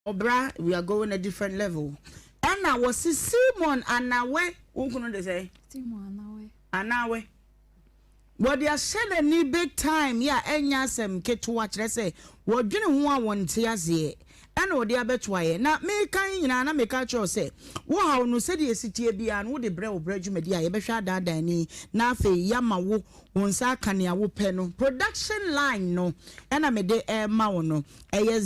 Ɔbra we are going a different level ɛna wɔsi Simon Anawe wo kunu de sɛ? Simon Anawe. Anawe wɔde ahyɛ n'ani big time yɛ a ɛnyɛ asɛm ketewa kyerɛ sɛ wɔdwene ho a wɔnte aseɛ ɛna wɔde abɛto ayɛ na meka yi nyinaa na meka kyerɛ sɛ wo haw no sɛdeɛ ɛsi teɛ biara no wode brɛ wo brɛ dwumadi a yɛbɛhwɛ adaadaa ni na afei yɛama wo wo nsa aka nea wopɛ no production line no ɛna mede ɛrema wo no Ɛyɛ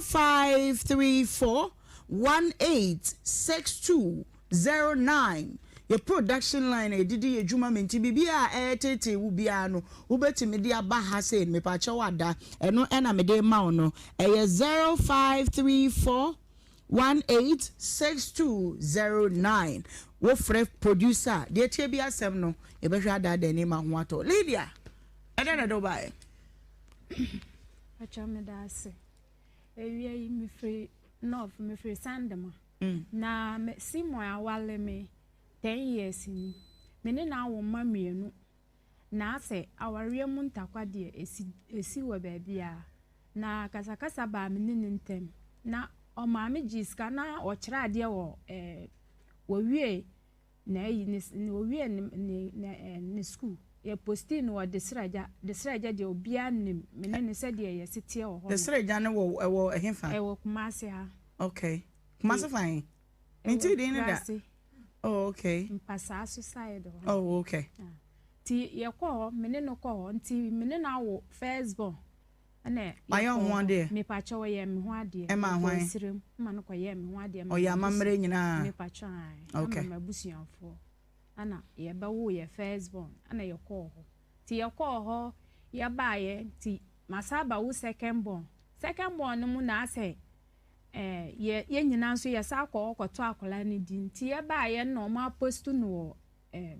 0534 1862 09. Yɛ production line a yɛde di yɛ dwuma me nti biribiara a ɛreteetee wo biara no wobɛtumi de aba ha sei no mepakyɛw ada ɛno ɛna mede rema wo no ɛyɛ 0534 186209 wofrɛ producer a deɛ ɛteɛ bi asɛm no yɛbɛhwɛ adaadaa ani ma ho atɔ Lydia ɛdɛn na ɛde wo baeɛ? Pakyɛ meda ase. Awia yi mefiri North, mefiri Sandema. Mm. Na me Simon awale me ten years ni. Me ne no awo mma mmienu. Na asɛ awareɛ mu ntakwa deɛ esi esi wɔ baabiara. Na kasakasa baa me ne ne ntam. Na ɔmaa me gyee sika na ɔkyerɛ adeɛ wɔ ɛɛ wɔwie Na ayi ne ne owiee ne ne ne ɛɛ ne sukuu. Yɛ postii no wɔ Desragya. Desragya deɛ obiara nim me ne no sɛdeɛ yɛsi teɛ wɔ hɔ no. Desragya no wɔ ɛwɔ ɛhefa? Ɛwɔ Kumasi ha. Okay. Kumasi fa he? Mentee din no da. Ɛwɔ Kurase. Oh okay. Mpasaa so side hɔ. Oh okay. Ah. Nti yɛkɔɔ hɔ, me ne no kɔɔ hɔ. Nti me ne no awo first born. Ɛna Wayɛ wo ho adeɛ? Mepakyɛ ɔyɛɛ me ho adeɛ. Ɛmaa hwan? Mekɔɔ serem ma no kɔyɛɛ me ho adeɛ. Ɔyɛ amammerɛ nyinaa? Mepakyɛ ae. Okay. Ɛma m'abusuafoɔ. Ɛna yɛbɛwoo yɛ first born ɛna yɛkɔɔ hɔ. Nti yɛkɔɔ hɔ yɛbaeɛ nti masan aba wo second born. Second born no mu na asɛ ɛɛ yɛ yɛn nyinaa nso yɛsan kɔ hɔ kɔtɔ akwadaa no din. Nti yɛbaeɛ no na wɔn apost no wɔ ɛɛ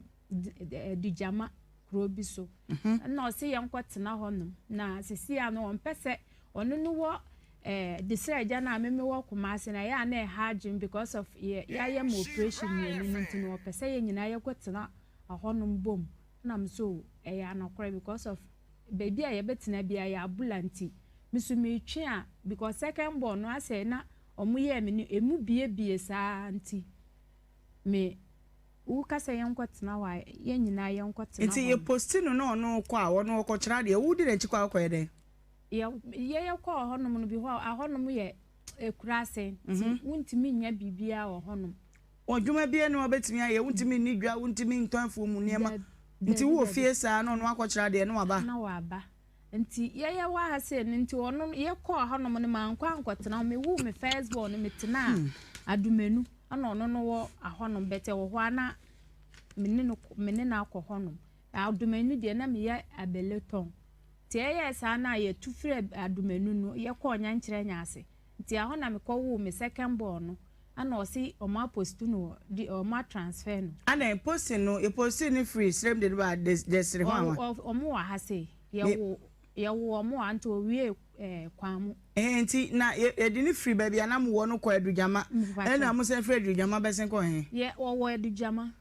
Adugyama kuro bi so. Ɛna ɔse yɛnkɔtena hɔnom. Na sisi a no ɔmpɛ sɛ ɔno no wɔ eh, Desrɛ agya no a me mewɔ Kumasi no ɛyɛ a na ɛha adwene because of yɛ yɛayɛ ma operation mmienu no nti no ɔpɛ sɛ yɛn nyinaa yɛkɔtena hɔnom bom. Ɛna me so ɛyɛ anokorɛ because of baabi a yɛbɛtena biara yɛ abula nti me so metwe a because second born no asɛ na ɔmo yɛɛ me no emu biebie saa nti me Wo ka sɛ yɛnkɔ tena hɔ a, yɛn nyinaa yɛnkɔ tena hɔ. Nti yɛ posti no na ɔno kɔ a, ɔno ɔkɔ kyerɛ adeɛ, wo di n'akyi kɔ a wokɔ yɛ dɛn? Yɛ yɛ yɛ kɔɔ hɔ nom no bi hɔ a hɔ nom yɛ ekuraase nti wo ntumi nyɛ biribiara wɔ hɔ nom. Adwuma biara ni hɔ a wobɛtumi ayɛ, wo ntumi nni dwa, wo ntumi ntɔn afuo mu nneɛma, nti wo wɔ fie saa na ɔno akɔ kyerɛ adeɛ na waba. Na waba. Nti yɛyɛ wɔ ha sei no nti ɔno yɛkɔɔ hɔnom no mankɔ ankɔtena hɔ mewoo me first born no metenaa hmm. Adumenu ɛna ɔno no wɔ ahɔnom bɛtɛ wɔ hɔ a na me ne no me ne no akɔ hɔnom Adumenu deɛ na meyɛ abele tɔn nti ɛyɛ saa na yɛtu firi Adumenu no yɛkɔɔ Nyankyerɛ Nyaase nti ɛhɔ na mekɔwoo me second born no Ɛna ɔse ɔmo apostu no wɔ ɔmo atransfer no. Adɛn posting no yɛ posting no firi srem de no ba desere hɔ anwa. Ɔmo wɔ ha sei yɛwo yɛwo ɔmo wɔ ha nti owie ɛɛ kwan mu. Ɛhɛn nti na yɛde no firi baabi a na mo wɔ no kɔ Adugyama ɛna mo san firi Adugyama bɛsen kɔ he? Yɛ ɔwɔ Adugyama.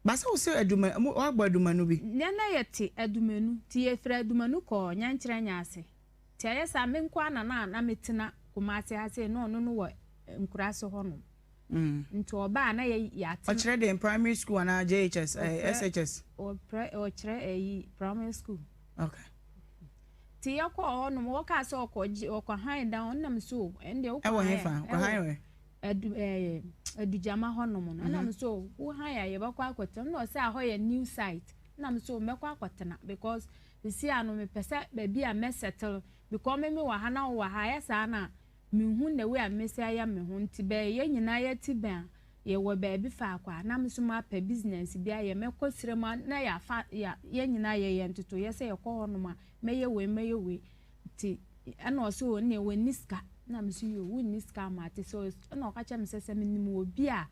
Ba sɛ wo se Aduma mo wabɔ Adumanu bi. Nɛ na yɛte Adumanu nti yɛfiri Adumanu kɔɔ Nyankyerɛ Nyaase. Nti ɛyɛ saa me nko ara na na na metena Kumasi ha sei na ɔno no wɔ nkuraase hɔ nom. Nti ɔba a na yɛ yɛatena. Ɔkyerɛ deɛn primary school anaa JHS eh, SHS? Ɔprɛ ɔkyerɛ ɛyi primary school. Okay. Nti yɛkɔɔ hɔ nom wɔkaa sɛ ɔkɔ gye ɔkɔ han dan ɔno nam so ɛndeɛ wokɔ Ɛwɔ hefa? Ɔkɔ han wɛ? Adu ɛɛ Adugyama hɔ nom no ɛnam so wo han a yɛbɛkɔ akɔtena ɛna ɔsɛ ahɔ yɛ new site ɛnam so mɛkɔ akɔtena because Seesei ara no mepɛ sɛ baabi a mɛ settle because me me wɔ ha na wo wɔ ha ayɛ saa na menhu the way a mɛsi ayɛ me ho nti bɛ yɛn nyinaa yɛte bɛn a yɛwɔ baabi faako a na me nso mapɛ business bi ayɛ mɛkɔ srɛ mu na yɛafa yɛ yɛn nyinaa yɛyɛ ntotoyɛ sɛ yɛkɔ hɔnom a mɛyɛ wei mɛyɛ wei nti ɛna ɔsɛ o ɛnna wɔnni sika na me nso yɛ o wonni sika ama ate sɛ ɛna ɔka kyerɛ me sɛ sɛ menim obi a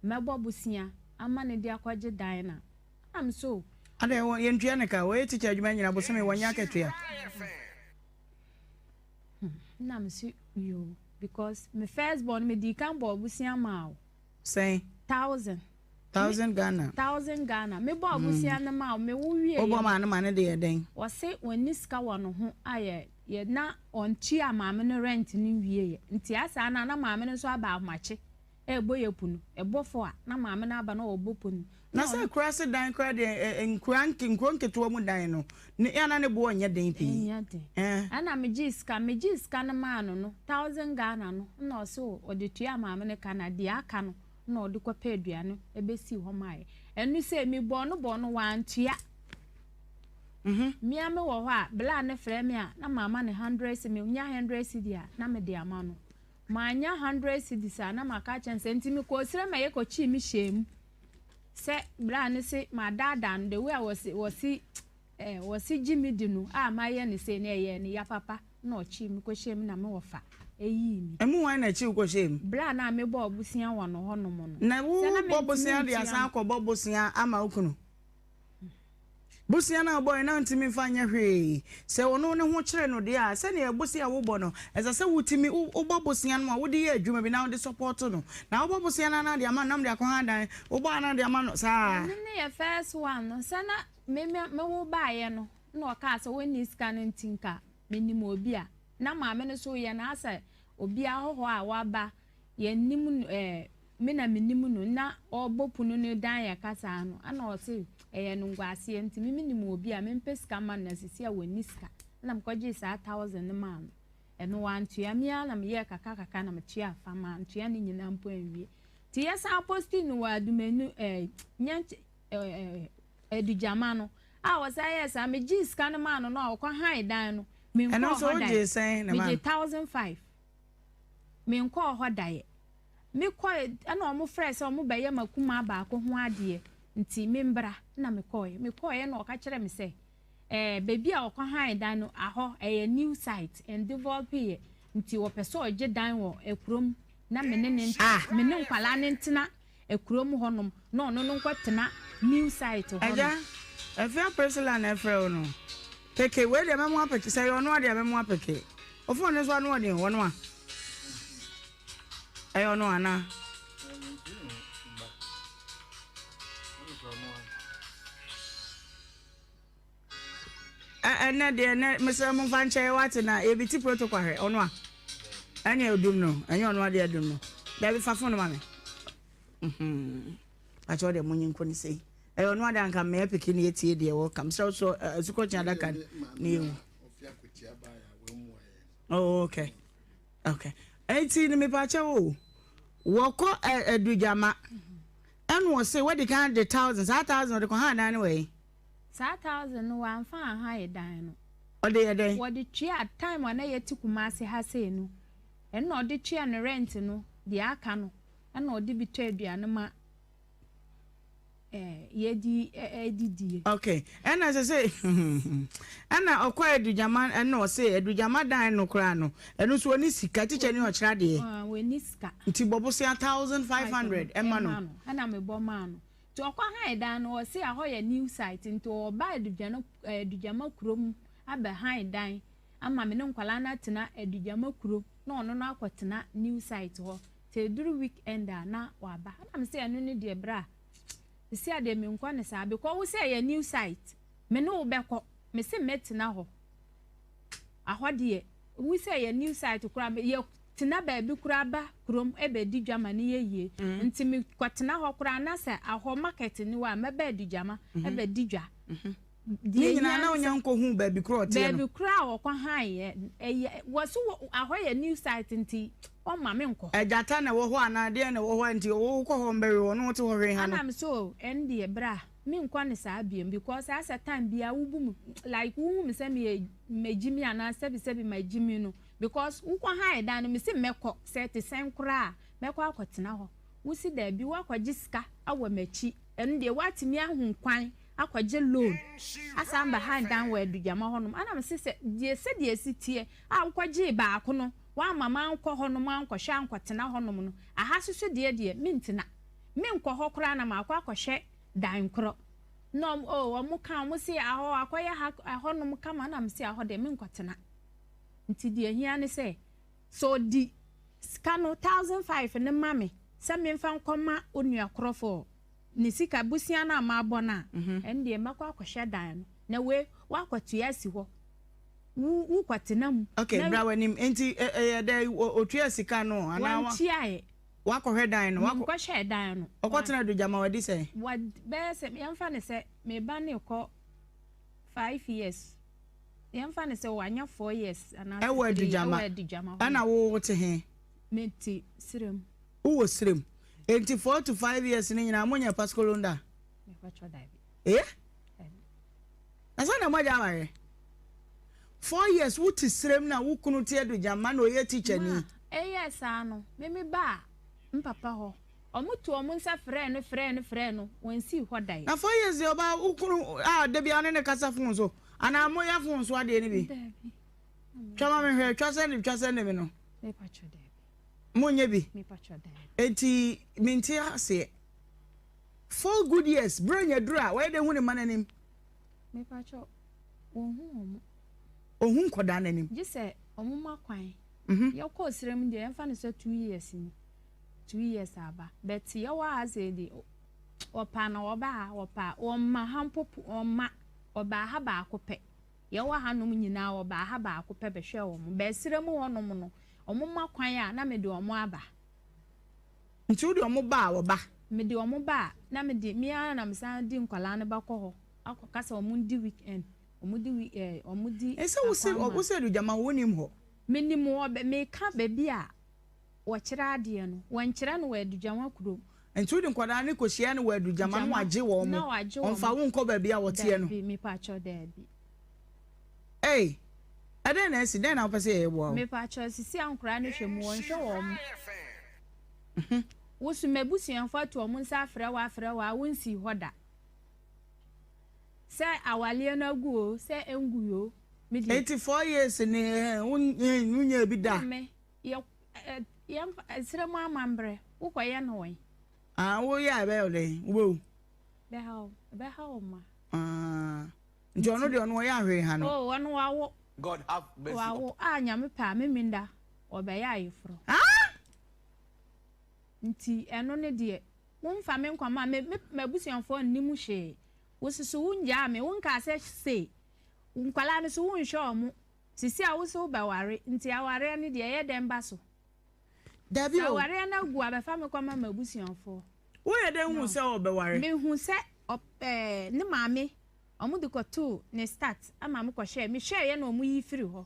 mɛbɔ bosea ama no de akɔgye dan no a Am so. Adɛn wɔ yɛntua ne ka wɔyɛ teacher adwuma nyina bosome wɔnyɛ akatua. Hmm, na me so yoo because me first born me di kan bɔ abusua maa o. Sɛn? Thousand. Thousand Ghana. Thousand Ghana. Me bɔ abusua no maa o me wo wie. Wobɔ maa no ma ne de yɛ dɛn? Wɔse wɔnni sika wɔ ne ho ayɛ. yɛ na ɔntua maame no rent no nwieɛ nti asaa no a na maame no nso aba ahomakye ɛrebɔ yɛ pu no ɛbɔ fɔ a na maame no aba na ɔrebɔ pu no Na sɛ akuraase dan koraa deɛ ɛ nkura nke nkuro nketewa mu dan no ne yɛ a na ne boɔ nyɛ den pii. Ɛnyɛ den. Ɛɛ. Ɛna megyee sika megyee sika no maa no no thousand Ghana no ɛna ɔse ɔde tuaa maame no ka na deɛ aka no na ɔde kɔpɛ aduane bɛsii hɔ maeɛ. Ɛno sei mebɔɔ no bɔɔ no wantua. Mea me wɔ hɔ a bla no frɛ me a na mama no hundred cedi, menya hundred cedi a na mede ama no. Mannya hundred cedis a na maka akyerɛ no sɛ nti mekɔɔ srɛ ma yɛkɔkyii me hyɛɛ mu sɛ bla no se madaadaa no the way a wɔse wɔse eh, wɔse gye me di no a mayɛ no sei no ɛyɛɛ no ya papa. na ɔkyee me kɔhyɛɛ mu na me wɔfa yii me. Emu hwan na ɛkyee wo kɔhyɛɛ mu? Berɛ a na mebɔɔ bosea wɔ no hɔnom no. Na Sɛ na wobɔ mentumi bosea de ntua asan no. akɔbɔ bosea ama wo kunu? Bosea no a wobɔeɛ no na wontumi mfa nyɛ hwee. Sɛ ɔno ne ho kyere no deɛ a, sɛdeɛ bosea a wobɔ no, ɛsɛ sɛ wotumi wobɔ bosea no a wode yɛ adwuma bi na wode sɔpɔɔto no. Na wobɔ bosea no a na wode ama no na wode akɔha dan, wobɔ a na wode ama no saa. Ɛno ne yɛ first one no. Sɛ na me me me wo baeɛ no na ɔkaa sɛ ɔnni sika no nti nka menim obi a na maame no so yɛ no asɛ obi ahɔhoɔ a waba yɛnnim no ɛɛ me na menim no na ɔrebɔ pono no dan yɛ kasaa no ɛna ɔse ɛyɛ no nguaseɛ nti me menim obi a mempɛ sika ma no na sisi a wɔnni sika ɛna mekɔgyee saa thousand no maa no ɛno wantua me ara na meyɛɛ kakra kakra na metua fa mantua ne nyinaa mpo anwie nti yɛsan posti no wɔ adumanu ɛɛ nyɛ ɛɛ Adugyama no a ɔsan yɛɛ saa, megyee sika no maa no no a ɔkɔ han dan no, Ɛno menkɔɔ nso hɔ daeɛ. wogyee sɛn na ma Megyee no? 1005. Menkɔɔ hɔ daeɛ. Mekɔe ɛna wɔn frɛɛ sɛ wɔn bɛyɛ m'akumaa baako ho adeɛ nti membra na mekɔeɛ. Mekɔeɛ na ɔka kyerɛɛ me sɛ ɛɛ baabi a ɔkɔ han dan no ahɔ ɛyɛ new site ɛndevelop yɛ nti ɔpɛ sɛ ɔgye dan wɔ akurom na me ne ne Ah! me ne nkwadaa no ntena Akurom hɔnom na ɔno no nkɔtena new site hɔ Agya, nom. Afia Priscilla na ɛfrɛ wo no. Peke, wei deɛ mɛmo apeke, sɛ ɛyɛ ɔno a deɛ mɛmo apeke. Wo phone no nso ano ɔden o, ɔno a? Ɛyɛ ɔno anaa? Ɛnɛ deɛ ɛnɛ mesrɛ mo mfa nkyɛ wate na yɛbi ti protocol ahwɛ ɔno a ɛne odum no ɛnyɛ ɔno adeɛ adum no dabi fa phone ma me akyɛ ɔdeɛ mo nyi nko ne sei ɛyɛ ɔno adeɛ anka mmea piki ne yɛtie deɛ wɔka mesrɛ wo so asukɔkye adaka ne yɛwu. Oh, okay. Okay. Enti no mepakyɛ wo wɔkɔ adugyama ɛna ɔse wadi kan de thousand saa thousand ɔde kɔ ha dan no wɔ yi. Saa thousand no wamfa anha yɛ dan no. Ɔde yɛ dɛn? Wɔde tua time a na yɛte Kumasi ha sei no ɛna ɔde tua ne rent no deɛ aka no ɛna ɔde bi tɔ aduane ma eh, yɛdi ɛdidie. Okay, ɛna sɛ sɛ ɛna ɔkɔ adugyama ɛna ɔse adugyama dan no koraa no ɛno nso ɔni sika tikya ni ɔkyerɛ adeɛ. Ɔni sika. Nti bɔ bosea 1500 ɛma no. Ɛna mebɔ maa no. Nti ɔkɔ han dan no ɔse ahɔ yɛ new site nti ɔba adugyama adugyama kurom abɛ han dan ama me ne nkwadaa no atena adugyama kurom na ɔno no akɔtena new site hɔ nti ɛduru week end a na waba ɛna me sɛ ɛno ne deɛ bra sisi a deɛ menkɔ ne saa because wo sɛ ɛyɛ new site me ne wo bɛkɔ me se mɛtena hɔ Ahɔ deɛ wohu sɛ yɛ new site koraa yɛ tena baabi koraa ba kurom ɛbɛdi dwa ma no yɛ yie nti me kɔ tena hɔ koraa na sɛ ahɔ market ni hɔ a mɛba adi dwama ɛbɛdi dwa. Ne nyinaa na wonya nkɔ hu baabi korɔ ɔteɛ no. Baabi koraa a wɔkɔ han yɛ ɛyɛ wɔ so wɔ ahɔ yɛ new site nti ɔmma me nkɔ. Agyata na ɛwɔ hɔ anaa deɛn na ɛwɔ hɔ a nti wokɔ hɔ mbɛwe wɔ no wote hɔ hwee ha no. Ɛna me so ɛndeɛ bra. Me nkɔ no saa biom because asɛ time biaa wo bu me like wo hu me sɛ meyɛ magyimi anaa sɛbi sɛbi magyimi no because wo kɔ han dan no me se mɛkɔ sɛ ɛte sɛn koraa mɛkɔ akɔ tena hɔ wo se daabi wo akɔ gye sika awɔ makyi ɛno deɛ woatumi ahu kwan akɔ gye loan asan ba han dan wɔ adugyama hɔ nom ɛna me se sɛ deɛ sɛdeɛ ɛsi teɛ a wo kɔ gyee baako no woamma mankɔ hɔ nom ankɔ hwɛ ankɔ tena hɔ nom no aha soso deɛ deɛ mentena Menkɔ hɔ koraa na makɔ akɔhwɛ dan korɔ. Na ɔmo oh ɔmo ka ɔmo se ahɔ akɔyɛ ha ɛhɔnom kama na mese ahɔ deɛ menkɔtena. Nti deɛ ehia ne sɛ sɛ ɔdi sika no 1005 no ma me sɛ memfa nkɔma onua korɔ for ne sika bosea no a mabɔ no a, ɛno deɛ mɛkɔ akɔhwɛ dan no. Na wei woakɔtua asi hɔ. Wo wo kɔtena mu. Ok na. Bra w'anim. Enti ɛyɛ dɛ otuaa sika no anaa wa. Wantuaeɛ. Wakɔhwɛ dan no? Wakɔ. Menkɔhwɛɛ dan no. Ɔkɔtena Adugyama wadi sɛn? Wa bɛyɛ sɛ yɛmfa no sɛ me ba no rekɔ 5 years. Yɛmfa no sɛ wanya 4 years anaasɛ Ɛwɔ 3 Adugyama. ɛwɔ Adugyama hɔ. Ɛna wo wote he? Mete Sirem. Wowɔ Sirem. Enti 4 to 5 years no nyinaa monyɛ paskolonda? Mepatwɔ daabi. Eh? Daabi. Na sɛ na moagya awareɛ? 4 years wote Sirem na wo kunu te Adugyama na ɔyɛ teacher ni. Ma ɛyɛɛ saa no, me me baa mpapa hɔ. Ɔmo too ɔmo nsa frɛɛ no frɛɛ no frɛɛ no, wansii hɔ da. Na 4 years deɛ ɔbaa wo kunu a da biara wo ne no kasa phone so anaa moyɛ phone so adeɛ no bi? Daabi. Twa ma me hwɛ, twa sɛnde twa sɛnde me no. Mepatwɔ daabi. Monyɛ bi? Mepatwɔ daabi. Enti mente aseɛ. 4 good years, berɛ nya duru a wɔyɛ dɛ hu ne mma no anim? Mepatwɔ, wɔnhu wɔn. Ɔhu nkwadaa no anim? Gye sɛ wɔn ma kwan. Yɛkɔɔ serɛ mu deɛ yɛmfa no sɛ 2 years ni. 2 years aba. But yɛwɔ ha sei deɛ, wɔpa na wɔba ha, wɔpa wɔmma ha mpo wɔmma. Wɔbaa ha baako pɛ. Yɛwɔ hanom nyinaa wɔbaa ha baako pɛ bɛhwɛɛ wɔn. But serɛ mu hɔnom no, wɔn ma kwan a na mede wɔn aba. Nti wode wɔn ba a wɔba? Mede wɔn ba a, na mede, me ara na mesan de nkwadaa no bɛkɔ hɔ akɔka sɛ wɔn di weekend, wɔn di week ɛɛ wɔn di Ɛsɛ wo se akwanma. wo sɛ Adugyama wonim hɔ? Menim hɔ, bɛ meka baabi a wɔkyerɛ adeɛ no, wɔnkyerɛ no wɔ Adugyama kurom. Nti wode nkwadaa no kɔhyia no wɔ Adugyama na Gyama, wagye wɔn, na wagye wɔn. ɔmfa wo nkɔ baabi a wɔteɛ no? Daabi, mepakyɛw daabi. Ei, ɛdɛn na asi? Dɛn na wopɛ sɛ yɛyɛ boa wo? Mepakyɛw, sisi a nkwadaa no hwɛ mu, wɔnhwɛ wɔn. Wo so m'abusuafo ato wɔn nsa afrɛ wo afrɛ wo a wonsii hɔ da. Sɛ awaleɛ no agu o, sɛ ɛngui o, me deɛ. Enti 4 years ni eh, wonyaa bi da? Me, yɛ, eh, yɛmfa, ɛserɛ mu amammerɛ, wokɔyɛ no wɛn? Ah, woyɛ a ɛbɛyɛ wo dɛn? Wobɛwu? Ɛbɛha wo, ɛbɛha wo mma. Ah, nti ɔno deɛ ɔno ɔyɛ ahwee ha no? Oh, ɔno wawo. God have mercy Wawo a Nyame pɛ a, Meminda, ɔbɛyɛ ayeforɔ. Ah! Nti ɛno ne deɛ, womfa me nkɔma me, me m'abusuafoɔ nnim hwee. Wo soso wongyaa me, wonkaa sɛ sei. Nkwadaa no so wonhwɛ wɔn. Sisi a wo so wobɛware, nti awareɛ no deɛ ɛyɛ dɛn ba so? Dabi Sɛ o. awareɛ no agu a, bɛfa me kɔma m'abusuafoɔ. Woyɛ dɛn hu No. sɛ ɔbɛware? Mehu sɛ ɔp ɛɛ ne maame, wɔde kɔtoo ne start ama me kɔhwɛɛ. Mehwɛeɛ na wɔyi firi hɔ.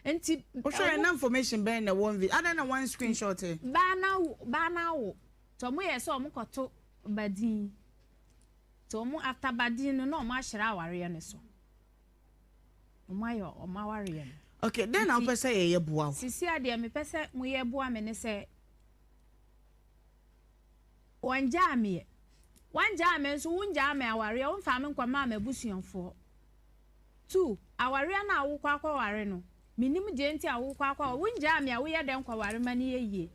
Nti Wohwɛɛ wɔn na information bɛn na ɛwɔ mvi? Adɛn na wɔn screenshot ɛ? Baa no awo, baa no awo. Nti wɔn yɛ sɛ wɔn kɔto ba din. Nti wɔn after ba din no na wɔn ahyerɛ awareɛ no so. Wɔn ayɛ wɔn awareɛ no. Okay, dɛn na Nti wopɛ sɛ yɛyɛ boa wo? sisi a deɛ mepɛ sɛ moyɛ boa me ne sɛ wɔngyaa meɛ. Wɔngyaa me nso wongyaa me awareɛ, womfaa me nkɔmaa m'abusuafoɔ. Two, awareɛ no a wokɔ akɔware no, mennim deɛ nti a wokɔ akɔware, wongyaa me a woyɛ dɛn kɔware ma no yɛ yie?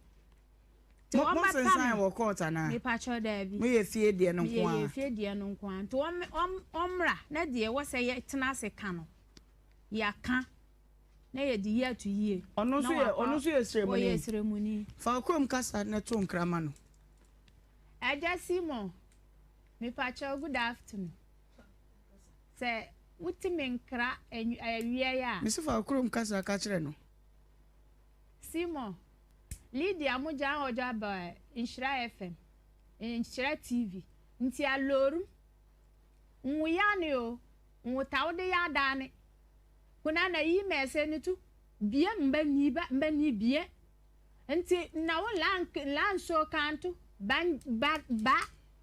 Nti Mo mo wɔmmɛpa sensan me. wɔ court anaa? Mepakyɛw daabi. Moyɛ fie deɛ no nko Meyɛ ara? yɛ fie deɛ no nko ara. Nti wɔn wɔn wɔmmra na deɛ ɛwɔ sɛ yɛtena ase ka no, yɛaka na yɛde yi ato yie. Ɔno Na nso yɛ wakɔ ɔno nso yɛ ɔyɛ sremuni? sremuni. Fa wo kurom kasa na to nkra ma no. Agya Simon, mepakyɛw good afternoon. Sɛ wote me nkra awia yi a. Mese fa wo kurom kasa ka kyerɛ no. Simon, Lydia mo gya ɔdɔ aba Nhyira FM, Nhyira TV, nti alorum, nwo yane o, nwo tawde yadane, kuna na yi mɛsɛ ne tu, bie mba ni ba mba ni bie, nti na wo la la nso kanto, ba ba ba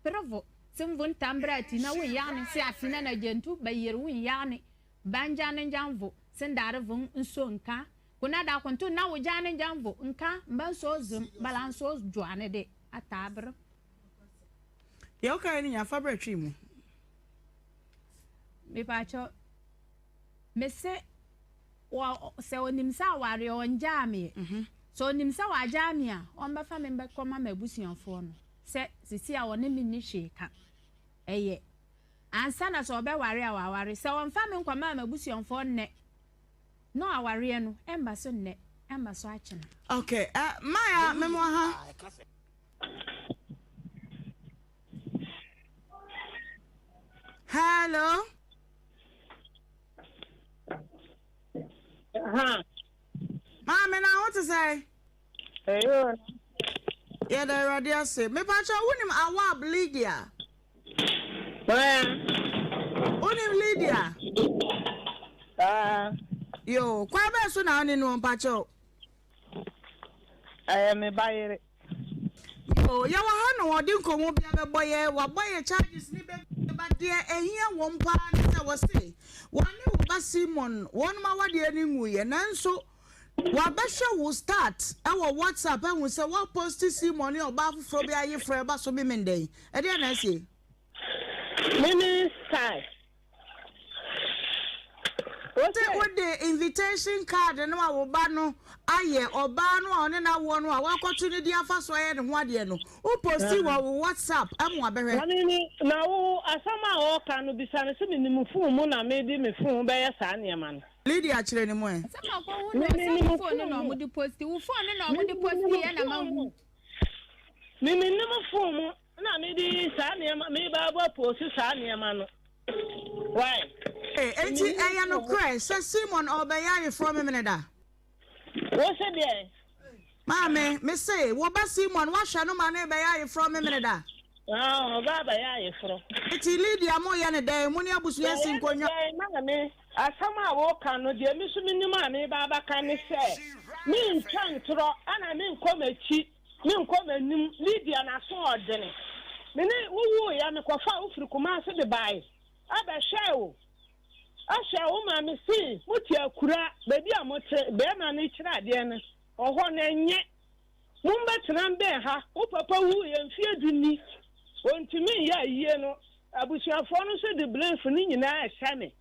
prevo, simvo ntambra ti na wo yane, si afina na gentu, ba yer wo yane, ba njane njanvo, sindare vo nso nka, kuna da kuntu na wo jane njanvo nka, mba nso zum, bala nso juane de, atabr. Deɛ wokaeɛ no nyinaa fa brɛ twi mu. Mepaakyɛw, mese wɔ sɛ onim sɛ awareɛ ɔngyaa meɛ. Sɛ onim sɛ wagyaa me a, ɔmbɛfa me mbɛkɔma m'abusuafoɔ no sɛ sisi a ɔne me nni hwee ka. Ɛyɛ. Ansa na sɛ ɔbɛware a waware. Sɛ ɔmfa me nkɔmaa m'abusuafoɔ nnɛ na awareɛ no ɛmba so nnɛ, ɛmba so akyena. Okay, uh, Maya, memo ha. Hello. Aha. Maame na ho te sɛn? Ɛyɛ o. Yɛda Awurade ase. Mepakyɛ wonim Awab Lydia? Hwan? Wonim Lydia? Ah. Yo, kwan bɛn so na wone no mpakyɛw? Ɛyɛ me ba yere. Yo, yɛwɔ ha na wɔde nkɔmmɔ bi abɛbɔ yɛ, wabɔ yɛ charges ne bebree, but deɛ ɛhia wɔn paa ne sɛ wɔse wɔne wo ba Simon wɔnom awadeɛ no nwuiɛ, nanso wabɛhwɛ wo start wɔ WhatsApp ahu sɛ woaposti Simon ne ɔbaa foforɔ bi ayeforɔ ɛba so Memenda yi, ɛdeɛn na asie? Me ne style. Sɛ wode invitation card no a wo ba no ayɛ, ɔbaa no a ɔne no awoɔ no a woakɔto ne din afa so ayɛ ne ho adeɛ no, wo posti wɔ wo WhatsApp ma wabɛhwɛ. Na me ne, na wo, asɛm a ɔreka no, bisa no sɛ menim phone mu na mede me phone bɛyɛ saa nneɛma no. Lydia kyerɛ ne mu ɛ. Sɛ makɔhu no, sɛ wo phone no na wɔde posti, wo phone no na wɔde posti yɛ na mahu. Me menim phone mu. Na me de saa nneɛma me ba bɔ post saa nneɛma no why. Enti ɛyɛ nokorɛ sɛ Simon ɔrebɛyɛ ayeforɔ Memeneda? Wo se deɛn? Maame, me se, wo ba Simon woahwɛ no ma no rebɛyɛ ayeforɔ Memeneda? Ah, ɔba abɛyɛ ayeforɔ. Enti Lydia mo yɛ no dɛn? Mo ne abusua si nkonnwa. Yɛyɛ no dɛn maame? Asɛm a woka no, deɛ me nso menim a meba abɛka ne sɛ, mentwa ntorɔ ɛna menkɔ m'akyi. Menkɔ m'anim, Lydia n'aso ɔdene. Me ne wo wuiɛ, mekɔfaa wo firi Kumasi de baeɛ bɛhwɛɛ wo. Hwɛɛ wo maa mesee mote akura, baabi a mote, barima no kyerɛ adeɛ no, ɔhɔ no ɛnyɛ. Mommɛtena mbɛn ha, wo papa wuiɛ mfeɛ du ni, ɔntumi nyɛ ayie no, abusuafoɔ no nso de blame no nyinaa rehyɛ me.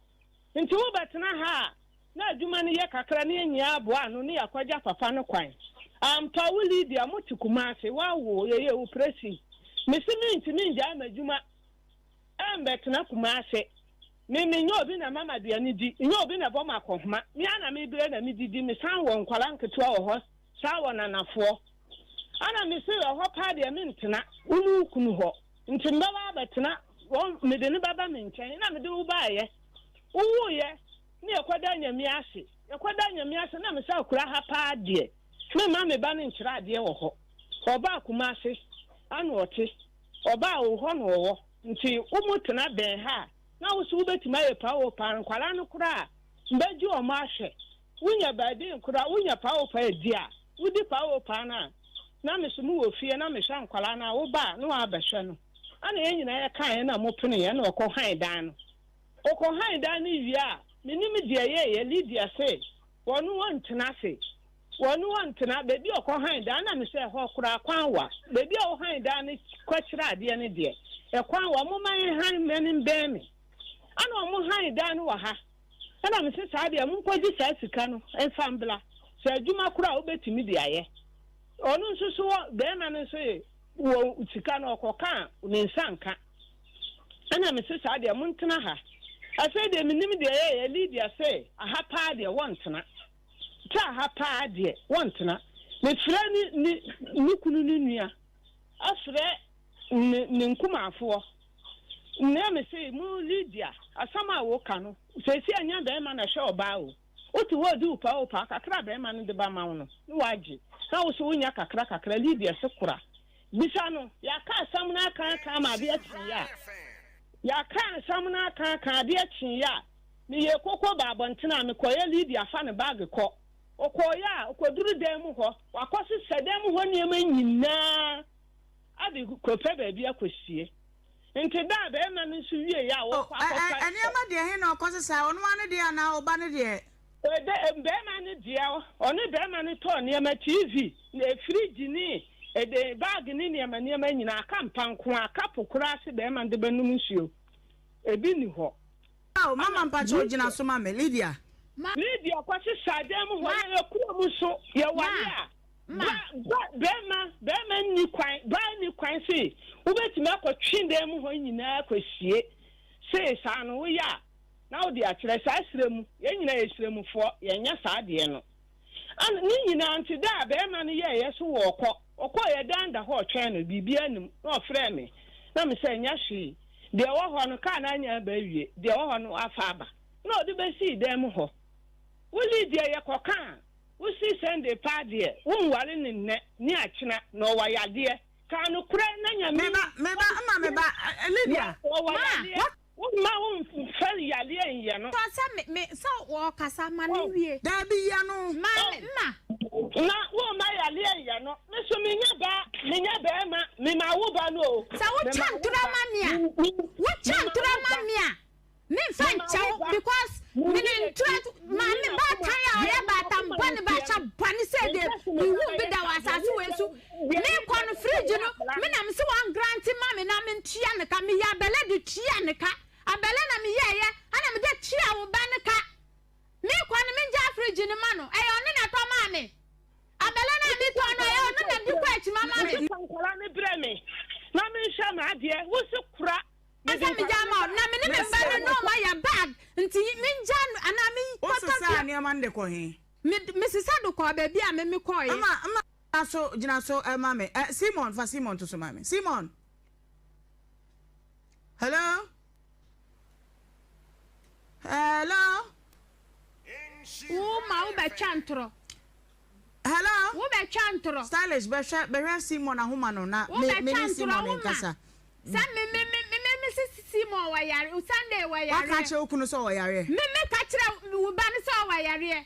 Nti wobɛtena ha a, na adwuma no yɛ kakra na yɛn nyinaa aboa ano na yɛakɔgya papa no kwan. Ampa wo Lydia, mote Kumasi, woawo, yɛyɛ wo presi. Mese mentumi ngyae m'adwuma mbɛtena Kumasi. Me menyɛ obi na ɛma m'aduane di, nyɛ obi na ɛbɔ m'akɔnhoma. Me ara na mebrɛ na medidi, mesan wɔ nkwadaa nketewa wɔ hɔ, san wɔ nanafoɔ. Ɛna mese ɛhɔ paa deɛ mentena, wo ne wo kunu hɔ. Nti mebɛba abɛtena, wɔn, mede no bɛba me nkyɛn. Ɛna mede wo baeɛ. Wowoeɛ ne yɛkɔda Nyame ase. Yɛkɔda Nyame ase na mese akura ha paa deɛ, memma me ba no nkyerɛ adeɛ wɔ hɔ. Ɔbaa Kumase ana ɔte, ɔbaa wo hɔ na ɔwɔ. Nti wo mo tena bɛn ha a, na wo so wobɛtumi ayɛ paa o paa. Nkwadaa no koraa mbɛgye wɔn ahwɛ. Wonya baabi nkora, wonya paa o paa di a, wodi paa o paa no a, na me so mewɔ fie na mehwɛ nkwadaa no a, woba a na wɔabɛhwɛ no. Ɛna yɛn nyinaa yɛkaeɛ na mopeneeɛ na ɔkɔ hann dan no. Ɔkɔhan dan no wie a, mennim deɛ ɛyɛeɛ, Lydia se wɔne wɔn ntena ase, wɔne wɔn ntena, baabi a ɔkɔhan dan no, na me sɛ ɛhɔ koraa kwan wa, baabi a wohan dan no kɔkyerɛ adeɛ no deɛ, ɛkwan wa, momma yɛnhan mmɛ no mbɛn me. Ɛna wɔhan dan no wɔ ha, ɛna me se saa deɛ monkɔgye saa sika no mfa mbra, sɛ adwuma koraa a wobɛtumi de ayɛ. Ɔno nso so wɔ, barima no nso wɔ sika no, ɔkɔka a ne nsa nka. Ɛna mese saa deɛ montena ha. Afei deɛ menim deɛ ɛyɛeɛ, Lydia se aha paa deɛ wɔntena. Sɛ aha paa deɛ wɔntena. Mefrɛ ne ne ne kunu no nua, afrɛ ne ne nkumaafoɔ. Nea mese mo Lydia, asɛm a woka no, seesei ɛnyɛ bɛrima na ɛhwɛ ɔbaa o. Wote hɔ redi wo paa o paa, kakra a bɛrima no de ba ma wo no, na wagye. Na wo nso wonya kakra kakra, Lydia se kora. Bisa no, Yɛaka asɛm no aka aka ama adeɛ kyeeɛ a, Yɛaka asɛm no aka aka adeɛ kyeeɛ a, meyɛɛ koko baa abɔntene a, mekɔeɛ Lydia fa ne bag kɔ. Ɔkɔeɛ a, ɔkɔduru dan mu hɔ, wakɔsesa dan mu hɔ nneɛma nyinaa de kɔpɛ baabi akɔsie. Nti da a barima no nso wieeɛ a Oh, ɔrekɔ ɛ, ɛ, akɔfa. nneɛma deɛ he na ɔkɔsesae? Ɔno ara ne deɛ anaa ɔba no deɛ? Ɛdɛ, barima no deɛ, ɔne barima no tɔɔ nneɛma, TV, fridge ne ɛde, bag ne nneɛma nneɛma nyinaa, aka mpa nko ara, cup koraa se barima no de bɛnom nsuo, ebi nni hɔ. Oh, mama Ɛna mpakyɛw gyina Lydia. so ma me, Lydia. Ma. Lydia kɔsesaa dan mu hɔ, Ma. yɛyɛ kurom nso, Ma. yɛware a, Ma. ba, ba, barima, barima nni kwan, baa nni kwan se wobɛtumi akɔtwe dan mu hɔ nyinaa akɔsie, se saa no woyɛ a, na wode akyerɛ saa serɛ mu, yɛn nyinaa yɛ serɛmufoɔ, yɛnyɛ saa adeɛ no. Ɛna ne nyinaa nti da a barima no yɛeɛ so wɔɔkɔ, ɔkɔeɛ dan da hɔ ɔtwɛn no, biribiara nnim, na ɔfrɛɛ me, na me sɛ nyɛ hwee, deɛ ɛwɔ hɔ no kaa no anya aba awie, deɛ ɛwɔ hɔ no afa aba, na ɔde bɛsii dan mu hɔ. Wo Lydia yɛkɔka a, wosi Sunday paa deɛ, wonware no nnɛ ne akyena na ɔwɔ yadeɛ. Ka nokorɛ na Nyame. Me ba, me ba, mma me ba, Lydia. Ɔwɔ yadeɛ. Womma womfa yadeɛ nyɛ no. Tɔ sɛ me, me, sɛ ɔɔkasa, ma no nwie. Daabi, yɛ no. Ma me, mma. Na womma yadeɛ nyɛ no. Me nso menyɛ baa, menyɛ barima, mema wo ba no o. Sɛ wotwa ntorɔ ma me a, wotwa ntorɔ ma me a, Menfa nkyɛ wo because mene ntura maame baatan a ɔyɛ baatan bɔne baasa bɔne sɛ deɛ mehu bi da wɔ asase wei so mekɔ no fridge no me na mese wɔn grante ma me na mentua ne ka meyɛ abɛlɛ de tua ne ka abɛlɛ na meyɛɛyɛ ɛna mede tua wo ba ne ka mekɔ no mengyaa fridge no ma no ɛyɛ ɔno na ɛtɔ maa me abɛlɛ no a metɔn no ɛyɛ ɔno na de kɔ akyima ma me. Nkwadaa no brɛ me na menhwɛ m'adeɛ wo se kora Ansa megyaa ma wo na me ne me ba no nnoɔma yɛ bag nti mengyaa no anaa me Wo kɔtɔ sesaa fie. nneɛma no de kɔ he? Me me sesa de kɔɔ baabi a me me kɔɔeɛ. Mma mma gyina so gyina so ma me. Ɛ Simon fa Simon to so ma me. Simon Hello Hello. Wo ma wo bɛ twa ntorɔ. Hello. Wo bɛ twa ntorɔ. Stylish bɛhwɛ bɛhwɛ Simon ahoma no na me me ne Simon nkasa. Sɛ me me me me me me se Simon wɔ yare Sunday wɔ yareɛ. Waka akyerɛ wo kunu sɛ ɔwɔ yareɛ. Me me ka kyerɛ wo ba no sɛ ɔwɔ yareɛ.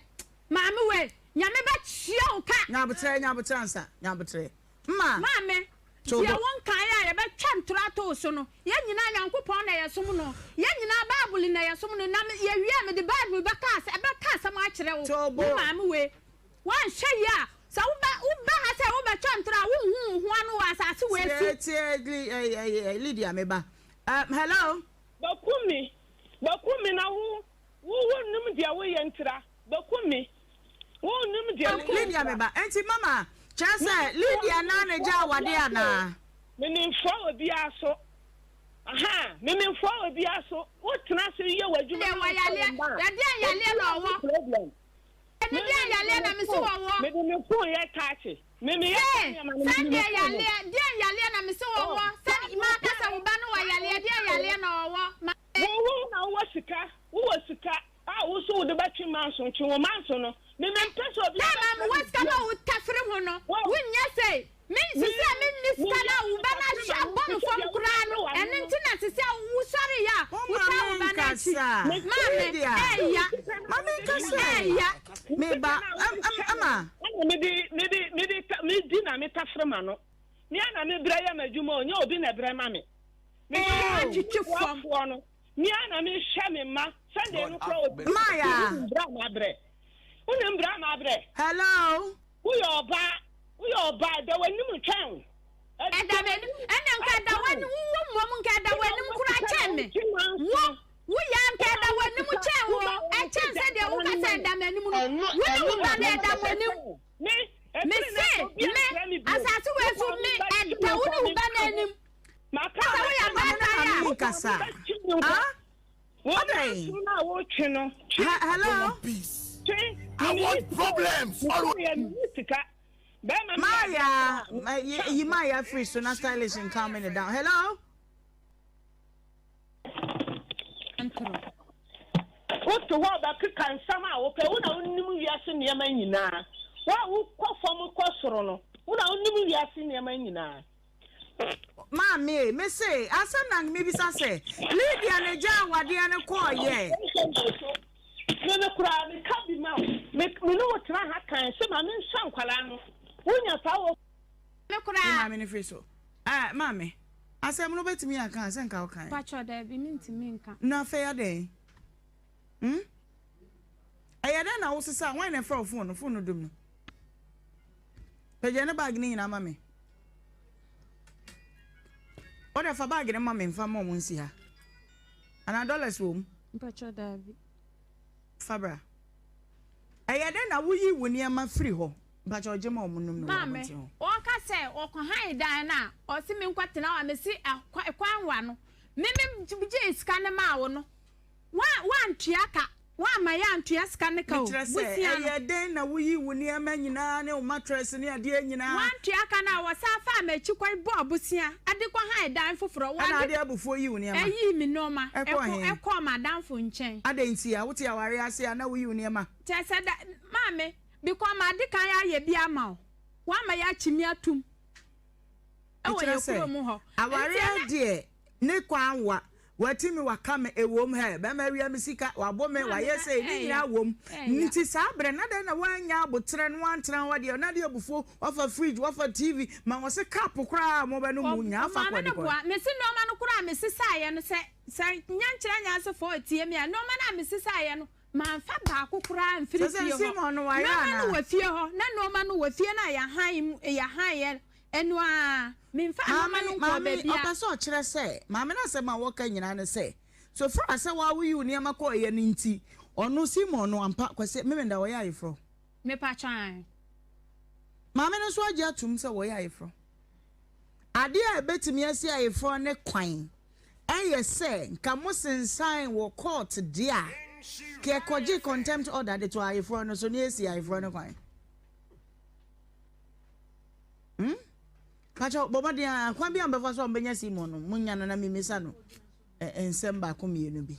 Maame wei Nyame bɛ tua wo ka. Nyabotrɛ nyabotrɛ ansa nyabotrɛ. Mma. Maame. Deɛ wo nkaeɛ a yɛbɛtwa ntorɔ ato wo so no, yɛn nyinaa Nyankopɔn na yɛsom no, yɛn nyinaa Bible na yɛsom no, na yɛwie a mede Bible bɛka asɛ bɛka asɛm akyerɛ wo, wo maame wei. Woanhwɛ yie a, sɛ woba woba ha sɛ wobɛtwa ntorɔ a, wonhu wo ho ano wɔ asase wei so. Tie tie Lydia me ba. Hello. Bɛku me, bɛku me na wo wo wonnim deɛ woyɛ ntira, bɛku me. Wonnim deɛ meyɛ Lydia me ba. Enti mama, kyerɛ sɛ Lydia naa na egyaa wade anaa? Mememfoa obiara so. Ahaa, mememfoa obiara so. Wotena ase yɛ w'adwuma na wohwɛ wo mma a, obiara nni problem. Ɛne deɛn yareɛ na mese wɔwɔ? Mede me phone yɛ taakye. Me meyɛ saa nneɛma no mede me phone no. Deɛn yareɛ na mese wɔwɔ? Sɛ maka sɛ wo ba no wɔ yareɛ, deɛn yareɛ na ɔwɔ? Wo wo na wowɔ sika, wowɔ sika. A wo nso wode bɛtwe manso, twe wo manso no. Me mempɛ sɛ obi Time a bɛfrɛ mewɔ me sika na bio. wo tafere ho no, Wo, wonyɛ sei. Me me, sisi a menni sika meyɛ na wo ba no tafere ahwe m'ano abɔ te me sɛ fam deɛ koraa wotafere no, w'ano ɛno no. nti na sisi a wosɔreeɛ a Wo wotaa wo maame ba no akyi. nkasa. Maame, Lydia, ɛɛya, Sika no a maame wode nkasa. twe ɛɛya. me, Me sika ba, no a ɛm wode ɛm twe me ɛma. no, ɛna mede, mede, mede ta, medi na metafere m'ano. Me ara na mebrɛ yɛ m'adwuma o, nyɛ obi na ɛbrɛ ma me. Mede Ɛɛ, me atwitwi fam. boafoɔ no. Me ara na mehwɛ me mma. Sunday no koraa obi Maya. wonim brɛ a mabrɛ. Wonim brɛ a mabrɛ. Hello. Woyɛ ɔbaa, woyɛ ɔbaa, ɛda w'anim twɛn wo. Ɛda m'anim, ɛnna nka ɛda w'anim, wo mmom nka ɛda w'anim koraa kyɛn me. Wo, woyɛ a nka ɛda w'anim kyɛn wo, ɛkyɛn sɛ deɛ woka sɛ ɛda m'anim no. Wo ne wo ba no ɛda mo anim. Mese, me, asase wei so me, ɛda wo ne wo ba no anim. Maka Sɛ woyɛ abaatan a. Maame nkasa. Ah? Adɛn? Hello? I want problems. Maya, yi Maya free so na stylish and calming it down. Hello? Wote hɔ a bɛkeka nsɛm a wopɛ, wo na wonim wiase nneɛma nyinaa. Wo a wokɔ fam kɔ soro no, wo na wonim wiase nneɛma nyinaa. Maame e, me se, asɛm na mebisa sɛ, Lydia na gyaa awadeɛ no kɔɔ yɛ? Me me koraa me ka bi ma wo. Me me ne wo tena ha kan sɛ ma me nhwɛ nkwadaa no. Wonya saa wɔ. Me koraa. Me maame no firi so. Eh, maame, asɛm no wobɛtumi aka a, sɛ nka wokae. Patrɔ daabi, mentumi nka. Na afei adɛn? Hmm? Ɛyɛ dɛn na wosesa? Hwan na ɛfrɛ wo fon no? Fon no dum no. Pagya ne bag no nyinaa ma me. Wode fa bag no ma me mfa ma ɔmo nsi ha. Anaa dollars wɔ mu? Mpakyɛ daabi. Fa bra. Ɛyɛ dɛn na woyi wo nneɛma firi hɔ? Mpakyɛ ɔgye ma ɔmo nom no wɔ Maame, abɔnten hɔ. ɔka sɛ ɔkɔhan dan no a, ɔse menkɔtena hɔ a, mese ɛkwan wa no. Me me gyee sika no maa wo no, woantua ka. Woamma yɛantua sika no ka o, Mekyerɛ sɛ, bosea no. ɛyɛɛ dɛn na woyii wo nneɛma nyinaa ne wo matrɛs ne adeɛ nyinaa? Woantua ka no a, wɔsan faa m'akyi kɔ bɔɔ bosea de kɔhan dan foforɔ. Ɛnna Wɔde. wode abufuo yii wo nneɛma? Yii me nneɛma Ɛkɔɔ kɔ, he? kɔɔ m'adamfo nkyɛn. Adɛn ntia? Wote awareɛ ase a, na woyi wo nneɛma? Kyerɛ sɛ, da, maame, because made kan ayɛ bi ama wo. Woama yɛakye me atum wɔ Mekyerɛ yɛn sɛ, kurom hɔ. Nti awareɛ ɛnɛ. deɛ, ne kwan wa. Wati me, waka me, ɛwom, hɛ, bɛrima awia me sika, wabo me, Maame, wayɛ na sei, ne ɛɛya, nyinaa wom. ɛɛya. Nti saa berɛ no, adɛn na woannya aboterɛ na woantena hɔ deɛ, na deɛ abufuo, woafa fridge, woafa TV, ma wɔse cup koraa a mobɛnom mu nyaa fa Maame kɔ no de kɔ. boa. Mese nnoɔma no koraa a mesesaeɛ no, sɛ, sɛ nyankyerɛ nyansafoɔ retie me a, nnoɔma no a mesesaeɛ no, Mamfa baako koraa amfiri Sɛ fie sɛ hɔ. Simon no wayɛ Nnoɔma no anaa? wɔ fie hɔ, na nnoɔma no wɔ fie no a yɛahan mu, yɛahan yɛ no ara. Memfaa nnoɔma Maame, no nkɔɔ maame, baabiara. ɔpɛ sɛ ɔkyerɛ sɛ, maame no asɛm a wɔka nyinaa ne sɛ, so far sɛ woa woyi wo nneɛma kɔeɛ no nti, ɔno Simon no ampa, Kwasi, Memenda wɔyɛ ayeforɔ? Mepakyɛ ae. Maame no nso agye atom sɛ wɔyɛ ayeforɔ. Adeɛ a ɛbɛtumi asi ayeforɔ ne kwan Ɛyɛ sɛ nka mo sensan wɔ court deɛ a, nka yɛkɔgye contempt order de to ayeforɔ no so na yɛsi ayeforɔ no kwan. Hmm? Pakyɛ bɔ mmɔden a kwan bi a mbɛfa so a mbɛnya Simon no, munya no na mimisa no nsɛm baako mmienu bi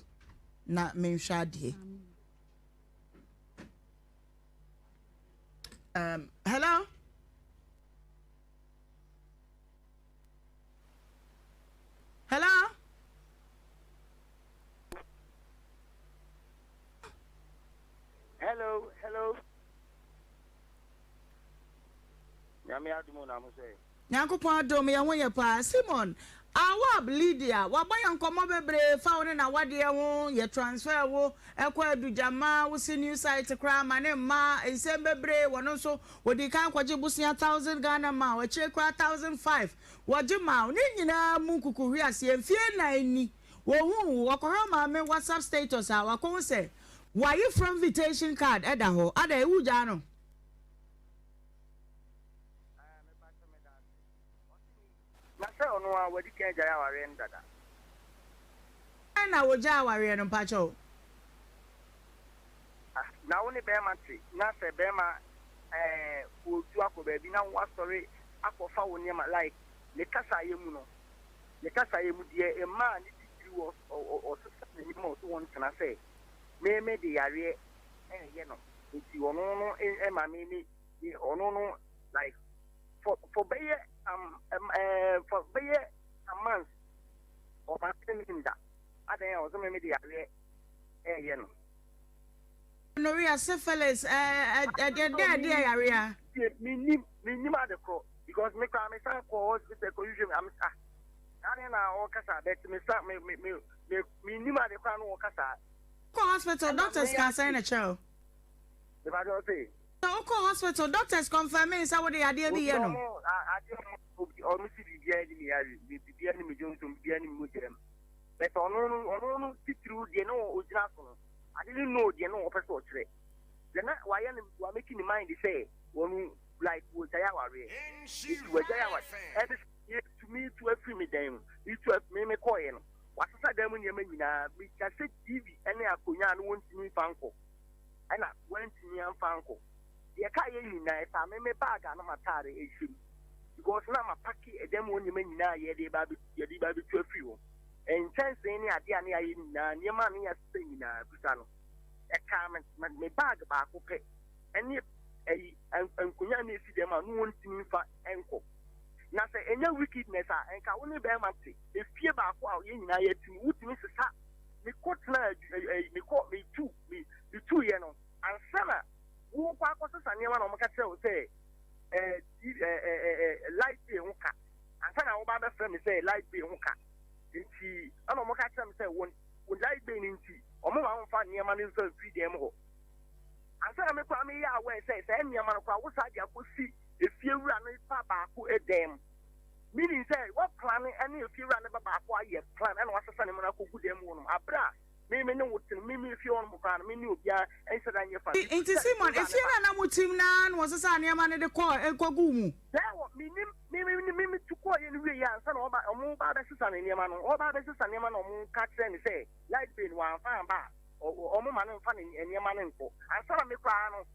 na menhwɛ adeɛ. Hello? Hello? Hello, hello. Nyame adom na mo sɛ. Nyankopɔn adom yɛn ho yɛ paa. Simon, Awab Lydia, wabɔ yɛn nkɔmmɔ bebree fa wo ne n'awadeɛ ho, yɛ transfer wo ɛkɔ Adugyama, wo si new site koraa ma ne mma, nsɛm bebree, wɔno nso wɔdii kan kɔgye bosea thousand Ghana ma wo, akyire koraa 1005. Wɔgye maa wo. Ne nyinaa mu nkukuhweaseɛ, mfeɛ nnan ni, wɔhuu wo, wɔkɔhwɛ wo maame WhatsApp status a, wɔakɔhu sɛ w'ayeforɔ invitation card da hɔ. Adɛn, wogyaa no? Ah, me pakyɛ meda ase. Ɔse me na sɛ ɔno ara wadi kan agyae awareɛ no dada. Sɛn na wogyaa awareɛ no mpakyɛw? Ah, na wo ne bɛɛma te na sɛ bɛɛma eh ɔretu akɔ baabi na woasɔre akɔfa wo nneɛma like ne kasaeɛ mu no, ne kasaeɛ mu deɛ ɛmaa ne titiri wɔ ɔsesa ne nneɛma ɔso wɔntena sɛ me me de yareɛ ɛɛyɛ no nti ɔno no ɛma me me ɔno no like for for bɛyɛ um ɛɛ for bɛyɛ some months ɔma me nda adan a ɔsɛ me me de yareɛ ɛɛyɛ no. Gonorrhea, syphilis, ɛɛ ɛdeɛ ɛdeɛ yareɛ a. Menim menim ade korɔ because me koraa me san kɔ hospital kɔ hwehwɛ mu am ah adan na ɔkasa but me san me me me me menim ade koraa na ɔkasa. Kɔ hospital doctors ka sɛn na kyerɛ o. Mepa kyɛw se. Sɛ wokɔ hospital doctors confirming sɛ wode yadeɛ bi yɛ no. Ɔmo adeɛ ɔmo obi ɔmo si biribiara ni me yare biribiara ni me dwonsom biribiara ni me mogya mu but ɔno no ɔno no titiriw deɛ na ɔgyina so no ade no know deɛ na ɔpɛ sɛ ɔkyerɛ deɛ na wayɛ no wa make ne mind sɛ wɔn like wɔgyae awareɛ nti wɔgyae awareɛ ɛne yɛtumi tu afiri me dan mu metu me me kɔɔeɛ no wasesa dan mu nneɛma nyinaa meka sɛ TV ne akonnwa a na wɔntumi mfa nkɔ ɛna wɔantumi amfa ankɔ. Deɛ ɛkaeɛ nyinaa, ɛfaa me me bag a na m'ataare hyɛ mu because na mapake ɛdan mu hɔ nneɛma nyinaa a yɛde ba abɛ yɛde ba abɛtu afiri hɔ. Nkyɛnsee ne adeɛ a na yɛayɛ no nyinaa, nneɛma a na yɛasesa nyinaa bisa no. Ɛkaa me me me bag baako pɛ ɛne ɛyi nkonnwa a na ɛsi dɛm a na wɔntumi mfa nkɔ. Na sɛ ɛnyɛ wickedness a, nka wo ne bɛrima te efie baako a yɛn nyinaa yɛte mu, wotumi sesa mekɔ tenaa ɛyi mekɔ metu me metuiɛ no, ansa na worekɔ akɔsesa nneɛma na wɔka kyerɛ wo sɛ ɛɛ ɛɛ ɛɛ light bill ho ka ansa na wɔba abɛfrɛ me sɛ light bill ho ka nti ɛna wɔka kyerɛ me sɛ wɔn wɔn light bill no nti wɔn ma wɔmfa nneɛma no mfa mfiri dan mu hɔ ansa na me koraa meyɛ aware sɛ saa nneɛma no koraa wosaa de akɔsi efie wura no ba baako dan mu meaning sɛ wɔplan ne efie wura no ba baako ayɛ plan ɛna wasesa nneɛma no akɔgu dan mu hɔ nom abere a Me me ne wo te no, me me fie hɔnom koraa no, me ne obiara nhyɛ da nyɛ fa. Nti Simon, efie no a na mote mu no ara na wɔsesaa nneɛma no de kɔɔ kɔguu mu? Sɛ wɔ, mennim, me me me me tu kɔeɛ no wieeɛ ansa na wɔba, wɔn ba abɛsesa ne nneɛma no, wɔba abɛsesa nneɛma na wɔn ka kyerɛ no sɛ light bill no wɔamfa amba a, wɔn ma no nfa ne nneɛma no nkɔ. Ansa na me koraa no,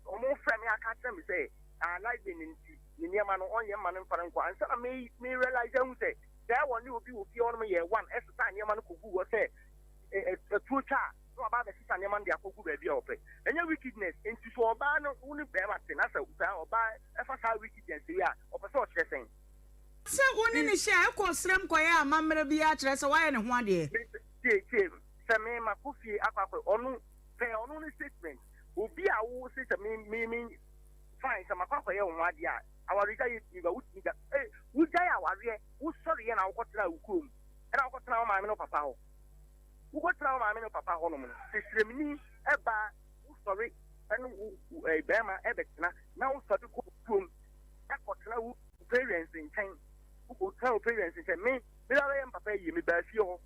wɔn frɛ me aka kyerɛ me sɛ, ah, light bill nti, ne nneɛma no, ɔnyɛ mma no mfa no nkɔ. Ansa na me, me realize ahu sɛ, sɛ wɔne obi wɔ fie hɔnom yɛ one, ɛsesa nneɛma no kɔgu hɔ sɛ, atuo twa a, na waba abɛsesa nneɛma no de akɔgu baabi a ɔpɛ. Ɛnyɛ wickedness. Nti sɛ ɔbaa no, wo ne bɛrima te na sɛ saa ɔbaa ɛfa saa wickedness yi a, ɔpɛ sɛ ɔkyerɛ sɛn? Sɛ wo ne no hyia a, ɛkɔ ɔsram kɔyɛ amammerɛ biara kyerɛ sɛ woayɛ ne ho adeɛ. Me, tie, tie, sɛ me makɔ fie akɔ akɔ, ɔno, pɛ ɔno ne statement. Obi a wo se sɛ me, me, me, fine, sɛ makɔ akɔyɛ wo ho adeɛ a, awaregyaeɛ tumi ba, wotumi gya, eh, wogyae awareɛ, wosɔreɛ na wokɔtenaa wo kurom, ɛna wokɔtenaa wo maame ne wo papa hɔ. Wokɔtena wo maame ne wo papa hɔnom no, sɛ sremni ba a, wosɔre ne wo barima bɛtena na wosɔre kɔ kurom kɔtena wo parents nkyɛn. Wokɔtena wo parents nkyɛn. Me, me ba bɛyɛ me papa ayie, mebaa fie hɔ.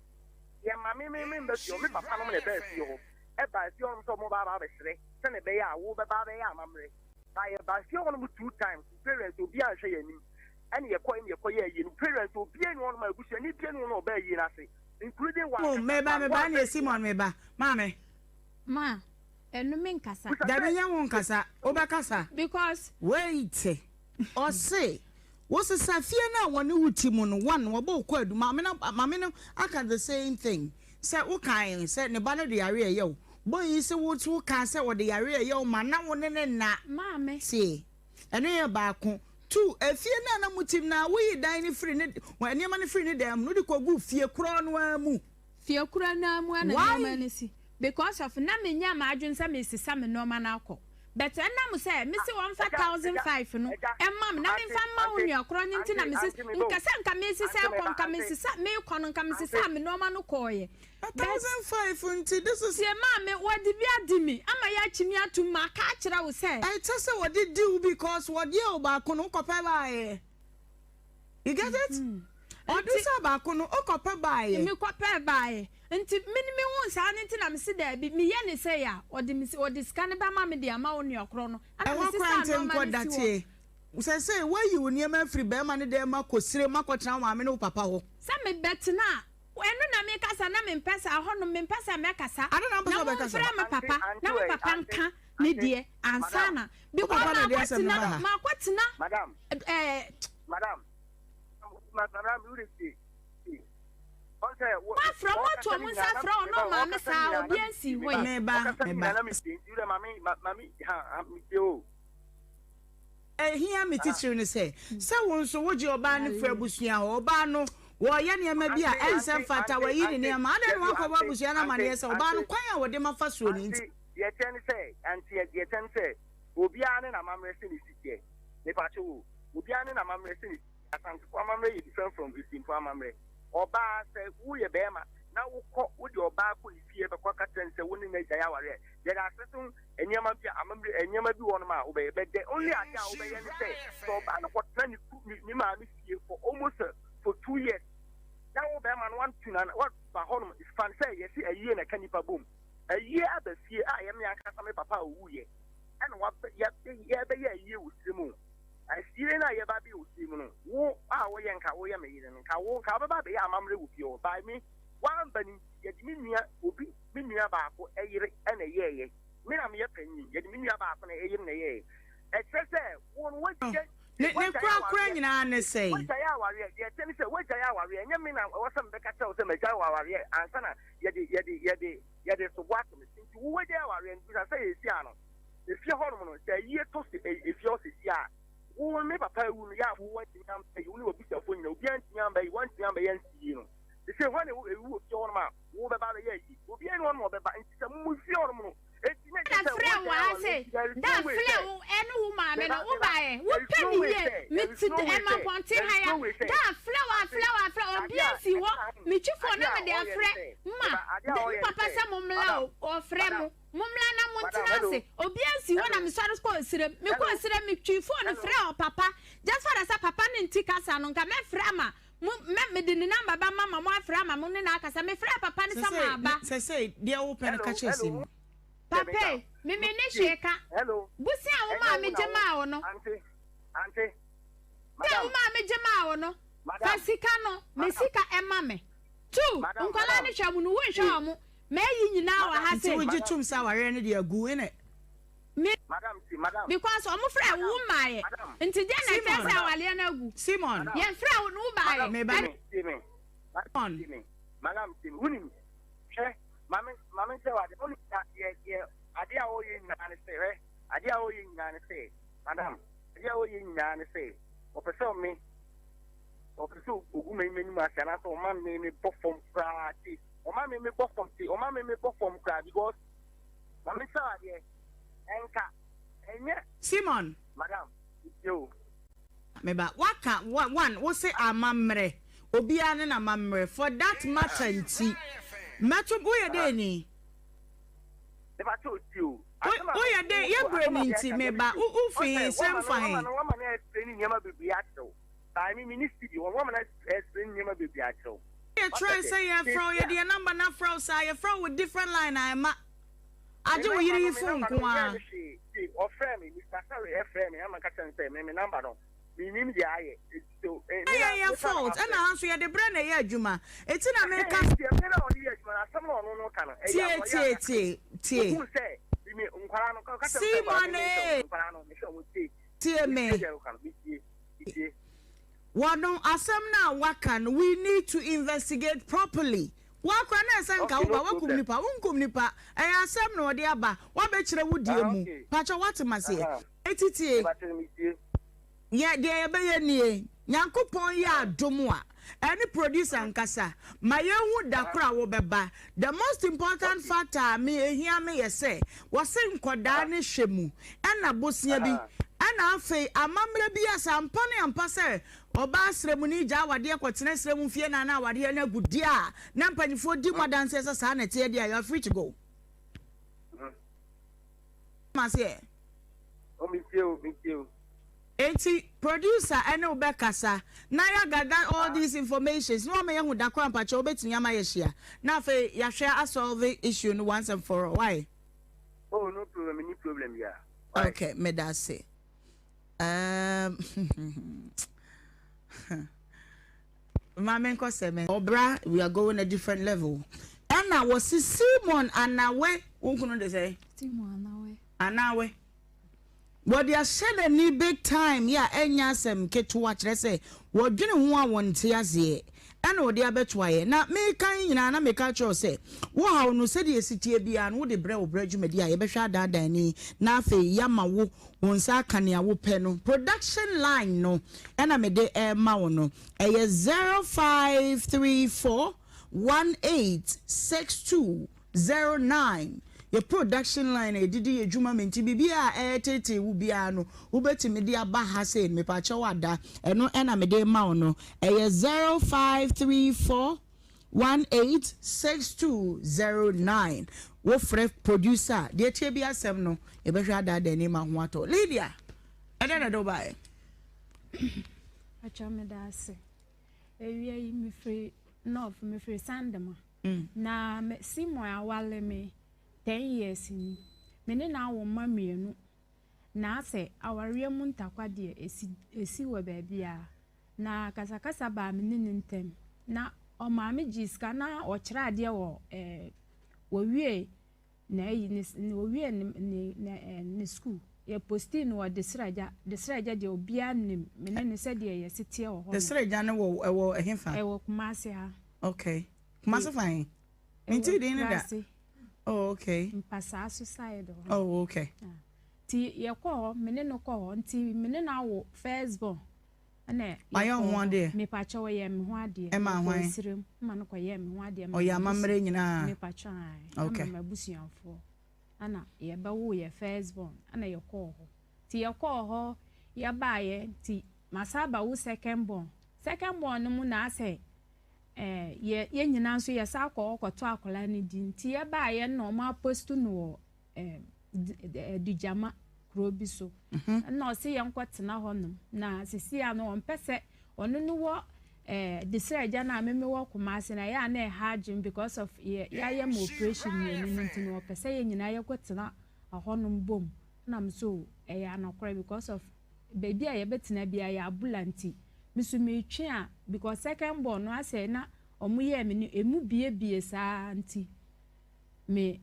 Yɛma me me memba fie hɔ, me papa nom na ɛbaa fie hɔ. Ɛbaa fie hɔnom sɛ wɔba aba abɛsrɛ sɛnea ɛbɛyɛ a wobɛba abɛyɛ amammerɛ. Ba yɛbaa fie hɔnom two times, parents obiara anhwɛ yɛn anim. Ɛne yɛkɔe ne yɛkɔyɛɛ ayie no, parents obiara nni hɔnom a abusuani biara nni hɔnom a ɔbaa ayie no ase. Including Oh, w'ankasa meba, koraa, meba, woampɛ ɛneɛ Simon meba. Maame. Ma, ɛno me nkasa. Dabi nyɛ wo nkasa, wobɛkasa. Because. Wait, ɔse, wo sesa fie no a wɔne wo te mu no, one, wɔbɔ wo kwaadu, maame no, maame no aka the same thing, sɛ wo kae sɛ ne ba no de yareɛ ɛyɛ wo, boy yi se wo nso wo kaa sɛ ɔde yareɛ ɛyɛ wo ma na wo ne no nna. Maame. Tie. Ɛno yɛ baako. Tu, efie no a na mote mu no ara, woyii dan no firii ne, nneɛma no firii ne dan mu no, wode kɔguu fie korɔ no ara mu. Fie korɔ no ara mu ara na Why? nneɛma no si. Because of na menyaa m'adwene sɛ meresesa me nneɛma no akɔ. But ɛnam sɛ mese wɔmfa 1005 no mma me na memfa mma wo nua korɔ no nti na mese, nka sɛ nka meresesa akɔ, nka mesesa, merekɔ no nka mesesaa me nneɛma no kɔeɛ. A 1005 nti, this is. Tie maame, wɔde bi adi me ama yɛakye me atom, maka akyerɛ wo sɛ. Ɛkyɛ sɛ wɔde di wo because wɔde yɛ wo baako no wokɔpɛ baeɛ. You get it? Ɔde sɛ baako no wokɔpɛ baeɛ. Mekɔpɛ baeɛ. Nti me me hu saa no nti na mese daabi, meyɛ ne sei a, ɔde me ɔde sika no bɛma me de ama wo nua korɔ no. Ɛna Ɛhɔ koraa mesesaa nti nnoɔma nkɔ no da si hɔ. tie. Sɛsɛi woayi wo nneɛma afiri barima no dan mu akɔ sire mu akɔtena wo maame ne wo papa hɔ. Sɛ mebɛtena a, Ɛno na meka sɛ na mempɛ saa hɔ nom, mempɛ sɛ mɛkasa, Ade na wopɛ na sɛ ɔbɛkasa? momfrɛ me papa na me papa nka ne deɛ ansa na, Wo because papa na ɛde asɛm no makɔtena, ba ha. makɔtena ɛɛ. Moafrɛ, moato wɔn nsa afrɛ wɔn na ɔmaame saa, obiara nsii hɔ yi. Meba, meba. Ehia me titiriw ne sɛ, sɛ wo nso wogye ɔbaa no firi abusua hɔ, ɔbaa no, wɔreyɛ nneɛma bi a ɛnsɛ mfata, wayi ne nneɛma, adɛn na woankɔbɔ abusua no amanneɛ sɛ ɔbaa no kwan a wɔde ma fa soɔ no nti? Auntie, deɛ ɛteɛ ne sɛ, auntie, deɛ ɛteɛ ne sɛ, obiara ne n'amammerɛ sɛ ne si teɛ. Mepakyɛw o, obiara ne n'amammerɛ sɛ ne si teɛ. Asantefoɔ amammerɛ yɛ different from Esimfoɔ amammerɛ. Ɔbaa, sɛ woyɛ barima na wokɔ, wode ɔbaa kɔ ne fie bɛkɔ ka kyerɛ no sɛ wo ne no agyae awareɛ, there are certain nneɛma bi a amammerɛ nneɛma bi wɔ hɔnom a wobɛyɛ but the only ade a wobɛyɛ ne sɛ sɛ ɔbaa no kɔtena ne ku ne ne maame fie for almost for 2 years na wo bɛrima no wantu na waba hɔnom fan sɛ yɛsi ayie na ɛka nipa bom ayie aba fie a yɛ me ankasa me papa a owuiɛ ɛna wabɛ yɛ yɛbɛyɛ ayie wɔ sire mu ayie no a yɛba bɛyɛ wɔ sire mu no wo a woyɛ nka woyɛ me yere no nka wo nka wobɛba abɛyɛ amammerɛ wɔ fie hɔ by me wamba no nti yɛde me nua obi me nua baako yere na ɛyɛeɛ. Me na meyɛ panyin, yɛde me nua baako na yere na ɛyɛeɛ. Ɛkyerɛ sɛ wo no woagyae Ne ne woagyae korakora awareɛ. nyinaa ne sɛn? Woagyae awareɛ. Deɛ ɛteɛ ne sɛ woagyae awareɛ. Ɛnyɛ me na ɛwɔ sɛ mebɛka kyerɛ wo sɛ magyae wo awareɛ ansa na yɛde yɛde yɛde yɛde sobo ato me so. Nti wo woagyae awareɛ no, bisa sɛ yɛsi ano. Efie hɔnom no, sɛ ayie to se efie hɔ sesie a, wo me papa awu no, yɛ a wo woantumi amba yi, wo ne w'abusuafoɔ nyinaa, obiara ntumi amba yi, woantumi amba yɛansi yie no. Seesei hwan na ɛwɔ ɛwu wɔ fie hɔnom a wo bɛba abɛyɛ ayi? Obiara nni hɔnom a ɔbɛba. Nti sɛ mo mo fie hɔnom no, enti na Da ɛkyerɛ sɛ frɛ wo woagyae ha awareɛ se nti there is da no way frɛ sɛ wo ɛne wo maame meba no wo meba baeɛ wo there is pɛ no ne way yie sɛ me there is te no way ɛma sɛ mpɔnten there ha is ya no way sɛ da frɛ wo ante afrɛ wo afrɛ adeɛ obia a nsi hɔ ɛka me twi phone adeɛ na a mede ɔyɛ ne afrɛ sɛ ma meba adeɛ a me ɔyɛ ne papa sɛ sɛ mo mmla madam o ɔfrɛ madam mo mo mmla na mo madam ntena hello ase obia nsi hɔ na hello me sɔre kɔɔ sirem me kɔɔ hello sirem me twi phone hello frɛ ɔpapa just for the sɛ papa ne nti kasa no nka mɛfrɛ ama Mo, mɛ, mede ne number bɛma ma moafrɛ ama mo ne no akasa. Mefrɛɛ papa no sɛ Sesei, maba. sesei, deɛ wopɛ no ka hello kyerɛ hello Simi. Papa e, me menni hwee ka. Hello Bosea a ɛnyɛ womaa wo me na gye wo maa wo no. ante ante Bosea a madam womaa me gye maa wo no, fa madam sika no, me madam sika ma me. Tu, madam nkwadaa madam no hwɛ mo no, wonhwɛ tie wɔn. M'ayi nyinaa wɔ ha Nti sei. wogye tom sɛ awareɛ no deɛ agu innit? Me Madam tie, madam. Because ɔmo frɛɛ wo, wo mmaeɛ. Madam. Nti deɛn na ɛkyerɛ Simon. sɛ awareɛ no agu? Simon. Yɛmfrɛɛ wo no wo baeɛ. Madam Me ba. tie me, tie me. Madam Simon. tie me. Madam tie me. Wonim, hwɛ, ma me, ma me nkyerɛ wo ade. Wonim na deɛ, deɛ, adeɛ a wɔyɛ nyinaa ne sɛ, hwɛ, adeɛ a wɔyɛ nyinaa ne sɛ, madam, adeɛ a wɔyɛ nyinaa ne sɛ, wɔpɛ sɛ me, wɔpɛ sɛ ogu m'anim ase anaasɛ wɔma me mebɔ fam koraa tie, wɔma me mebɔ fam tie, wɔma me mebɔ fam koraa because, ma me nkyerɛ wo adeɛ, ɛnka, ɛnyɛ. Simon. Madam, tie o. Me ba, waka one, wo se amammerɛ, obiara ne n'amammerɛ, for that matter nti, mɛto, woyɛ dɛn ni? Woyɛ dɛn, yɛ brɛ ni nti, me ba, wo wo fi he, sɛm fa he? Yɛ try sɛ yɛfrɛ wo, yɛde yɛ number no afrɛ wo saa, yɛfrɛ wo wɔ different line a ɛma, agye wo yere yi phone nko ara. Ɛyɛ yɛ fault ɛna ha nso yɛde brɛ na ɛyɛ adwuma eti na meka. Tie tie tie tie. Simon ee tie me. Wɔno asɛm no a waka no we need to investigate properly. Woakora na ɛsɛ nka woba woakum nipa wonkum nipa ɛyɛ asɛm na ɔde aba woabɛkyerɛ wo deɛ mu pakyɛ woate maseɛ eti tie. Yɛ deɛ yɛbɛyɛ nie, Nyankopɔn yɛ adom a, ɛne producer nkasa ma yɛnhu da koro a wobɛba. The most important factor a me ɛhia me yɛ sɛ, wɔse nkɔdaa no hwɛ mu, ɛna bosea bi, ɛna afei amammerɛ bi a sɛ ampa ne ampa sɛ ɔbaa srɛmuni gyaa awadeɛ kɔtena srɛ mu mfie nan na awadeɛ no agu deɛ a, na mpanyinfoɔ di mu adanseɛ sɛ saa na ɛteɛ deɛ a, you are free to go. Maseɛ. Oh, me tie o, me tie o. Enti producer ɛne wo bɛkasa na ya gather all these informations na wama yɛahu da koro a mpakyɛw wobɛtumi ama yɛahyia na afei yɛahwɛ asolve issue no once and for all why? Oh no problem, menni problem biara. Why? Okay, meda ase. Um, ma menkɔ sɛ me. Ɔbra, we are going a different level. Ɛna wɔsi Simon Anawe, wo kunu de sɛ? Simon Anawe. Anawe. Wɔde ahyɛ n'ani big time yɛ a ɛnyɛ asɛm ketewa kyerɛ sɛ wɔdwene ho a wɔnte aseɛ ɛna ɔde abɛto ayɛ. Na meka yi nyinaa na meka kyerɛ wo sɛ wo haw no sɛdeɛ ɛsi teɛ biara no wode brɛ wo brɛ dwumadi a yɛbɛhwɛ adaadaa ani na afei yɛama wo wo nsa aka nea wopɛ no. Production line no ɛna mede rema wo no ɛyɛ 0534 1862 09, Yɛ production line a yɛde di yɛ dwuma me nti biribiara a ɛreteetee wo biara no wobɛtumi de aba ha sei no mepakyɛw ada ɛno ɛna mede rema wo no ɛyɛ 0534 186209 wofrɛ producer a deɛ ɛteɛ bi asɛm no yɛbɛhwɛ adaadaa anim ma ho atɔ Lydia ɛdɛn na ɛde wo baeɛ? Atwa meda ase. Awia yi mefiri North mefiri Sandema. Na me Simon aware me ten years ni. Me ne no awo mma mmienu. Na asɛ awareɛ mu ntakwa deɛ ɛsi ɛsi wɔ baabiara. Na kasakasa baa me ne no ntam. Na ɔmaa me gyee sika na ɔkyerɛ adeɛ wɔ ɛɛ wɔwie N'ayi ne ne owiee ne ne ne ɛɛ ne sukuu. Yɛ postii no wɔ Desragya. Desragya deɛ obiara nim me ne no sɛdeɛ yɛsi teɛ wɔ hɔ no. Desragya no wɔ ɛwɔ ɛhefa? Ɛwɔ Kumasi ha. Okay. Kumasi fa he? Mentee din no da. Ɛwɔ Oh, okay. Mpasaa so side hɔ. Oh, okay. Ah. Nti yɛkɔɔ hɔ, me ne no kɔɔ hɔ. Nti me ne no awo first born. Ɛna Wayɛ wo ho adeɛ? Mepakyɛ ɔyɛɛ me ho adeɛ. Ɛmaa hwan? Mekɔɔ serem ma no kɔyɛɛ me ho adeɛ. Ɔyɛ amammerɛ nyinaa? Mepakyɛ ae. Okay. Ɛma m'abusuafoɔ. Ɛna yɛbɛwoo yɛ first born ɛna yɛkɔɔ hɔ. Nti yɛkɔɔ hɔ yɛbaeɛ nti masan aba wo second born. Second born no mu na asɛ ɛɛ yɛ yɛn nyinaa nso yɛsan kɔ hɔ kɔtɔ akwadaa no din. Nti yɛbaeɛ no na wɔn apost no wɔ ɛɛ Adugyama kuro bi so. Ɛna ɔse yɛnkɔtena hɔnom. Na sisi a no ɔmpɛ sɛ ɔno no wɔ ɛɛ Desire agya no a me mewɔ Kumasi no ɛyɛ a na ɛha adwene because of yɛ yɛayɛ ma operation mmienu no nti no ɔpɛ sɛ yɛn nyinaa yɛkɔtena ɛhɔnom bom. Ɛna me so ɛyɛ anɔkorɛ because of baabi a yɛbɛtena biara yɛ abula nti me so metwe a because second born no asɛ na wɔn yɛɛ me no emu biebie saa nti. Me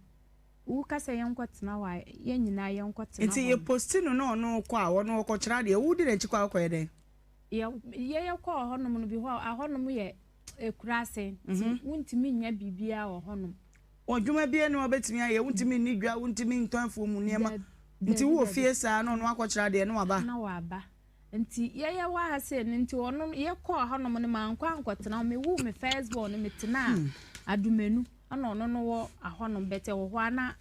wo ka sɛ yɛnkɔ tena hɔ a yɛn nyinaa yɛnkɔ tena hɔ. Nti yɛ posti no na ɔno kɔ a ɔno ɔkɔ kyerɛ adeɛ wo di n'akyi kɔ a wokɔ yɛ dɛn? Yɛ yɛ yɛ kɔɔ hɔ nom no bi hɔ ahɔ nom yɛ ekuraase nti wontumi nyɛ biribiara wɔ hɔ nom. Adwuma biara ni hɔ a wobɛtumi ayɛ wontumi nni dwa wontumi ntɔn afuo mu nneɛma nti wowɔ fie saa na ɔno akɔkyerɛ adeɛ na waba. Na waba. Nti yɛyɛ wɔ ha sei no nti ɔno yɛkɔɔ hɔnom no mankɔ ankɔtena hɔ mewoo me first born no metenaa Adumenu ɛna ɔno no wɔ ahɔnom but ɛwɔ hɔ a na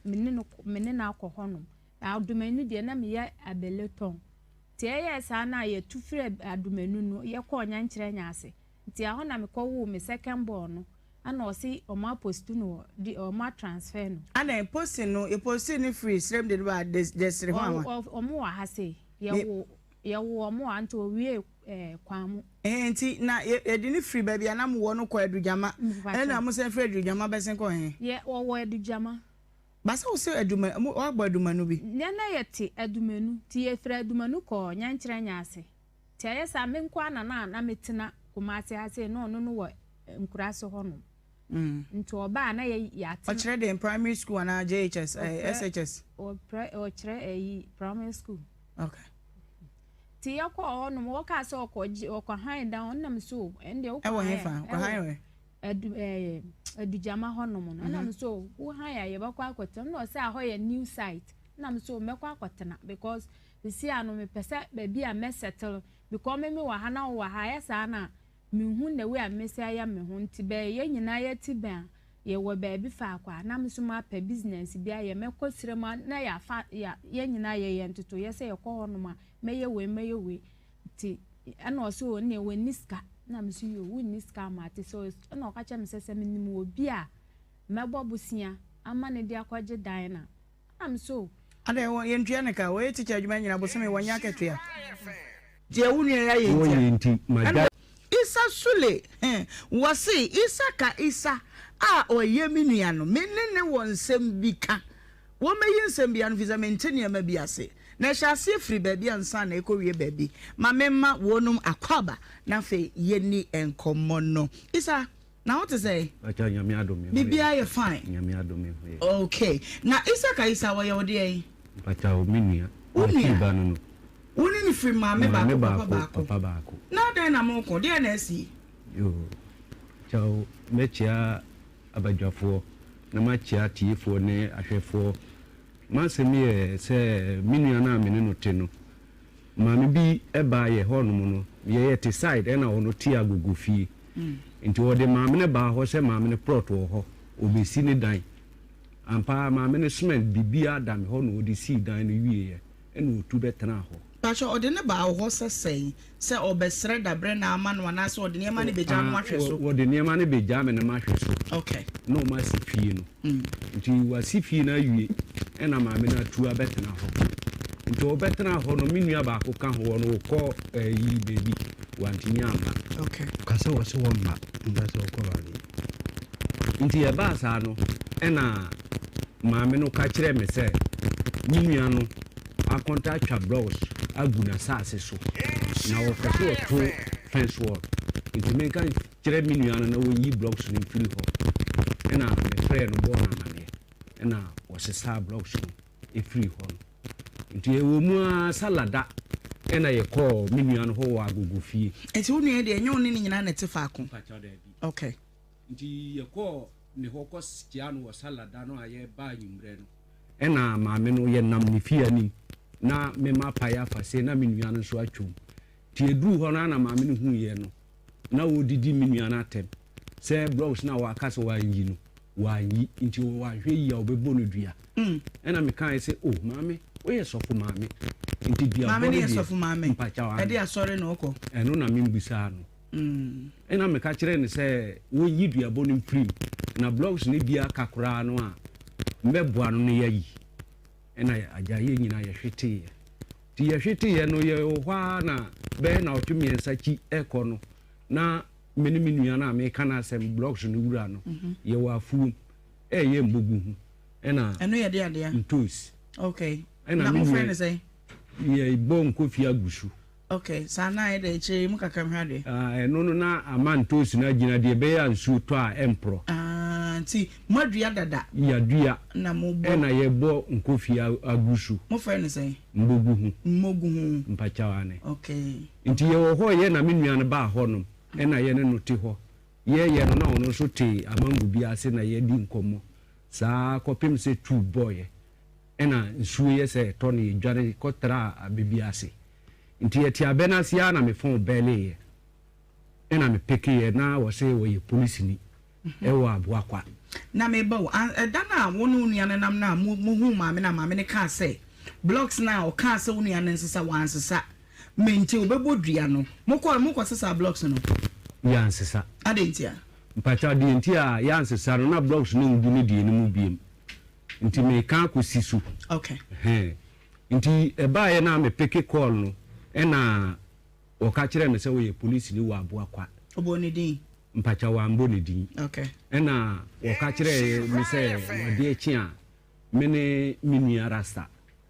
me ne no me ne no akɔ hɔnom Adumenu deɛ na meyɛ abele tɔn nti ɛyɛɛ saa na yɛtu firi Adumenu no yɛkɔɔ Nyankyerɛ Nyaase nti ɛhɔ na mekɔwoo me second born no Ɛna ɔse ɔmo apostu no wɔ de ɔmo atransfer no. Adɛn posting no yɛ posting no firi srem de no ba desere hɔ anwa. Ɔmo wɔ ha sei yɛwo yɛwo ɔmo wɔ ha nti ɔwie ɛɛ kwan mu. Ɛhɛn nti na yɛde no firi baabi a na mo wɔ no kɔ Adugyama ɛna mo san firi Adugyama bɛsen kɔ he? Yɛ ɔwɔ Adugyama. Ba sɛ wo se Aduma mo wabɔ Adumanu bi. Yɛn na yɛte Adumanu nti yɛfiri Adumanu kɔɔ Nyankyerɛ Nyaase. Nti ɛyɛ saa me nko ara na na na metena Kumasi ha sei na ɔno no wɔ nkuraase hɔ nom. Nti ɔba a na yɛ yɛatena. Ɔkyerɛ dɛn primary school anaa JHS eh, SHS? Ɔprɛ ɔkyerɛ ɛyi primary school. Okay. Nti yɛkɔɔ hɔ nom wɔkaa sɛ ɔkɔ gye ɔkɔ han dan ɔno nam so ɛndeɛ wokɔ Ɛwɔ hefa? Ɔkɔ han wɛ? Adu ɛɛ Adugyama hɔ nom no ɛna me so wo han a yɛbɛkɔ akɔtena ɛna ɔsɛ ahɔ yɛ new site ɛna me so mɛkɔ akɔtena because Seesei ara no mepɛ sɛ baabi a mɛ settle because me me wɔ ha na wo wɔ ha ayɛ saa na menhu the way a mɛsi ayɛ me ho nti bɛ yɛn nyinaa yɛte bɛn a yɛwɔ baabi faako a na me nso mapɛ business bi ayɛ mɛkɔ srɛ mu na yɛafa yɛ yɛn nyinaa yɛyɛ ntotoyɛ sɛ yɛkɔ hɔnom a mɛyɛ wei mɛyɛ wei nti ɛna ɔsɛ o ɛnna wɔnni sika na me nso yɛ o wonni sika ama ate sɛ ɛna ɔka kyerɛ me sɛ sɛ menim obi a mɛbɔ bosea ama no de akɔgye dan no a Am so. Adɛn wɔ yɛntua no ka? Wɔyɛ tikya adwuma nyina bosome wɔnyɛ akatua. Deɛ wo nua yi ayɛ ntia. Wɔyɛ nti magyae. Isa Sule he, wɔse Isa ka Isa a ɔyɛ me nua no, me ne no wɔ nsɛm bi ka. Wɔmmɛyi nsɛm bi ano, firi sɛ mente nneɛma bi ase. Na ɛhyɛ aseɛ firi baabi ansa na ɛkɔwie baabi. Ma memma wɔnom akwaaba, na afei yɛnni nkɔmmɔ no. Isa. Na wo te sɛn? Pakyɛw Nyame adom me ho yɛ. Biribiara yɛ fine. Nyame adom me ho yɛ. Okay. Na Isaka Isa wɔyɛ wo deɛn? Pakyɛw me nua. Wo nua? M'akyiri ba no no. Wo ne no firi maame baako papa baako? Papa baako. Na adɛn na mo ko? Deɛn na asi? Yoo. Pakyɛw mɛkyia abadwafoɔ na makyia atiefoɔ ne ahwɛfoɔ. M'asɛm yɛ sɛ me nua no a me ne no te no Maame bi baa yɛ hɔ nom no, yɛ yɛ te side ɛna ɔno te agogo fie. Nti ɔde maame no baa hɔ sɛ maame no plot wɔ hɔ, ɔbɛsi ne dan. Ampa ara maame no cement biribiara da me hɔ na ɔde sii dan no wieɛ ɛna ɔtu bɛtenaa hɔ. Pakyɛ ɔde no baa wo hɔ sɛ sɛn? Sɛ ɔbɛsrɛ dabrɛ na ama no anaasɛ ɔde nneɛma no bɛgyaa no ahwɛ so? Wɔde nneɛma no bɛgyaa me na mahwɛ so. Okay. Na wɔn asi fie no. Nti wɔasi fie no awie ɛna maame no atu abɛtena hɔ. Nti ɔbɛtena hɔ no me nua baako ka ho ɔno ɔkɔ ɛyi baabi wantumi amma. Okay. Ka sɛ wɔse wɔmma nka sɛ ɔkɔ baabi. Nti ɛbaa saa no ɛna maame no ka kyerɛɛ me sɛ me nua no akɔnta atwa blocks agu n'asase so na ɔpɛ sɛ ɔto fence wall nti menka nkyerɛ me nua no na wɔnyi blocks no mfiri hɔ ɛna mefrɛɛ no bɔɔ no amaneɛ ɛna wɔsesaa blocks no ɛfiri hɔ no nti ɛwɔ mu ara salada ɛna yɛkɔɔ me nua no hɔ wɔ agogo fie. Nti wo nua yi deɛ ɛnyɛ wo ne ne nyinaa na ɛte faako? Mpakyɛw daabi. Okay. Nti yɛkɔɔ ne hɔ kɔ kyiaa no wɔ salada no a yɛreba anwummerɛ no. Ɛna maame no yɛnam ne fie anim na me mapae afa sei na me nua no nso atwam. Nti yɛduruu hɔ no ara na maame no huu yɛn no na ɔredidi me nua no atɛm sɛ blocks no a waka sɛ wanyi no wanyi nti wanhwɛ yie a ɔbɛbɔ no dua. Ɛna mekaeɛ sɛ oh maame woyɛ sɔfo maame nti duabɔ Maame no no yɛ deɛ sɔfo maame? mpakyɛw Ɛde aane. asɔre na ɔkɔ? Ɛno na membisaa no. Ɛnna meka kyerɛɛ no sɛ wɔnyi duabɔ no mfiri mu, na blocks no bi aka koraa no a, mɛboa no na yɛayi. Ɛnna agya yɛn nyinaa yɛhweteeɛ. Nti yɛhweteeɛ no, yɛwɔ hɔ ara na bɛyɛ nnawɔtwe mmiɛnsa akyi rekɔ no, na me ne me nua no a meka n'asɛm, blocks no wura no, yɛwɔ afuom reyɛ mmogu ho. Ɛnna Ɛno yɛ de adeɛ? ntoosi. Okay. Ɛnna Na me mofrɛ nua no sɛn? yɛbɔ nkofie agu so. Ok, saa na ayɛ dɛ, kyerɛ mu kakra mehwɛ adeɛ. Ah, ɛno no na ama ntoosi no agyina deɛ ɛbɛyɛ a nsuo tɔ a ɛmporɔ. Ah, nti moadua dada? Yɛadua. Na mobɔ. Ɛna yɛbɔ nkofie agu so. Mofrɛ no sɛn? Mbogu ho. Mmogu ho. Mpakyɛw aane. Okay. Nti yɛwɔ hɔ yɛ na me nua no baa hɔ nom ɛna yɛne no te hɔ yɛɛyɛ no na ɔno nso te amango bi ase na yɛdi nkɔmmɔ saa kɔpem sɛ tube bɔɔyɛ ɛna nsuo yɛ sɛ ɛtɔ no yɛdwane kɔtraa abɛ bi ase nti yɛte abɛ no ase ara na me phone bɛɛleeɛ ɛna me pekeeɛ na wɔse wɔyɛ polisini ɛwɔ Aboakwa. Na meba o, ɛda no a wo ne wo nua no nam no a mohuu maame no a maame no kaa sɛ blocks no a ɔkaa sɛ wo nua no nsesa wansesa me nti ɔbɛbɔ dua no, mokɔɔ no mokɔsesaa blocks no? Yɛansesa. Adɛn ntia? Mpakyɛw deɛ nti a yɛansesa no na blocks no ngu ne deɛ no mu biom nti meka akɔsi so. Okay. Ɛhɛn. Nti ɛbaeɛ no a me peke call no ɛna wɔka kyerɛɛ me sɛ ɔyɛ polisini wɔ Aboakwa. Ɔbɔɔ ne din? Mpakyɛw wambɔ ne din. Okay. Ɛna wɔka kyerɛɛ me sɛ adeɛ kye a me ne me nua Rasta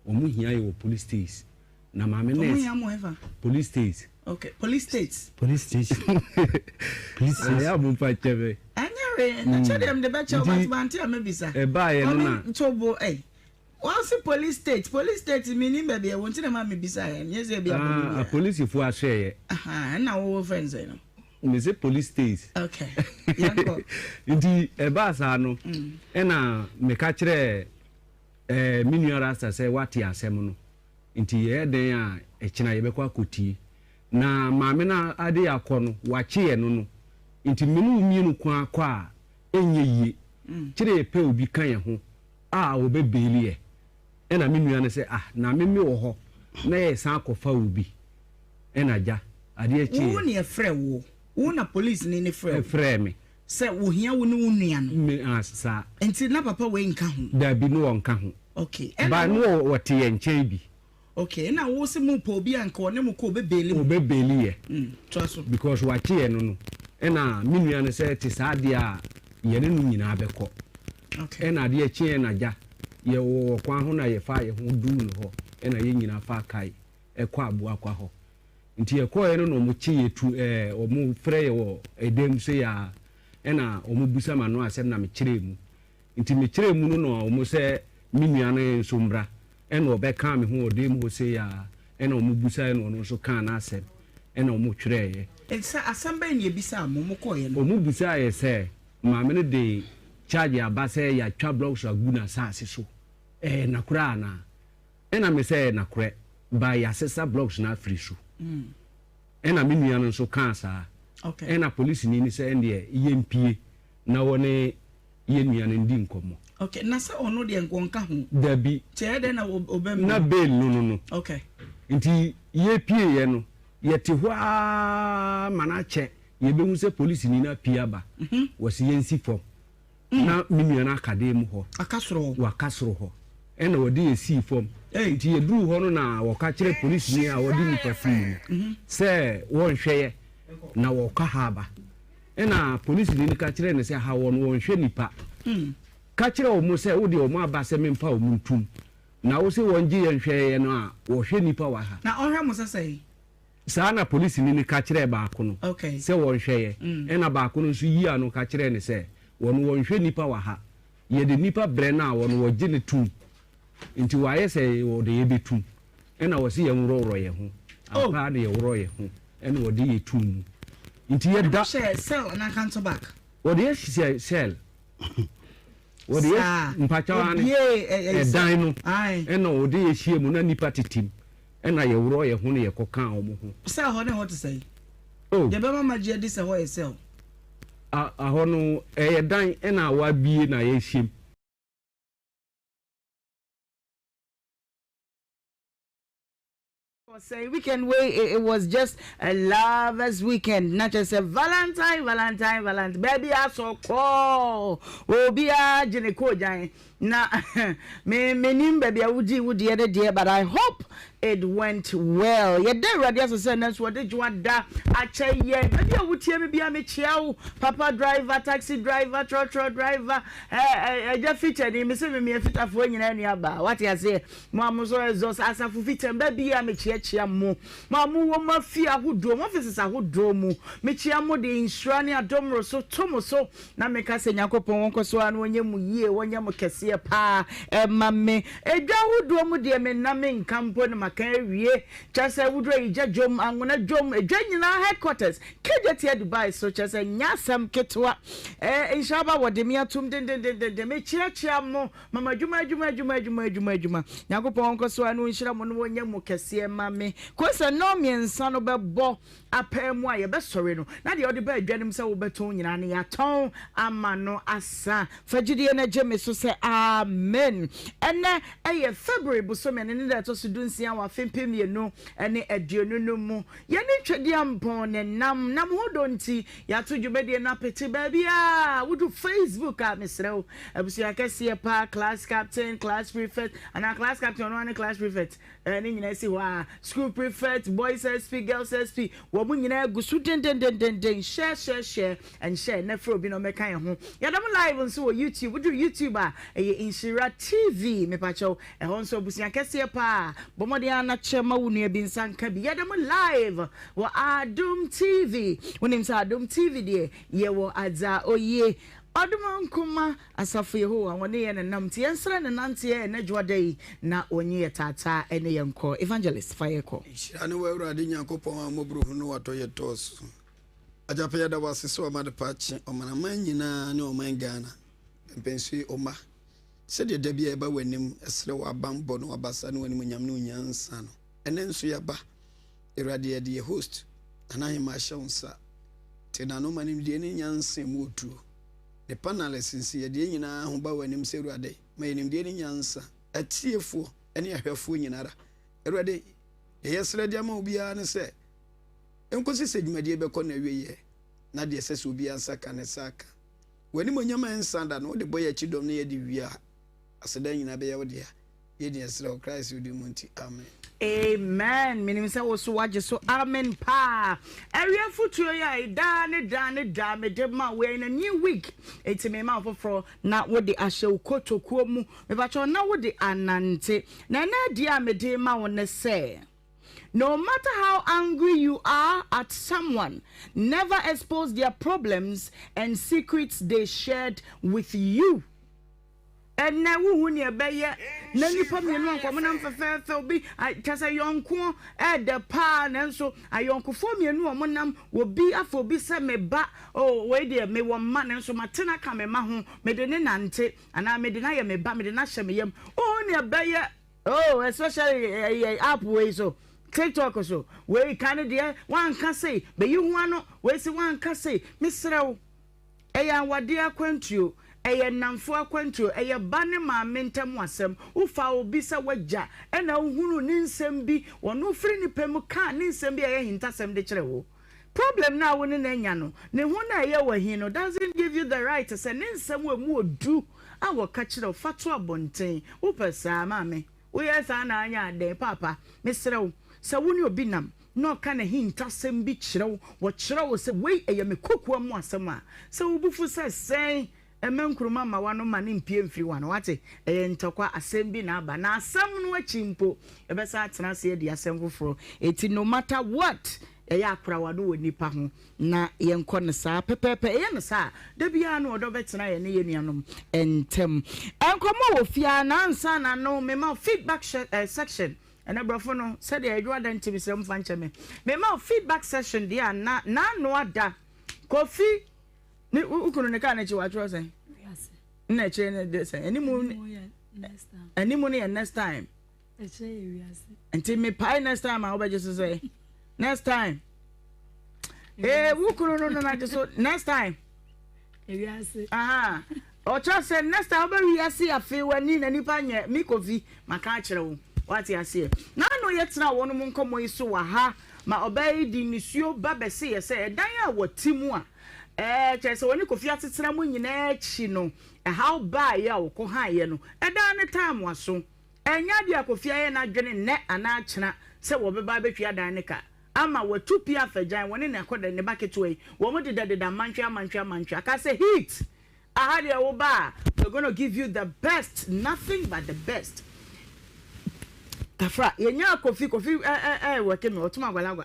wɔn hia yɛ wɔ police station. Na maame nurse. Wɔn hia mo hefa? Police station. Okay, police state. Police station. Police station. Ɛyɛ abo mpa kyɛ me. Ɛnyɛ hwee, na kyɛ deɛ mede bɛkyɛ wo, but mante a mɛbisa. Ɛbaeɛ no na. Ɔne ntobo, ɛy. Wɔse police state, police state mennim baabi ɛwɔ nti na ɛma mebisaeɛ, nyɛ sɛ ebi abɔ me biara. Apolisifoɔ ahyɛeɛ. Ahaa, ɛna wo frɛ no sɛn no? Mese police state. Okay, yɛnkɔ. Nti ɛbaa saa no, ɛna meka kyerɛɛ eh, me nua Rasta sɛ wate asɛm no, nti yɛyɛ dɛn a ɛkyena yɛbɛkɔ akɔtie. Na maame no ade akɔ no, wakye yɛn no no, nti me ne wo mmienu ko ara kɔ a, ɛnyɛ yie. Kyerɛ yɛpɛ obi ka yɛn ho a ɔbɛ baili yɛ. Ɛna me nua no sɛ ah na me me wɔ hɔ na yɛ san akɔ fa obi. Ɛna gya adeɛ kyeeɛ. Wo na yɛfrɛ wo, wo na police ni no frɛ wo. Ɛfrɛɛ me. Sɛ wɔhia wo ne wo nua no. Me ah saa. Nti na papa wei nka ho? Dabi no ɔnka ho. Okay ɛna But wo. no ɔte yɛn nkyɛn bi. Okay ɛna wo se mo pɛ obi a nka ɔne mo kɔ ɔbɛ baili mo. Ɔbɛ baili yɛ. Mm toa so. Because wakye yɛn no no ɛna me nua no sɛ ɛte saa deɛ a yɛne no nyinaa bɛkɔ. Okay. Ɛna adeɛ kyeeɛ na gya yɛ wɔ wɔ kwan ho na yɛ faa yɛ ho duu no hɔ ɛna yɛn nyinaa faa kae ɛkɔ Abuakwa hɔ. Nti yɛkɔeɛ no na ɔmo kye yɛ tu ɛɛ ɔmo frɛ yɛ wɔ ɛdan mu sei aa ɛna ɔmo bisa m'ano asɛm na me kyerɛɛ mu. Nti me kyerɛɛ mu no na ɔmo sɛ me nua no nso mmra ɛna ɔbɛ kaa me ho wɔ dan mu hɔ sei aa ɛna ɔmo busaeɛ na ɔno nso kaa n'asɛm ɛna ɔmo twerɛeɛ. Nti sɛ asɛm bɛn na yɛbisaa mo ɔmo kɔeɛ no? Ɔmo bisaa yɛ sɛ maame no de charge aba sɛ yɛatwa blocks agu n'asaase so ɛyɛ nakorɛ anaa? Ɛna me sɛ ɛyɛ nakorɛ but yɛasesa blocks no afiri so. Ɛna me nua no nso kaa saa. Ɛna polisini no sɛ ɛndeɛ yɛmpie na wɔne yɛn nua no ndi nkɔmmɔ. Okay, na sɛ ɔno deɛ nka ɔnka ho? Dabi. Nti ɛyɛ dɛn na ɔbɛm? Na bail no no no. Okay. Nti yɛpieeɛ no, yɛte hɔ ara ma no akyɛ, yɛbɛhu sɛ polisini no apue aba. Wɔse yɛnsi fam. Na me nua no aka dan mu hɔ. Aka soro hɔ. Waka soro hɔ. Ɛna wɔde yɛ sii fam. Nti yɛduruu hɔ no na wɔka kyerɛ polisini a ɔde nnipa fii mu no sɛ wɔnhwɛ yɛ na wɔkɔ ha aba. Ɛna polisini no ka kyerɛɛ no sɛ ha wɔ no wɔnhwɛ nnipa. Ka kyerɛ wɔn sɛ wo deɛ wɔn aba sɛ memfa wɔn ntum. Na wo se wɔngye yɛn nhwɛ yɛn a wɔhwɛ nnipa wɔ ha. Na ɔhwɛ mo sɛ sɛn? Saa na polisini no ka kyerɛɛ baako no sɛ wɔnhwɛ yɛ, ɛnna baako no nso yii ano ka kyerɛɛ no sɛ, Wɔn wɔnhwɛ nnipa wɔ ha. Yɛde nnipa brɛ no a, wɔn wɔgye no tom. Nti wɔayɛ sɛ wɔde yɛ bɛtum. Ɛnna wɔse yɛnworɔworɔ yɛn ho. Ampa ara na yɛworɔ yɛn ho, ɛnna wɔde yɛ too mu. Nti Wɔde mo yɛda. hyɛɛ cell anaa counter back? Wɔde yɛ hyɛɛ cell. Wɔde yɛ Saa. mpakyɛw ane Obiee ɛ ɛ ɛdan no Ae. ɛna wɔde yɛ hyia mu na nnipa tete mu ɛna yɛworɔ yɛn ho na yɛkɔkaa wɔn ho. Cell hɔ ne hɔ te sɛn? Oh. Deɛ ɛbɛma magye adi sɛ hɔ yɛ cell. A ahɔ no ɛyɛ dan ɛna wɔabie na yɛhyia mu. Sɛ weekend wei it was just a lovers weekend na kyerɛ sɛ valentine valentine valentine baabi asɔ kɔɔ obiara gye ne kɔɔ gyan. Na me mennim baabi a wodii wo deɛ no deɛ but I hope it went well. Yɛda Awurade ase sɛ nnɛ nso ɔde dwoada akyɛ yɛn. Baabi a wotie me biara mekyia wo. Papa driver, taxi driver, trɔtrɔ driver, agya fitani, mese me meyɛ fitafoɔ nyinaa nua baa. Wate aseɛ? Mo a mo nso ɛzɔs asafo fitam baabi a mekyiakyia mo. Mo a mowɔ mo afie ahodoɔ mu, offices ahodoɔ mu, mekyia mo de nhyira ne adom mmoroso to mo so. Na meka sɛ, Nyankopɔn wɔnkɔ so ara na wɔnyɛ mo yie, wɔnyɛ mo kɛseɛ paa mma me. Edwa ahodoɔ mu deɛ menna menka mpo na maka awie. Kyerɛ sɛ woduru Ayigya dwom, Anwona dwom, edwa nyinaa headquarters, Kejetia Dubai so, kyerɛ sɛ nyɛ asɛm ketewa. Eh, nhyira aba wɔde me atom dendendendenden. Mekyeakyea mo, mama adwuma adwuma adwuma adwuma adwuma adwuma. Nyankopɔn wɔnkɔ so ara na wɔnhyira mo na wɔnyɛ mo kɛseɛ mma me. Kɔsi sɛ nnɔn mmiɛnsa no bɛbɔ. Apaa mu a yɛbɛsɔre no, na deɛ wode ba adwa no mu sɛ wobɛtɔn nyinaa no, yɛatɔn ama no asa. Fa gyidie no gye me so sɛ amen. Ɛnnɛ yɛ February bosome no ne da ɛtɔ so dunsia wɔ afe 2020 no mu. Yɛne Twedeampɔn ne nam, nam ho dɔ nti, yɛato dwumadie no apete baabiara. Wodu Facebook a, mesrɛ wo, abusua kɛseɛ paa, class captain, class prefect, anaa class captain ɔno ara ne class prefect, Ne nyinaa si hɔ a, school prefect, boys SP, girls SP, wɔn nyinaa gu so dendendendenden, share share share and share na frɛ obi na ɔmmɛka yɛn ho. Yɛda mo live nso wɔ YouTube, woduru YouTube a, ɛyɛ Nhyira TV, mepakyɛw, ɛhɔ nso abusua kɛseɛ paa, bɔ mmɔden ara na kyɛ ma wo nua bi nsa nka bi. Yɛda mo live wɔ Adom TV, wonim sɛ Adom TV deɛ, yɛwɔ adza oye. Ɔdom Nkrumah Asafo Yehowa, wɔne yɛn nenam, nti yɛnsrɛ no nanteɛ ɛnnɛ dwoada yi, na ɔnyi yɛ taataa ɛne yɛn nkɔ. Evangelist, fa yɛ kɔ. Nhyira ne w'Awurade Nyankopɔn a mmɔborɔhunu ne w'adɔeɛ dɔɔso. Agya pa yɛda wo ase sɛ wama adepa akye ɔmanaman nyinaa ne ɔman Ghana mpɛnsoɔ yi ɔma sɛdeɛ da biara yɛba w'anim srɛ w'abanbɔ ne w'abasa ne w'animuonyam ne wo nyansa no ɛnɛ nso yɛaba Awurade yɛde yɛ host Nana Ahemaa hyɛ wo nsa te n'ano ma nimdeɛ ne nyansa mu ɔduro Ne panelists nso, yɛde yɛn nyinaa ho ba w'anim sɛ Awurade, ma yɛn nimdeɛ ne nyansa, atiefoɔ ne ahwɛfoɔ nyinara. Awurade, deɛ yɛsrɛ de ama obiara ne sɛ, ɛnkɔsi sɛ dwumadie bɛkɔ n'awieɛ, na deɛ ɛsɛ sɛ obiara nsa ka ne nsa aka. W'animuonyam a ɛnsa da no, wode bɔ yɛn akyi dɔm na yɛde wie a, aseda nyinaa bɛyɛ wo dea. Yei ne yɛsrɛ wɔ Christ wo din mu nti, amen. Amen menim sɛ wo so wagye so amen paa ɛwi afotuo yi a daa ne daa ne daa mede ma wo in a new week enti mema wo foforɔ na wode ahyɛ wo kotokuo mu mepakyɛw na wode anante na ɛnɛ deɛ a mede ma wo ne sɛ No matter how angry you are at someone, never expose their problems and secrets they shared with you. Ɛnnɛ wohu nea ɛbɛyɛ na nnipa mmienu anka wɔnam fɛfɛɛfɛ obi kyɛ sɛ yɔnko ɛɛdɛ paa nanso ayɔnkofoɔ mmienu a wɔnam obi afa obi sɛ me ba oh wei deɛ mewɔ mma nanso mate no aka me mma ho mede ne nante anaa mede no ayɛ me ba mede no ahyɛ me yam wohu nea ɛbɛyɛ oh especially ɛyɛ app wei so TikTok so wei ka ne deɛ wanka sei bɛyi ho ano wei se wanka sei mesrɛ wo Ɛyɛ awadeɛ akwantuo, ɛyɛ nnamfoɔ akwantuo, ɛyɛ ba ne maame ntam asɛm. Wofaa obi sɛ w'agya ɛna wohunuu ne nsɛm bi, ɔno firi ne pɛ mu kaa ne nsɛm bi a ɛyɛ ahintasɛm de kyerɛ wo. Problem no a wo ne no anya no, ne ho no a ɛyɛ wo ahi no doesn't give you the right sɛ ne nsɛm a ɛmu ɔdu a wɔka kyerɛ wo fa to abɔnten. Wopɛ saa maame? Woyɛ saa na anyɛ adɛn? Paapa, mesrɛ wo, sɛ wo ne obi nam na ɔka n'ahintasɛm bi kyerɛ wo, wɔkyerɛ wo sɛ wei ɛyɛ me kokoa mu asɛm a, sɛ wo bo fu sɛ sɛn, mma nkuruma mma w'ano mma no mpue mfiri w'ano, woate? Ɛyɛ ntɔkwa, asɛm bi na aba, na asɛm no akyi mpo, yɛbɛsan atena ase adi asɛm foforɔ. Enti no matter what, ɛyɛ a kora w'ano wɔ nnipa ho na yɛnkɔ no saa pɛpɛɛpɛ. Ɛyɛ no saa a, da biara no ɔdɔ bɛtena yɛne yɛn nuanom ntam. Nkɔmmɔ wɔ fie ara na ansa na no mema wo feedback section. Ɛnɛ brɔfo no sɛdeɛ adwo ada nti mesrɛ mo fa nkyɛ me. Mema wo feedback session deɛ a na n'ano ada. Kofi ne wo kunu ne kaa n'akyi watwerɛ sɛn? Nna akyire no de sɛn? Animu animu no yɛ next time. Nti mepae next time a wobɛgye so sɛ next time. Ee wo kunu no no na gye so next time. Ewiase. Aha. Ɔkyerɛ sɛ next time wobɛ wiase afei w'ani na nipa nyɛ me Kofi maka akyerɛ wo. Wate aseɛ. Na ano yɛ tena wɔn mu nkɔmmɔ yi so wɔ ha ma ɔbaa yi de nisuo ba bɛse yɛ sɛ ɛdan a wɔte mu a. Ɛɛ, kyerɛ sɛ wɔne Kofi asetena mu nyinaa akyi no, ɛhaw baeɛ a wɔkɔhaeɛ no, ɛdaa ne tamoaso. Ɛnyɛ adeɛ a Kofi ayɛ n'adwene nnɛ anaa kyena sɛ wɔbɛba abɛtua dan no ka ama watu pia afa gyan, wɔne ne akɔda, ne ba ketewa yi, wɔn dedadeda amantwe amantwe amantwe aka sɛ heat! Aha deɛ wo ba a we're gonna give you the best nothing but the best Kafra yɛnyaa Kofi Kofi ɛ ɛ ɛ wɔke me ɔtom agwalagwa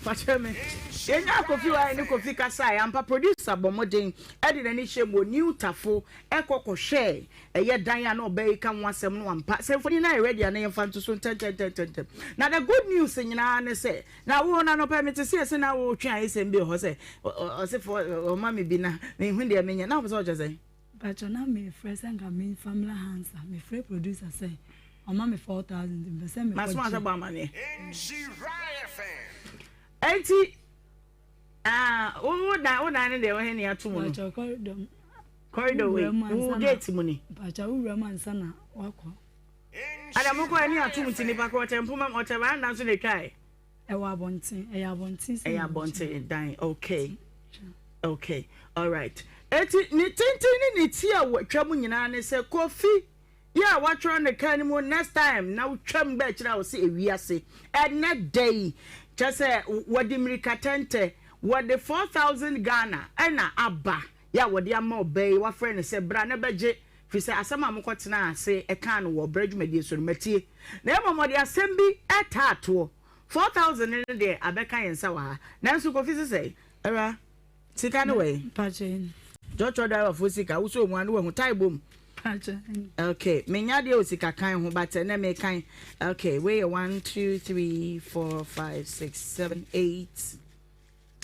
fakyɛ me yɛnyaa Kofi wa ne Kofi kasaeɛ ampa producer bɔ mmɔden ɛde n'ani hyɛ mu wɔ New Tafo ɛkɔ kɔhwɛɛ ɛyɛ dan a na ɔbaa yi ka ho asɛm no ampa sɛ mfoni no ayɛ ready a na yɛmfa nto so ntɛntɛntɛntɛntɛm na the good news nyinaa ne sɛ Na wo na anɔpa yi mete sɛ yɛse na wotwe ayesɛm bi wɔ hɔ sɛ ɔse fo ɔma me bi na menhu deɛ menyɛ na wopɛ sɛ ɔkyɛ sɛn? Mpakyɛ na mefrɛ sɛ nka memfa mmra ha ansa mefrɛ producer sɛ ɔma me 4000 nti mepɛ sɛ mekɔ Masoma sɛ bɔ amaneɛ. Enti ah wo dan wo dan ne deɛ wɔhe ne ato mu no? Mpakyɛ corridor mu. Corridor wei wo gate mu ni? Mpakyɛ wo wura mu ansa na wakɔ. Ada mo kɔ ɛne atom nti nipa korɔ ɔkyɛ mpoma mu ɔkyɛ veranda nso na etwae. Ɛwɔ abɔnten ɛyɛ abɔnten sɛ ɛyɛ abɔnten dan okay okay alright eti ne tenten ne ne ti a wɔatwa mu nyinaa ne sɛ kofi yɛ a wɔatwerɛ ne kan no mu next time na wotwam bɛ akyerɛ a wɔsi ewiase ɛnɛ da yi kyɛ sɛ wɔde mmirika tɛntɛ wɔde 4000 Ghana ɛna aba yɛ a wɔde ama ɔbaa yi wɔafrɛ no sɛ bra na bɛgye Firi sɛ asɛm a mokɔtenaa ase kaa no wɔ ɔbrɛ dwumadie so no, matie. Na mmom ɔde asɛm bi taa toɔ. 4000 no deɛ abɛka yɛn nsa wɔ ha. Nanso Kofi sesɛe. Awura, sika no wɔ he? Trɔtrɔ driverfoɔ sika, wosɔ mu a na wahu. Tae bom. Okay, menya deɛ wɔ sika kan ho, but ɛnɛ mekan. Okay, wei yɛ 1, 2, 3, 4, 5, 6, 7, 8.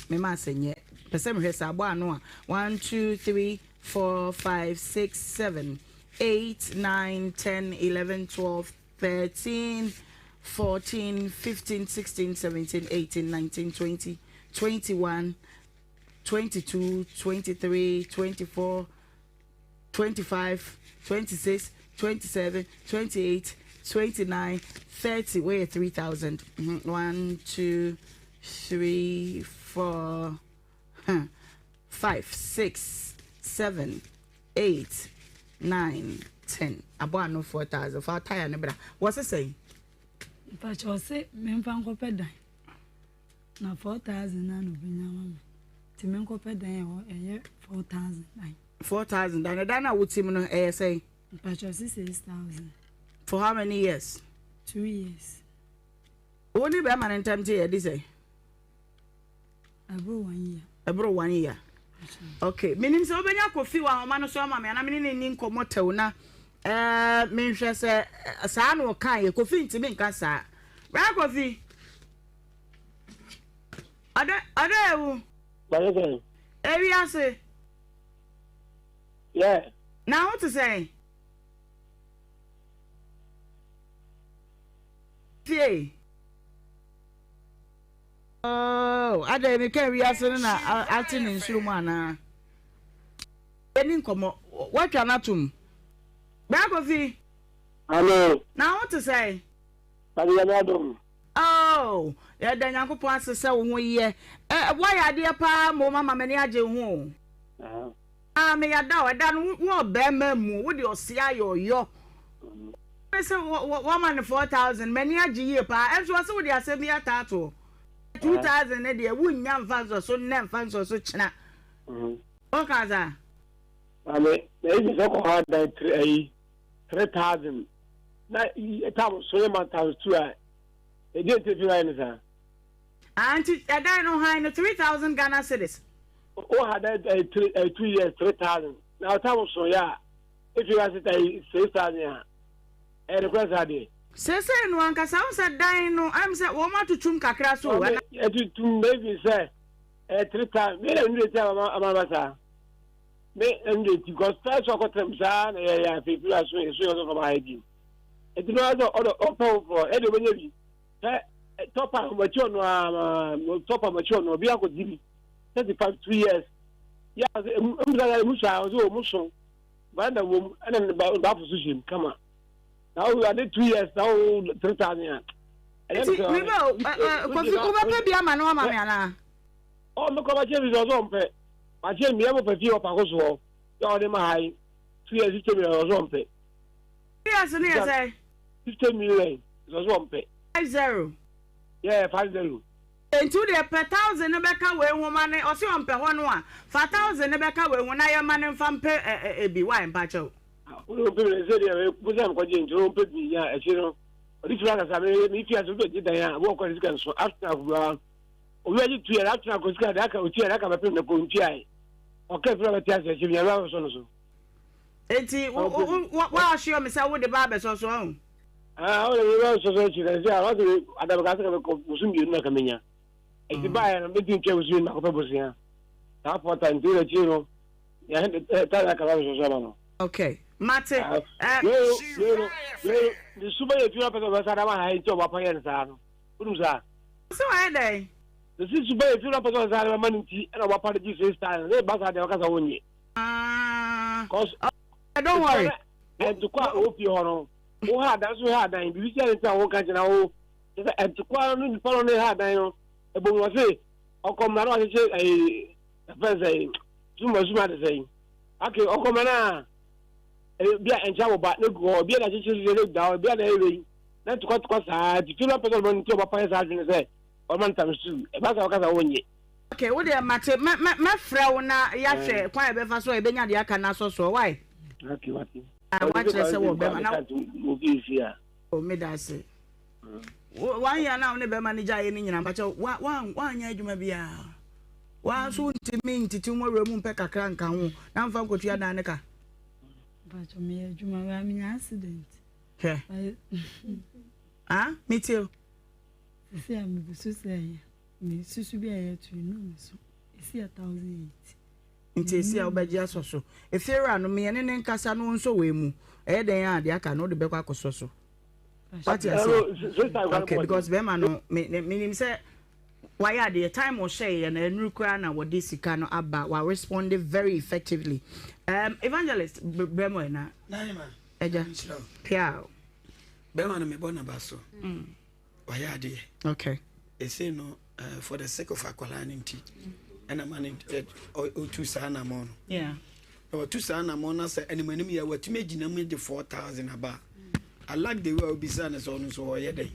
Me maths nyɛ. Pɛ sɛ mehwɛ sɛ abɔ ano a. 1, 2, 3, 4, 5, 6, 7, 8, 9, 10, 11, 12, 13, 14, 15, 16, 17, 18, 19, 20, 21, 22, 23, 24, 25, 26, 27, 28, 29, 30. Wei yɛ 3000. 1, 2, 3, 4, 5, 6, 7, 8, 9, 10. Abɔ ano 4000. Fa tire no bra. Wɔ se sɛn? Mpakyɛ ɔse memfa nkɔpɛ dan. Na 4000 na na obenya ama me. Nti menkɔpɛ dan ɛhɔ ɛyɛ 4000 dan. 4000 dan. Na dan na wote mu no ɛyɛ sɛn? Mpakyɛ ɔse 6000. For how many years? 2 years. Wo ne bɛrima no ntam te yɛ di sɛn? Ɛboro one year. Ɛboro one year. Okay, menim sɛ wobɛnya Kofi wɔ ahoma no so ama me anaa me ne no nni nkɔmmɔ tɛw na ɛɛ menhwɛ sɛ saa na ɔka yɛ Kofi ntumi nka saa. Bra Kofi. Ɔdɔ ɔdɔ ewu. Bɛyɛ sɛn? Ewi ase. Yeah. Na ho te sɛn? Fie. Oh, adɛn meka wiase no na ate ne nsoro mu anaa? Yɛni nkɔmmɔ. Woatwa no atom. Bra Kofi. Hello. Na ho te sɛn? Ade Nyame adom. Oh, yɛda Nyankopɔn ase sɛ wo ho yɛ. Eh, woayɛ adeɛ paa mmom ama m'ani agye wo ho o. Ah, me yada o, ɛda no wo ɔbɛrima mu, wo de ɔse ayɛ ɔyɔ. Me se wɔma no 4000, m'ani agye yie paa. Ɛnso ɔse wo de asɛm bi ataa toɔ. 2000 ne deɛ wonnya mfa nsɔ so nnɛ mfa nsɔ so kyena. Woka saa? Maame, na ebi sɛ kɔ ha dan tiri ayi 3000 na tam so yɛ ma times two a ɛdi nti fi ayɛ ne saa. Ah, nti ɛdan no han no 3000 Ghana cedis. O ha dan ɛyɛ three ɛyɛ 2 years 3000 na tam so yɛ a efi ase ta yi 6000 a ɛyɛ ne kora saa deɛ. Seesei no ankasa wohu sɛ dan no ɛm sɛ wɔn atutum kakra so. Maame ɛtutum maybe sɛ ɛyɛ 3000 mi na ndu eti ama ama ba saa. Me ɛnde ti because first ɔkɔ tɛm saa na yɛyɛ afei firi aso yɛ so yɛ ɔsɔ fam ayɛ bi eti na ɔsɔ ɔdɔ ɔpɛ foforɔ ɛde ɔbɛnya bi sɛ tɔpa ɔmɔkyi ɔno aa tɔpa ɔmɔkyi ɔno obi akɔ di bi 35 2 years yɛ ase emu emu sa emu sa ɔsɛ ɔmo so baranda wɔm ɛna ne ba baafo so hyɛ mu kama na ɔwɔ ade 2 years na ɔwɔ 3000 a. Nti mebɛ o kofi wobɛpɛ bi ama no ama me anaa. Ɔ mekɔ bɛkyɛ bi sɛ ɔsɛ ɔmpɛ. Wakyɛ mmea mo pɛ fie wɔ pako so hɔ sɛ ɔde ma ha yi 2 years 50 million ɔsɛ ɔmpɛ. 2 years no yɛ sɛn? 50 million ɔsɛ ɔmpɛ. 50. Yeah, 50. Enti wo deɛ pɛ thousand no bɛka wei ho ma no ɔse ɔmpɛ hɔ no a fa thousand no bɛka wei ho na yɛ ma no nfa mpɛ ebi why mpakyɛw. Wo de ɔmpɛ bi na sɛ deɛ bosa mekɔgye nti ɔmpɛ bi nya akyire no ɔde firi akasa me me fi ase wobɛgye dan a wowɔ kɔ ne sika nso after akura obi agye tuya na atena akɔ sika de aka otua na aka bɛpem na kɔ ntuae ɔka firi abɛte ase akyire nyame abɛsɔ no so. Enti wo wo wo wa assure me sɛ wode ba abɛsɔ so ɔho. Ah, wode me ba abɛsɔ so akyi na sɛ a wase adabɛka sɛ kabɛkɔ bosom mmienu na kamenya. Enti baeɛ no mɛtumi ntwa bosom mmienu na akɔpɛ bosea. Saa fɔta nti wode akyire no yɛ ta na kaba abɛsɔ so ama no. Okay, mate. Eh. Wei wei no wei ne suba yɛ fi na pɛ sɛ ɔbɛsa dama ha nti ɔbɛpa yɛ no saa no. Wonim saa? Ɔse wayɛ dɛn? Mese suba yɛ fi na pɛ sɛ ɔbɛsa dama ma no nti ɛna ɔbɛpa no gye sɛ style no. Ne ba saa deɛ ɔka sɛ wonyɛ. Ah. Cause oh, don't worry. Ɛntokwa a ɔwɔ fie hɔ no, wo ha adan so ha adan, biribi sia ne nti a woka nkyɛn wo. Kyɛ sɛ ɛntokwa no nipa no ne ha adan no, ɛbɔ mu ɔse ɔkɔ mmara na wahyehyɛ ɛyi ɛfɛn sɛ suma suma de sɛ ake ɔkɔ mmara na ebi a ɛnkyɛn aboba ne gu hɔ, ebi a na ahyehyɛ hyehyɛ ne da hɔ, ebi a na ɛyɛ wei na ntokwa saa nti fie no apɛ sɛ ɔbɛn nti ɔbɛpa yɛ saa adwene sɛ ɔma no tam su ɛba saa ɔka sɛ wonyɛ. Okay, wo deɛ mate, mɛ mɛ mɛfrɛ wo na yɛahwɛ kwan a yɛbɛfa so a yɛbɛnya deɛ aka no asɔ soɔ, why? Okay, wate. Ah, woakyerɛ sɛ wɔ bɛma na. Obi nsi a. Oh, meda ase. One year na wo ne bɛma no gyaeɛ no nyina mpakyɛ wa wa woanyɛ adwuma biara. Wa nso wontumi ntete mu awura mu mpɛ kakra nka ho na mfa nkɔtua dan ne ka. Mpakyɛ meyɛ adwuma ba menya accident. Hwɛ. Ah, metie o. Sisi a megu so sɛ ɛyɛ. Me susu bi a yɛto nnuru me so esi a 1008. Nti esi a wobɛgye asɔ so. Efiewura no me yɛne ne nkasa no ɔnsɔ wei mu. Ɛyɛ dɛn a deɛ aka no wode bɛkɔ akɔsɔ so. Wate aseɛ? Okay because bɛrima no me menim sɛ wayɛ adeɛ time ɔhyɛeɛ no ɛnuru koraa na wɔde sika no aba wa respond very effectively. Um, evangelist brɛ mu ɛna. Ɛgya. Piao. Bɛrima no mebɔ n'aba so. Mm. Wayɛ adeɛ. Okay. Ɛsei no uh, for the sake of akwadaa no nti ɛna ma no ɔtu saa anamɔ no. Yeah. Na watu saa anamɔ no sɛ anim anim yɛ watumi agyina mu de 4000 aba. I like the way a obisa no sɛ ɔno nso ɔyɛ dɛn.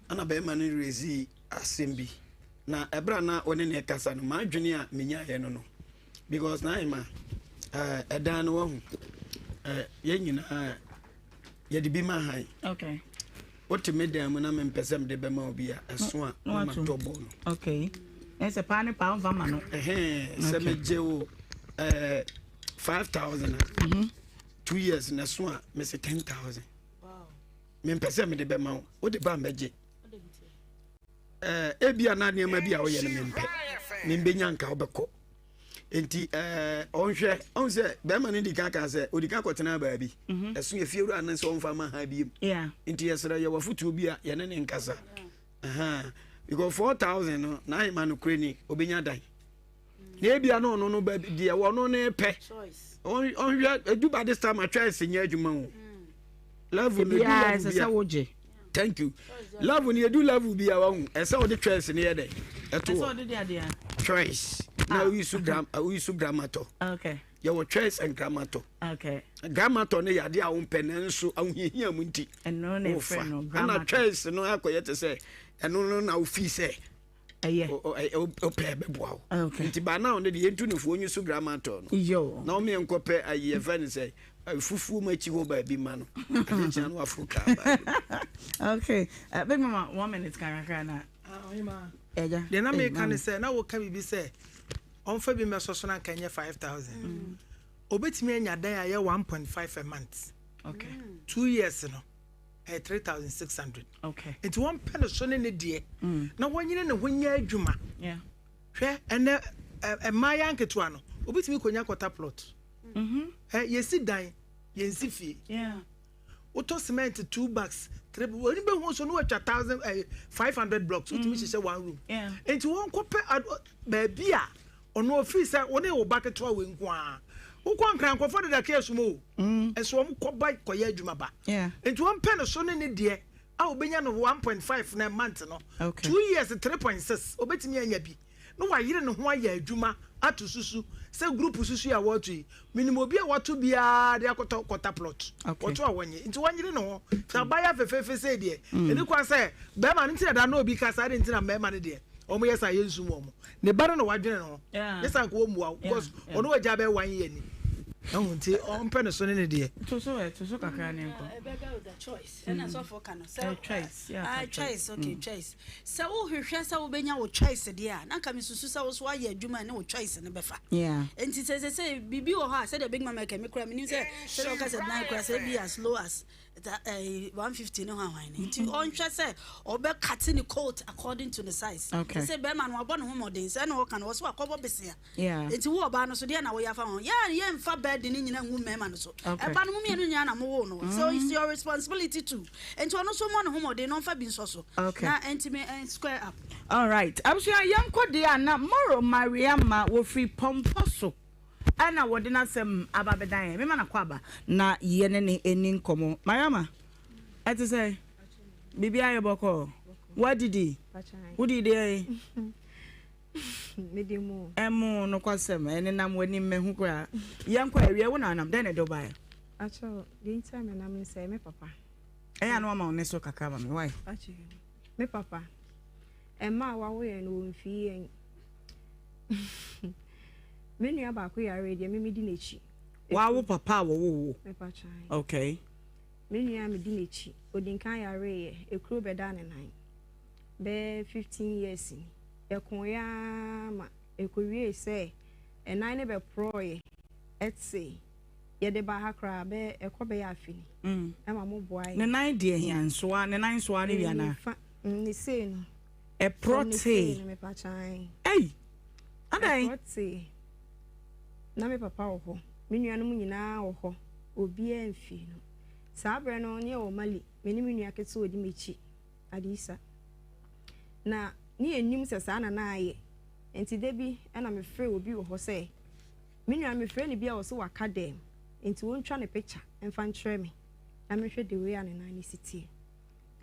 Ɛna bɛrima no rezi asɛm bi. Na ɛberɛ a na ɔne ne kasa no m'adwene a menyaeɛ no no because na ayɛ ma ɛdan no wahu yɛn nyinaa yɛde bi ma han. Okay. Wote me dan mu na mempɛ sɛ mede bɛma obi a, ɛso a na matɔ bɔ no. Okay. Ɛsɛ paa ne paa mfa ma no. Ɛhɛn, sɛ megye wo ɛɛ 5,000 a, 2 years na ɛso a mese 10,000. Mempɛ sɛ mede bɛma wo, wode ba mbɛgye. Ɛɛ ebi a na nneɛma bi a woyɛ no mempɛ, membɛnya nka wobɛkɔ. Nti ɛɛ ɔnhwɛ, ɔn sɛ bɛrima no di kan kan sɛ odi kan kɔtena baabi. Ɛso yɛ fiewura no sɛ ɔmfa ma ha biem. Nti yɛsrɛ yɛwɔ afotuo bi a yɛne ne nkasa. Because 4,000 no na ahema no kure ni obenya dan. Na ebia no ɔno no baabi deɛ ɔno ne pɛ. Ɔnhwɛ eduba this time atwa ɛsɛ nyɛ adwuma o. Level no edu level bi a. Thank you. Level no edu level bi a wahu ɛsɛ ɔde choice no yɛ dɛ ɛto hɔ. Choice na oyi so gram oyi so gramatɔ. Okay. Yɛwɔ choice and gramatɔ. Okay. Gramatɔ no yɛ adeɛ a wompɛ nanso ahohiahia mu nti. Ɛno na ɛfrɛ no gramatɔ. Ɛna choice no akɔyɛ te sɛ ɛno no na ofii sɛ. Ɛyɛ. Wopɛ bɛboa wo. Okay. Nti ba now no deɛ yɛntu no fo onyi so gramatɔ no. Yo. Na wɔn yɛn nkɔpɛ ayi yɛfrɛ no sɛ fufuo mu akyi hɔ baabi ma no. Adeɛ kyina no waforo kaa baabi. Okay. Big mama 1 minute kakra na. Ɛgya. Deɛ na meka ne sɛ na woka biribi sɛ ɔmfa bi mmɛsɔ so na nka ɛnyɛ 5000. Obetumi anya dan a ɛyɛ 1.5 a month. Okay. 2 years no ɛyɛ 3600. Okay. Nti wɔmpɛ no so ne ne deɛ na wɔnyere ne ho nyɛ adwuma. Hwɛ ɛnɛ mmaayɛ nketewa no obetumi konya quarter plot. Ɛ yɛsi dan yɛnsi fie. Wotɔ cement two bags three wɔn bɛ hu so no watwa thousand 500 blocks wotumi hyehyɛ one room. Nti wɔn kɔ pɛ baabi a ɔno ofiri sɛ wɔne wɔ ba ketewa wɔ nko ara wokɔ nkran nkɔfɔ deda kee so mu o ɛso wɔn kɔ ba kɔyɛ adwuma ba. Nti wɔn pɛ no so ne ne deɛ a obenya no 1.5 na month no 2 years 3.6 obetumi anya bi na wayere ne ho ayɛ adwuma. Ato susu sɛ group susu yi a wɔreto yi, menim obi a wato biara de akɔtɔ kɔta plot. Wɔto a wɔnye. Nti wɔnyere ne ho. Sɛ abaayewa fɛfɛɛfɛ sei deɛ, ɛni kwan sɛ bɛrima no nti na da na obi ka saa de nti na mmarima no deɛ wɔn yɛ saa yɛnsum wɔn. Ne ba no na wadwene ne ho. Ne saa nka wɔmmua wo because ɔno wagya bɛyɛ one year ni. Ɛho nti ɔmpɛ ne so ne ne deɛ. To so ɛ, to so kakra ne nkɔ. Ɛbɛga with the choice. Ɛna sɔfo ka no sɛ choice. Yeah, ah, choice, okay, choice. Sɛ wohwehwɛ sɛ wobɛnya wo choice deɛ a, na anka mesusu sɛ wo nso woayɛ adwuma a ɛne wo choice no bɛfa. Enti sɛ sɛsɛ biribi wɔ hɔ a, sɛdeɛ Big Mama ɛka, me koraa menim sɛ sɛdeɛ woka sɛ dan koraa sɛ ebi as low as eh, 150 ne hwanhwan no. Nti ɔnhwɛ sɛ ɔbɛkate ne coat according to ne size. Okay. Sɛ bɛrima no wabɔ ne ho mmɔden, sɛ ɛna ɔka no, wɔ so wakɔbɔ besea. Yeah. Enti wo ɔbaa no so deɛ na woyɛ afa ho? Yɛ yɛmfa burden no nyina ngu mmarima no so. Okay. Ɛba no mo mmienu nyinaa na mowoo no. So it's your responsibility too. Enti ɔno nso mmɔ ne ho mmɔden na ɔmfa bi nsɔ so. Okay. Na ɛntumi ɛn square up. All right. Abusua yɛnkɔ deɛ a na Moro Mariama wɔfiri Pɔmpɔ so ɛna wɔde n'asɛm aba abɛdan yɛn. Mema no akɔ aba na yɛne ne ɛni nkɔmmɔ. Mariama, ɛte sɛ? Biribi ayɛ bɔkɔɔ? Woadidi? Wodii deɛn? Mede mo. Ɛmo nokwasɛm ɛnenam w'anim mahu koraa. Yɛnkɔ awie wo na anam dɛn na ɛde wo baeɛ? Akyɛw deɛ nti a menam ne sɛ me papa. Ɛyɛ a na wama wo nne so kakra ma me why? Akyɛw me papa ɛma a wawo yɛn no wɔmfii yɛn. Me nua baako yare deɛ me medi n'akyi. Wawo papa a wɔwo wo? Mepa kyan. Okay. Me nua a medi n'akyi odi nkan yareeɛ ekuro bɛdaa ne nan bɛyɛ 15 years ni. Yɛkoeɛ ara ma ɛkɔwiee sɛ ɛnan no bɛporɔeɛ tee. Yɛde baa ha koraa bɛyɛ ɛkɔ bɛyɛ afe ni. Ɛma moboaeɛ. Ne nan deɛ hia nsoa, ne nan nsoa no wie anaa? Ne fa, ne sei no. Ɛporɔ Ne sei tee. no mepa kyan. Ei! Adɛn? Ɛporɔ tee. Na me papa wɔ hɔ, me nuanom nyinaa wɔ hɔ, obiara mfii no. Saa berɛ no ne yɛwɔ Mali, me ne me nua ketewa a ɔdi m'akyi. Adisa. Na ne yɛnnim sɛ saa na na ayɛ. Nti da bi na mefrɛɛ obi wɔ hɔ sɛ, me nua no mefrɛ no bi a ɔse waka dɛm, nti ɔntwa ne picture mfa nkyerɛ me na menhwɛ the way a ne nan no si teɛ.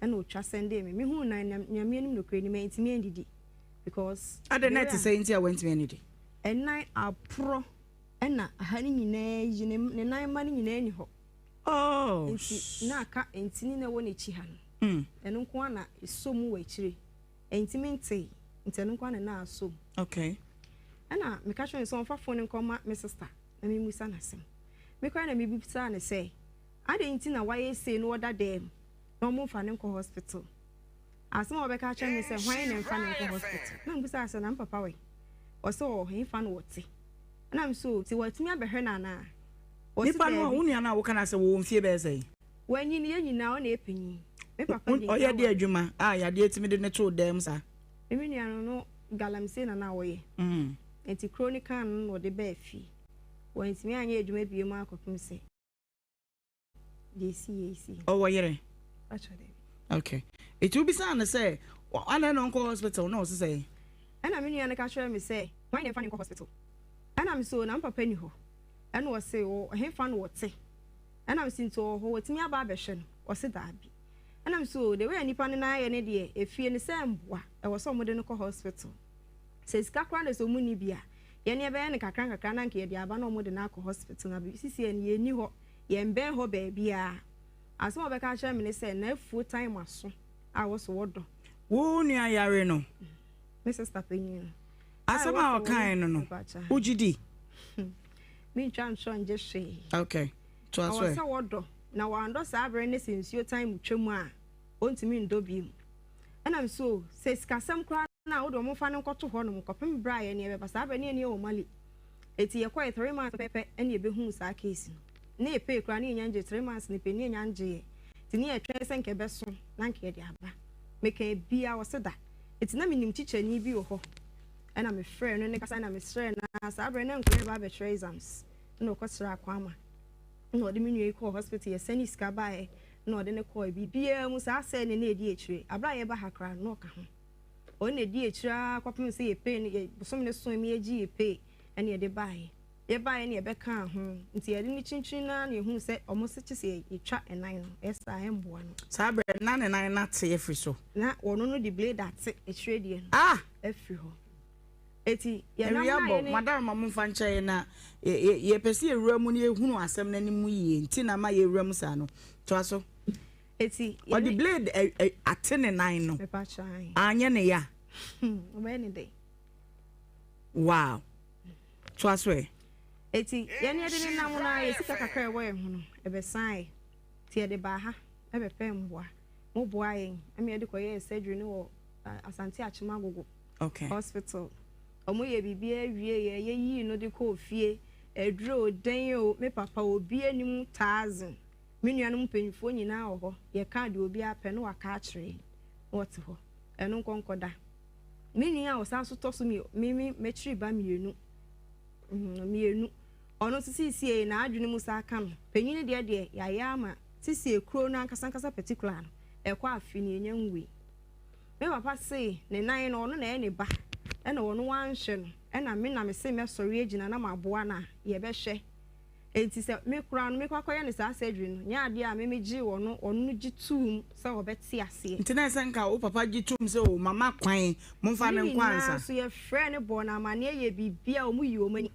Ɛna ɔtwa sɛndee me. Mehuu nan no, Nyame anim nokorɛ ni, mantumi andidi because Adɛn the na way ɛte a sɛ nti a wantumi annidi? Ɛnan aporɔ ɛna aha no nyinaa yi, ne nan mma no nyinaa nni hɔ. Oh. Nti na aka ntini na ɛwɔ n'akyi ha no. Ɛno nko ara na ɛsɔ mu wɔ akyire. Ɛntumi ntee, nti ɛno nko ara na na asɔ mu. Okay. Ɛna meka kyerɛ no sɛ ɔmfa phone no nkɔma me sister na memmisa no asɛm. Me koraa na mebisaa no sɛ, adɛn nti na wayɛ sei na ɔda dan mu na wɔmfa no nkɔ hospital? Asɛm a ɔbɛka akyerɛ me sɛ hwan na ɛmfa no nkɔ hospital? Na mebisaa sɛ na me papa wɔ he? Ɔsɛ ɔwɔ he fa na ɔte. Ɛna me so nti watumi abɛhwɛ no anaa? Ɔse Nipa no a daabi. wo nua no a woka no asɛ wɔwɔ mfie bɛyɛ sɛn? Wanyin, yɛn nyinaa ɔna yɛ panyin. Me papa di Ɔyɛ nkan deɛ ware. adwuma a yadeɛ tumi de no too dan mu saa? Me me nua no no galamsey na na ɔyɛ. Nti kuro no kaa no na ɔde baa fie. Wantumi anyɛ adwuma bio ara kɔpem sɛ. Deɛ esi yɛ esi. Ɔwɔ yere? Pacho dabi. Okay. Eti wobisaa no sɛ adɛn na ɔnkɔ hospital na ɔse sɛn? Ɛna me nua no ka kyerɛɛ me sɛ hwan na ɛmfa no nkɔ hospital? Ɛna me se o na me papa ni hɔ. Ɛna ɔse o ɛhefa na ɔte? Ɛna me se nti ɔwɔ hɔ watumi aba abɛhwɛ no? Ɔse daabi. Ɛna me se o the way a nipa no nan ayɛ no deɛ efie no sɛ mboa ɛwɔ sɛ wɔde no kɔ hospital. Sɛ sika koraa na sɛ wɔn nni bi a yɛn yɛbɛyɛ no kakra nkakra na anka yɛde aba na wɔde no akɔ hospital na sisi yɛn yɛnni hɔ. Yɛmmbɛn hɔ baabiara. Asɛm a ɔbɛka akyerɛ me ne sɛ, N'afuo tan m'aso a wo so wodɔ. Wo nua yare no. Me sista panyin no. Asɛm a ɔkae no no, wogye di? Mentwa ntorɔ ngye hwee. Okay, toa so Ɔwɔ ɛ. sɛ wɔdɔ, na wandɔ saa bere no sɛ nsuo tan mu twam a, ɔntumi ndɔ bio. Ɛna me so, sɛ sikasɛm koraa no a, wode wɔn mfa no nkɔto hɔnom kɔpem berɛ a yɛne yɛbɛba. Saa berɛ no yɛne yɛwɔ Mali. Enti yɛkɔeɛ three months pɛpɛpɛ ɛna yɛbɛhuu saa case no. Na yɛpɛe koraa na yɛnnya ngyee three months no pɛ na yɛnnya ngyeeɛ. Nti na yɛtwɛn sɛ nka ɛbɛso na nka yɛde aba. Mekaa biaa ɔse da. Enti na menim tikyani bi wɔ hɔ ɛna mefrɛɛ no ne kasa na mesrɛɛ no ara. Saa berɛ no na nkwadaa reba abɛtwerɛ exams ɛna ɔkɔsraa Kwama ɛna ɔde me nua yi kɔɔ hospital yɛsɛnee sika baeɛ ɛna ɔde no kɔɔe. Biribiaa mu saa sɛɛ ne na ɛdi akyire. Aberɛ a yɛreba ha koraa no na ɔka ho. Ɔno na ɛdii akyire ara kɔpem sɛ yɛpee no, yɛ, bosome no soe ma yɛgyee yɛ pay ɛna yɛde baeɛ. Yɛbaeɛ na yɛbɛkaa ho, nti yɛde no kyinkyini no ara na yɛhuu sɛ wɔn se kyesɛ yɛtwa ɛnan no, ɛyɛ saa a ɛmmoa no. Saa berɛ no na ne nan no ate afiri so. Na wɔno no de blade ate akyire deɛ no Ah! afiri hɔ. Eti yɛnam Awia na bɔ, yɛne. Madam ma momfa nkyɛ yɛn na yɛpɛ sɛ yɛwura mu na yɛhunu asɛm no anim yie nti na ama yɛwura mu saa no. Toa so. Eti Ɔde yɛne. blade ɛ, ɛ, ate ne nan no. Mepa kyɛw ae. Anyɛ ne ya. Ɔbɛyɛ ne dɛn? Wow. Toa so ɛ. Eti yɛne yɛde ne nam no ara yɛ sika kakra a ɛwɔ yɛn ho no ɛbɛsaeɛ. Nti yɛde baa ha bɛpɛɛ mmoa. Moboaa yɛn ma yɛde kɔyɛɛ surgery no wɔ Asante Akyem Agogo. Okay. Hospital. Ɔmo yɛ biribiara wie yɛ, yɛyii no de kɔɔ fie. Aduro o, dɛn o, me papa obi anim thousand. Me nuanom mpanyinfoɔ nyinaa wɔ hɔ. Yɛkaa deɛ obiara pɛ na waka akyerɛ yɛn. Na wɔte hɔ. Ɛno nkɔ nkɔda. Me nua a ɔsan so tɔ so me me m'akyiri ba mmienu. Mmienu. Ɔno nso seesei n'adwene mu saa ka no. Panyin no deɛ deɛ yɛayɛ ama seesei kuro no ankasa ankasa particular no, ɛkɔ afe ni ɛnya nwui. Me papa se ne nan no ɔno na ɛyɛ ne ba ɛna ɔno wanhwɛ no ɛna me na mese mɛsɔre agyina na maboa no a yɛbɛhwɛ. Enti sɛ me koraa no mekɔ akɔyɛ no saa surgery no nyɛ adeɛ a me megyee ɔno ɔno no gye toom sɛ ɔbɛte aseɛ. Nti na ɛsɛ nka wo papa gye toom sɛ o mama kwan momfa Ne no nkɔ nyinaa ansa. nso yɛfrɛɛ no bɔɔ no amaneɛ yɛɛ biribiara wɔn yii wɔn ani.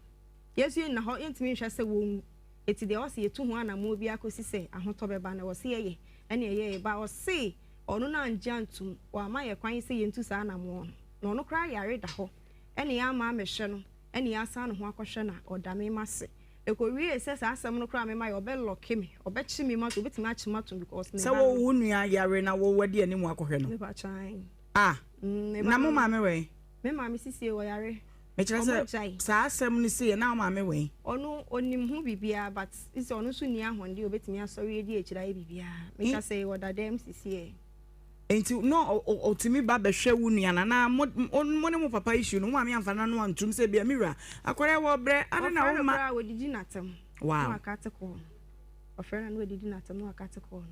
Yɛn nso yɛnnyina hɔ yɛntumi nhwɛ sɛ wɔnwu. Enti deɛ ɛwɔ sɛ yɛtu ho anammɔn biara kɔsi sɛ ahotɔ bɛba no ɛwɔ sɛ yɛyɛ ɛne ɛyɛeɛ but ɔse Ɔno no anngye anntom, ɔamma yɛ kwan sɛ yentu saa anamɔn no. Na ɔno koraa yare da hɔ, ɛna yɛamma ammɛhwɛ no, ɛna yɛasan ne ho akɔhwɛ no a, ɔda me m'ase. Ekowiee sɛ saa asɛm no koraa mema yɛ, ɔbɛ lɔke me, ɔbɛkye me matom, obetumi akye m'atom because me Sɛ ba wo no. wo nua yare na wo wadi anim akɔhwɛ no? Mepakyɛ ae. Ah, Mm, me ba na mo no. maame wɛn? Me maame sisie ɔyare. Mekyerɛ Ɔmo sɛ agyae. saa asɛm no siiɛ na wo maame wɛn? Ɔno ɔnim ho biribiara but sisi ɔno nso nni ahɔnde a ɔbɛtumi asɔre adi akyire ayɛ biribiara. Meka sɛ ɔda dɛm sisi ɛ. Nti na ɔtumi ba bɛhwɛ wo nua no anaa mo mo ne mo papa issue no wo maame amfa n'ano antum sɛ bia me wura akwadaa yi wɔ brɛ adɛn na Ɔfrɛ no womma koraa a ɔdidi n'atɛm na Wow. wakate kɔɔ no. Ɔfrɛ no a na wadidi n'atɛm na wakate kɔɔ no.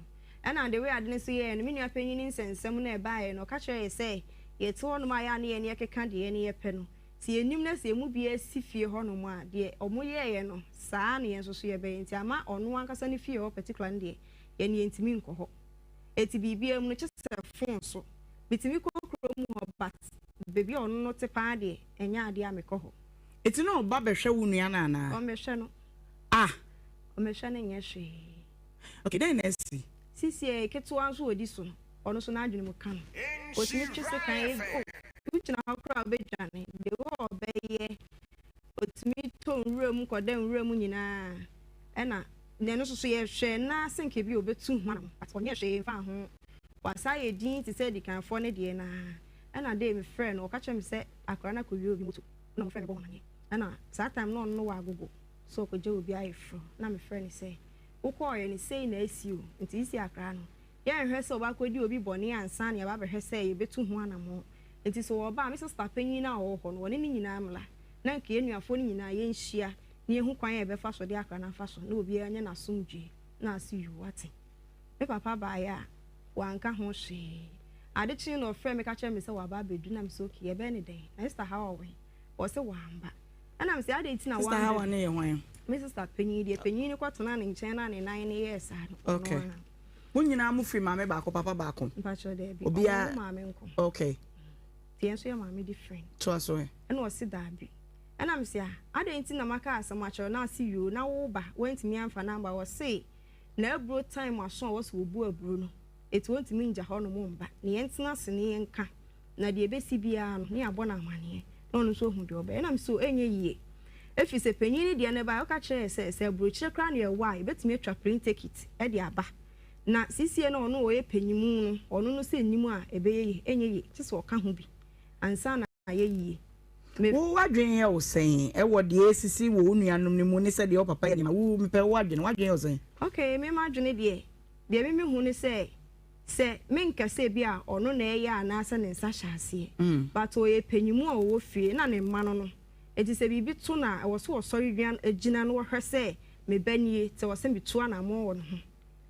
Ɛna the way ade no nso yɛɛ no me nua panyin ne nsɛnsɛm no a ɛbaeɛ no ɔka kyerɛɛ yɛ sɛ yɛte hɔnom a yɛ a ne yɛn yɛkeka deɛ yɛn yɛpɛ no. Sɛ yɛnnim na sɛ yɛn mu biara si fie hɔnom a, deɛ wɔyɛeɛ no, saa ara na yɛn nso so yɛbɛyɛ. Nti ama ɔno ankasa ne fie hɔ particular no deɛ, yɛn yɛntumi nkɔ hɔ. Enti biribiara mu no, kyɛ sɛ phone so. Metumi kɔ kurom hɔ but baabi a ɔno no te paa deɛ, ɛnyɛ adeɛ a mekɔ hɔ. Enti na ɔba bɛhwɛ wo nua no anaa? Ɔmmɛhwɛ no. Ah! Ɔmmɛhwɛ no nyɛ hwee. Okay, dɛn na asi? Sisiɛ ketewa nso a ɔdi so no, ɔno nso n'adwene mu ka no. Ɔtumi twe sekan yɛ bi, oh, wogyina hɔ koraa a ɔbɛdwane, the way ɔbɛyɛ, ɔtumi tɔ nwura mu kɔda nwura mu nyinaa, ɛna na ɛno nso so yɛhwɛ na sɛ nka bi a ɔbɛtu ho anam, but ɔnyɛ hwee mfa ho. Wasan ayɛ din te sɛ adikanfoɔ no deɛ no ara. Ɛna day mefrɛɛ no, ɔka kyerɛɛ me sɛ akwadaa no akɔwie obi moto, ɛna wɔfrɛɛ me bɔɔ amaneɛ. Ɛna saa time no ɔno no wɔ agogo sɛ ɔkɔgya obi ayeforɔ, na mefrɛ no sɛ wokɔɔeɛ no sei na asi o, nti sisi akwadaa no Yɛnhwɛ sɛ ɔbɛakɔdi obi bɔne ansa na yɛaba abɛhwɛ sɛ yɛbɛtu ho anammɔn. Enti sɛ wɔba a, me sista panyin no a ɔwɔ hɔ no, wɔne no nyinaa mmra, na anka yɛn anuafoɔ no nyinaa yɛnhyia na yɛhu kwan a yɛbɛfa so de akra no afa so na obiara anya n'asomdwoeɛ. Na ase yuu, woate? Me papa baeɛ a, wanka ho hwee. Ade kyee no ɔfrɛɛ me ka kyerɛɛ me sɛ waba abɛdu, na mese okay, yɛbɛyɛ no dɛn? Na sista Hawa wɔ he? Ɔse wamba. Ɛna mese adɛn nti na Sista wamba Hawa bi? no yɛ hwan? Me sista panyin, deɛ panyin no kɔtenaa ne nkyɛn na ne nan no yɛɛ saa no, ɔno Okay. ara. Mo nyinaa mo firi maame baako papa baako? Mpakyɛw daabi. Obiara. Ɔwɔ maame nko. Okay. Nti yɛn nso yɛ maame different. Toa so ɛ. Ɛna ɔse daabi. Ɛna mese ah adɛn nti na maka asɛm akyerɛ wo na ase yoo na wo ba wantumi amfa no amba ɔse n'aburo time aso a ɔwɔ sɛ ɔbu aburo no eti ɔntumi ngya hɔ nom mba na yɛntena ase ne yɛnka na deɛ ɛbɛsi biara no ne yɛabɔ no amaneɛ na ɔno nso ahu deɛ ɔbɛyɛ. Ɛna mese oh ɛnyɛ yie ɛfiri sɛ panyin no deɛ no baeɛ ɔka kyerɛɛ yɛ sɛ sɛ aburokyire koraa na yɛwɔ a yɛbɛtumi atwa plane ticket de aba na sesie no ɔno ɔyɛ panyimu no ɔno no sɛ nnim a ɛbɛyɛ yie ɛnyɛ yie gye sɛ ɔka ho bi ansa na ayɛ yie. Me. Wo w'adwene yɛ wo sɛn wɔ deɛ ɛresisi wɔ wo nuanom no mu ne sɛdeɛ wo papa yɛ nneɛma? Wo, mepɛ wo adwene, w'adwene yɛ wo sɛn? Okay, me m'adwene deɛ, deɛ me mehu ne sɛ, sɛ menka sɛ bi a ɔno na ɛyɛ anaasɛ ne nsa hyɛ aseɛ, but ɔyɛ panyimu a ɔwɔ fie na ne mma no no, enti sɛ biribi to no a, ɛwɔ sɛ ɔsɔre gyina na ɔhwɛ sɛ me ba nie, nti ɛwɔ sɛ metu anammɔn wɔ ne ho.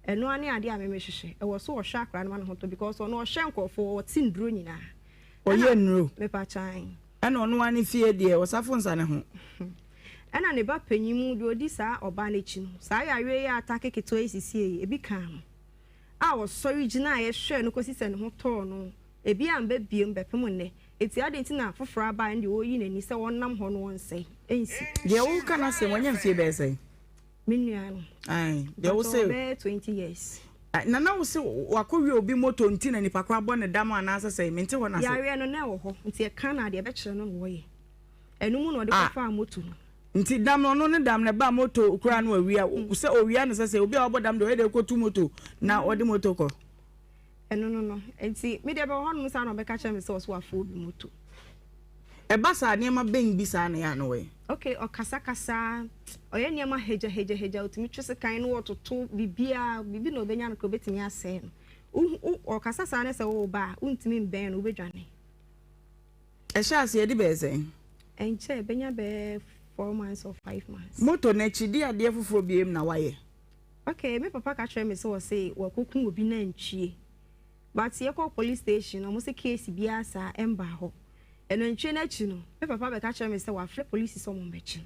Ɛno ara ne adeɛ a me mehwehwɛ, ɛwɔ sɛ ɔhwɛ akwadaa no ma ne ho tɔ because ɔno ɔhwɛ nkorɔfoɔ, ɔte nnuro nyinaa. Ɔyɛ nnuro. Mepa kyan. Ɛna ɔno ara ne fie deɛ ɔsafo nsa ne ho. Ɛna ne ba panyin mu deɛ ɔdi saa ɔbaa no akyi no, saa yareɛ yi a atake ketewa yi sisie yi, ebi kaa no. A ɔsɔre gyinaeɛ hwɛɛ no kɔsi sɛ ne ho tɔɔ no, ebi amba biom bɛpem nnɛ. Enti adɛn nti na foforɔ aba a ɛnde ɔreyi n'ani sɛ ɔnam hɔ no ɔnsɛe? Ɛnsi. Deɛ woreka no asɛm, wanya mfie bɛyɛ sɛn? Me nua no. Ae, deɛ wo se. Mpakyɛ ɔbɛyɛ 20 years. Nana wo se wakɔ wia obi moto nti na nipa ko abɔ ne dam anaasɛ sɛn? Mente hɔ no ase. Yareɛ no na ɛwɔ hɔ nti ɛka no a deɛ ɛbɛkyerɛ no na wɔyɛ. Ɛno mu na ɔde kɔfaa moto no. Nti dam no ɔno ne dam no ɛbaa moto koraa no wawia sɛ owia no sɛ sɛ obi a wabɔ dam deɛ ɔyɛ dɛ kɔtu moto na ɔde moto kɔ. Ɛno no no nti me deɛ bɛwɔ hɔnom saa na ɔbɛka kyerɛ me sɛ ɔso wafa obi moto. Ɛba saa nneɛma bɛn bi saa na ɛyɛ a na ɔyɛ? Okay, ɔkasakasa, ɔyɛ nneɛma hagyahagya, ɔtumi twe sekan na ɔtoto biribiara, biribi na ɔbɛnya no koraa ɔbɛtumi asɛe no. Wo wo ɔkasa saa na sɛ woreba a, wontumi mbɛn no, wobɛdwane. Ɛhyɛ aseɛ ɛde bɛyɛ sɛn? Ɛnkyɛ, ɛbɛnya bɛyɛ 4 months or 5 months. Moto no akyi, deɛ adeɛ foforɔ biam na wayɛ? Okay, me papa ka kyerɛ me sɛ ɔse wakoku obi nantwie but yɛkɔɔ police station no ɔmo se case biaa saa ɛmbaa hɔ. Nantwie no akyi no me papa bɛka kyerɛ me sɛ wafrɛ police sɛ ɔmo mbɛkye no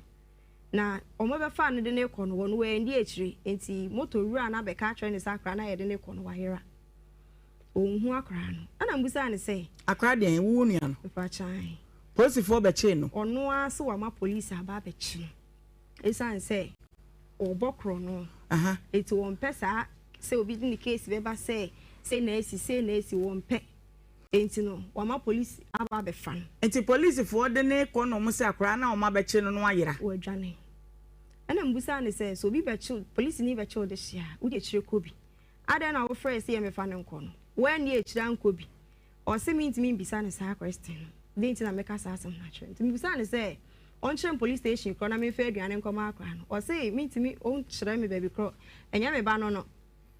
na ɔmo bɛfaa no de no rekɔ no wɔn wandi akyire nti motor wura no abɛka akyerɛ no sɛ akora no a yɛde no rekɔ no wayera. Ɔnhu akora no. Ɛna mebisaa no sɛ. Akora deɛn? Wo wo nua no? Mepakyɛ ae. Polisifoɔ bɛkyee no? Ɔno ara se wama police aba abɛkye no. Esiane sɛ wɔbɔ korɔno nti wɔmpɛ saa sɛ obi de ne case bɛba sɛ sei na asi, sei na asi, wɔmpɛ. Enti no wɔama polisi aba abɛfa no. Nti polisifoɔ de no rekɔ na wɔn sɛ akwadaa no a wɔn abɛkye no no ayera. Wadwane. Ɛna mebisaa no sɛ, sɛ obi bɛkye wo, polisini bɛkye wo de hye a, wode akyire kɔ bi? Adɛn na wofrɛɛ sɛ yɛmmɛfa no nkɔ no? Woanni akyire ankɔ bi? Ɔse mentumi mbisa no saa question no, dɛn nti na mɛka saa asɛm no akyerɛ no? Nti mebisaa no sɛ ɔnkyerɛ me police station korɔ na memfa aduane nkɔma akora no. Ɔse mentumi ɔnkyerɛ me baabi korɔ, ɛnyɛ me ba no no,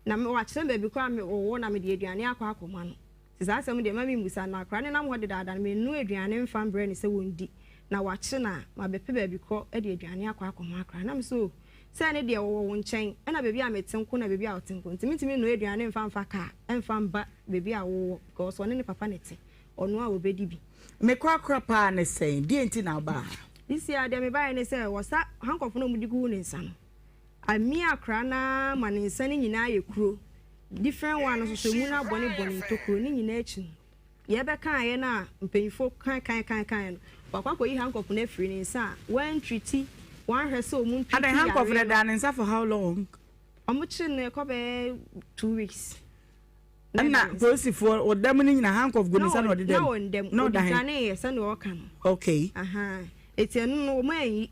na wakyerɛ me baabi korɔ a ɔwɔ na mede aduane akɔ akɔma no. Nti saa asɛm deɛ mma memmusa no, na akora no nam hɔ dedaada no mennoa aduane mfa mbrɛ no sɛ wɔndi, na wakye no a mabɛpɛ baabi korɔ de aduane akɔ akɔma akora no. Na mese oh, Sɛ ɛno deɛ wɔwɔ wo nkyɛn, ɛna baabi a mete nko na baabi a ɔte nko, nti mentumi nnoa aduane mfa mfa car mfa mba baabi a wowɔ because ɔne ne papa na ɛte, ɔnoa a ɔbɛdi bi. Me korakora paa ne sɛn? Deɛn nti na wobaa ha? This year deɛ mebaeɛ ne sɛ wɔsa handcuff no a wɔde guu ne nsa no, amia akwadaa no ara ma ne nsa no nyinaa ayɛ kuro, different one no nso so emu no abɔnebɔne ntokuro, ne nyinaa akyi no, Yɛbɛkaeɛ no a mpanyinfoɔ kan kan kan kan no wakɔ akɔyi handcuff no afiri ne nsa a wantreati wanhwɛ sɛ ɔmo ntreati Adɛn handcuff no yareɛ no. ɛdaa ne nsa for how long? Ɔmo kyere no ɛkɔ bɛyɛ 2 weeks na ɛda Ɛna ne nsa. polisifoɔ ɔda mu no nyina handcuff gu ne Na nsa na ɔde da na mu? ɔnda mu Na ɔde ɔda he? dwaneeɛ sɛdeɛ ɔka no. Okay. Ahaa eti ɛno no ɔmo anyi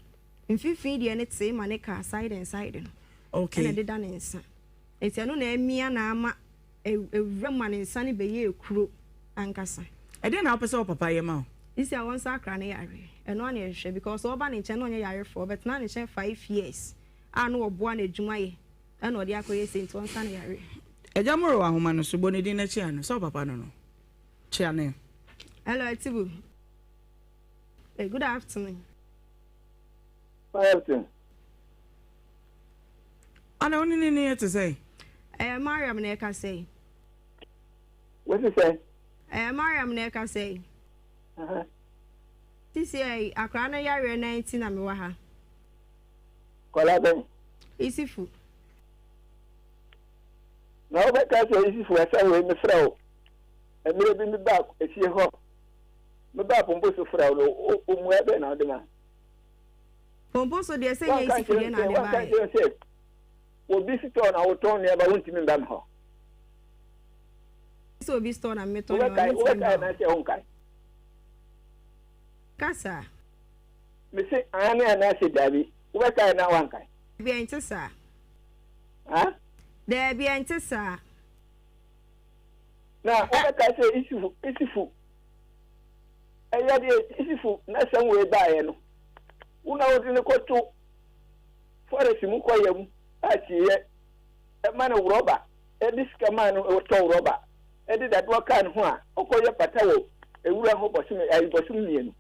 mfimfini deɛ no tee ma ne kaa side and side no Okay. ɛna ɛdeda ne nsa eti ɛno na amia na ama Awura ma ne nsa no bɛyɛɛ kuro ankasa. Ɛdeɛn na wopɛ sɛ wo papa yɛ ma wo? Sisi a wɔnsa akra no yareɛ. Ɛno ara na yɛhwehwɛ because ɔba ne nkyɛn na ɔnyɛ yarefoɔ. Ɔbɛtena ne nkyɛn 5 years a na ɔboa no adwuma yɛ ɛna ɔde akɔyɛ sei nti ɔnsa no yareɛ. Agya Moro wɔ ahoma no so, bɔ ne din na kyea no. Sɛ wo papa no no, kyea no. Hello Atibu. Hey, good afternoon. Good afternoon. Ana wo ne ne ne te sɛn? Ɛyɛ Mariam na ɛkasa yi. Wosi sɛn? Ɛyɛ Mariam na ɛkasa yi. Sisi ɛyi akwaraa no yareɛ nan ti na mewɔ ha. Kɔla bɛn? Isifu. Na wobɛka sɛ Isifu asɛm wei mefrɛ wo. Mmerɛ bi mebaa efie hɔ. Mebaa Pompo so frɛ wo no, omua bɛn na wode ma? Pompo so deɛ sɛ nyɛ Isifu deɛ na ade baeɛ. Wanka nkyerɛ sɛ obi sitɔɔ na wotɔn nneɛma wontumi mba me hɔ. Sɛ obi sitɔɔ na metɔn nneɛma mentumi mba hɔ. Wobɛkae anaasɛ wonkae? Kasa. Mese aane anaasɛ daabi. Wobɛkae na wankae? Daabi ɛnte saa. Ha? Daabi ɛnte saa. Na wobɛkae sɛ Isifu Isifu ɛyɛ deɛ Isifu n'asɛm wei baeɛ no wo na wode no kɔto forest mu kɔyɛ mu atieɛ ɛma no rɔba ɛde sika maa no ɔtɔ rɔba ɛde dadoɔ kaa ne ho a ɔkɔyɛ pata wɔ ewura hɔ bɔsome ayi bɔsome 2.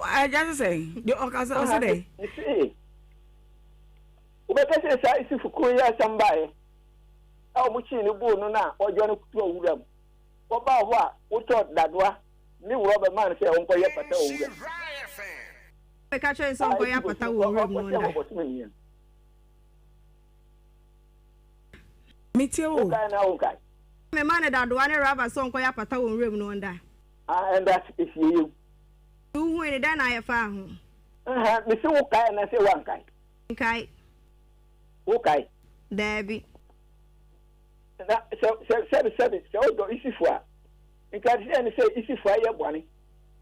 Agya sɛ sɛ deɛ ɔkasa ɔsɛ dɛ. Mese wobɛka sɛ saa Isifu koro yi asɛm baeɛ a wɔn kyii no boo no no a wɔdwa no to owura mu wɔbaa hɔ a wotɔ dadoa ne rɔba maa no sɛ ɔnkɔyɛ pata wɔ wura mu. Meka kyerɛ no sɛ ɔnkɔyɛ apata wɔ wuram no ɔnda. Bɔsome 2. Metie wo. Wokae na wonkae. Mema no dadoa ne rɔba sɛ ɔnkɔyɛ apata wɔ nwura mu no ɔnda. Ah, ɛnda esieyɛ mu. Wohui no, dɛn na ayɛ faa ho? Aha, mese wokae anaasɛ woankae? Nkae. Wokae? Daabi. Na sɛ sɛ sɛbi sɛbi sɛ wodɔ Isifo a, nka ɛte sɛ ne sɛ Isifo ayɛ bɔne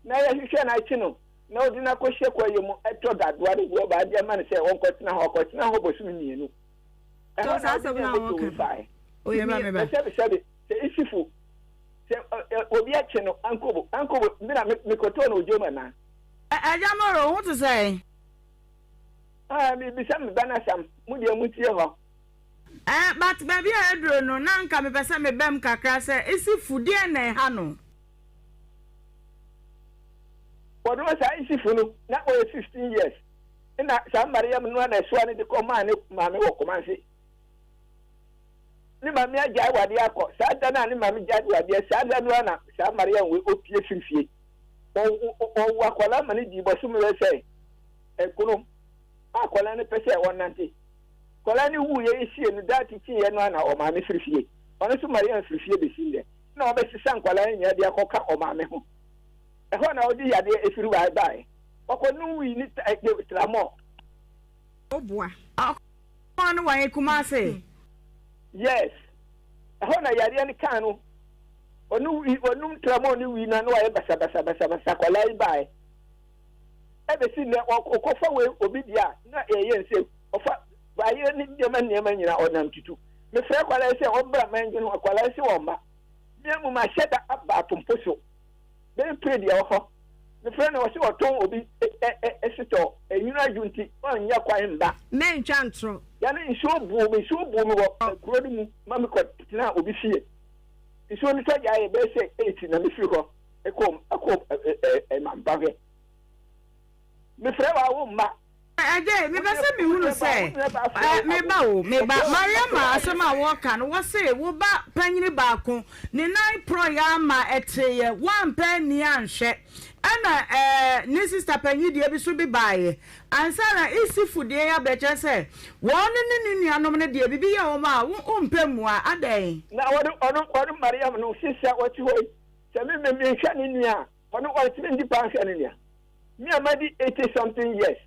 na yɛhwehwɛ no akye no na wode no akɔhyɛ kwaeɛ mu ɛtɔ dadoa de rɔba de ama no sɛ ɔnkɔtena hɔ, ɔkɔtena hɔ bosome mmienu. Ɛhɔ na wode ne moto wei faeɛ. Na sɛbi sɛbi sɛ Isifo sɛ obi akye no ankobo ankobo me na mekɔtɔɔ no odwom anaa? Agya Moro, wo ho te sɛn? Ah, mebisa me ba no asɛm, mo deɛ montie hɔ. Eh, but baabi a aduro no, na anka mepɛ sɛ mebam kakra sɛ, Isifu, deɛn na ɛha no? Wɔno saa Isifu no, na ɔyɛ 15 years, ɛna saa Mariam no na ɛsoa no de kɔ maa ne maame wɔ Kumasi. Ne maame agyae wadeɛ akɔ, saa da no a ne maame gyae wadeɛ, saa da no ara na saa Mariam wei ɔpie firi fie. Ɔwo akwadaa ma no dii bɔsome bɛyɛ sɛ ɛkono a akwadaa no pɛ sɛ ɔnante. Akwadaa no wuiɛ yɛsiee no da kyeeɛ no ara na ɔmaame firi fie. Ɔno nso Mariam firi fie bɛsi nnɛ. Na ɔbɛsesa nkwadaa no nyinaa de akɔka ɔmaame ho. Ɛhɔ na ɔde yadeɛ ɛfiri hɔ baeɛ. Ɔkɔnom wii ne tramɔɔ. Woboa. Ɔkɔɔ no wɔ he? Kumase? Yes. Ɛhɔ na yareɛ no kaa no. Ɔno wii, ɔnom tramɔɔ ne wii no na wayɛ basabasabasabasa. Akwadaa yi baeɛ. Ɛbɛsi nnɛ ɔkɔfa wei obi deɛ a na ɛyɛ nsɛ ɔfa bayerɛ ne nneɛma nneɛma nyinaa ɔnam tutu. Mefrɛ akwadaa yi sɛ ɔmbra mɛndwene ho, akwadaa yi se ɔmma. Me mmom mahyɛ da aba atompo so. Bɛmpire deɛ ɛwɔ hɔ. Mefrɛ no ɔse ɔtɔn obi sotɔɔ, enwunu adwo nti ɔnnya kwan mba. Mɛntwa ntorɔ. Yane nsuo buu me, nsuo buu me wɔ kuro no mu ma mekɔ tenaa obi fie. Nsuo no tɔ gyaeɛ bɛyɛ sɛ eight na mefiri hɔ kɔɔ kɔɔ Mampahwɛ. Mefrɛ wo a womma. Ɛgyei, mepɛ sɛ mehunu sɛ, ɛ, me ba o, me ba, Mariama asɛm a wɔreka no, wɔse wo ba panyini baako, ne nan porɔeɛ ara ma ɛteeɛ, woampɛ anni anhwɛ, ɛna ɛ, ne sista panyin deɛ bi so bi baeɛ, ansa na Isifu deɛ yi abɛkyerɛ sɛ wɔn ne ne nuanom no deɛ, biribi yɛ wɔn a, wo, wompɛ mmua, adɛn? Na ɔno, ɔno, ɔno Mariam no, seesei a ɔte hɔ yi, sɛ me, me, menhwɛ ne nua a, ɔno ɔntumi ndi paa nhwɛ ne nua. Me a madi 80 something years,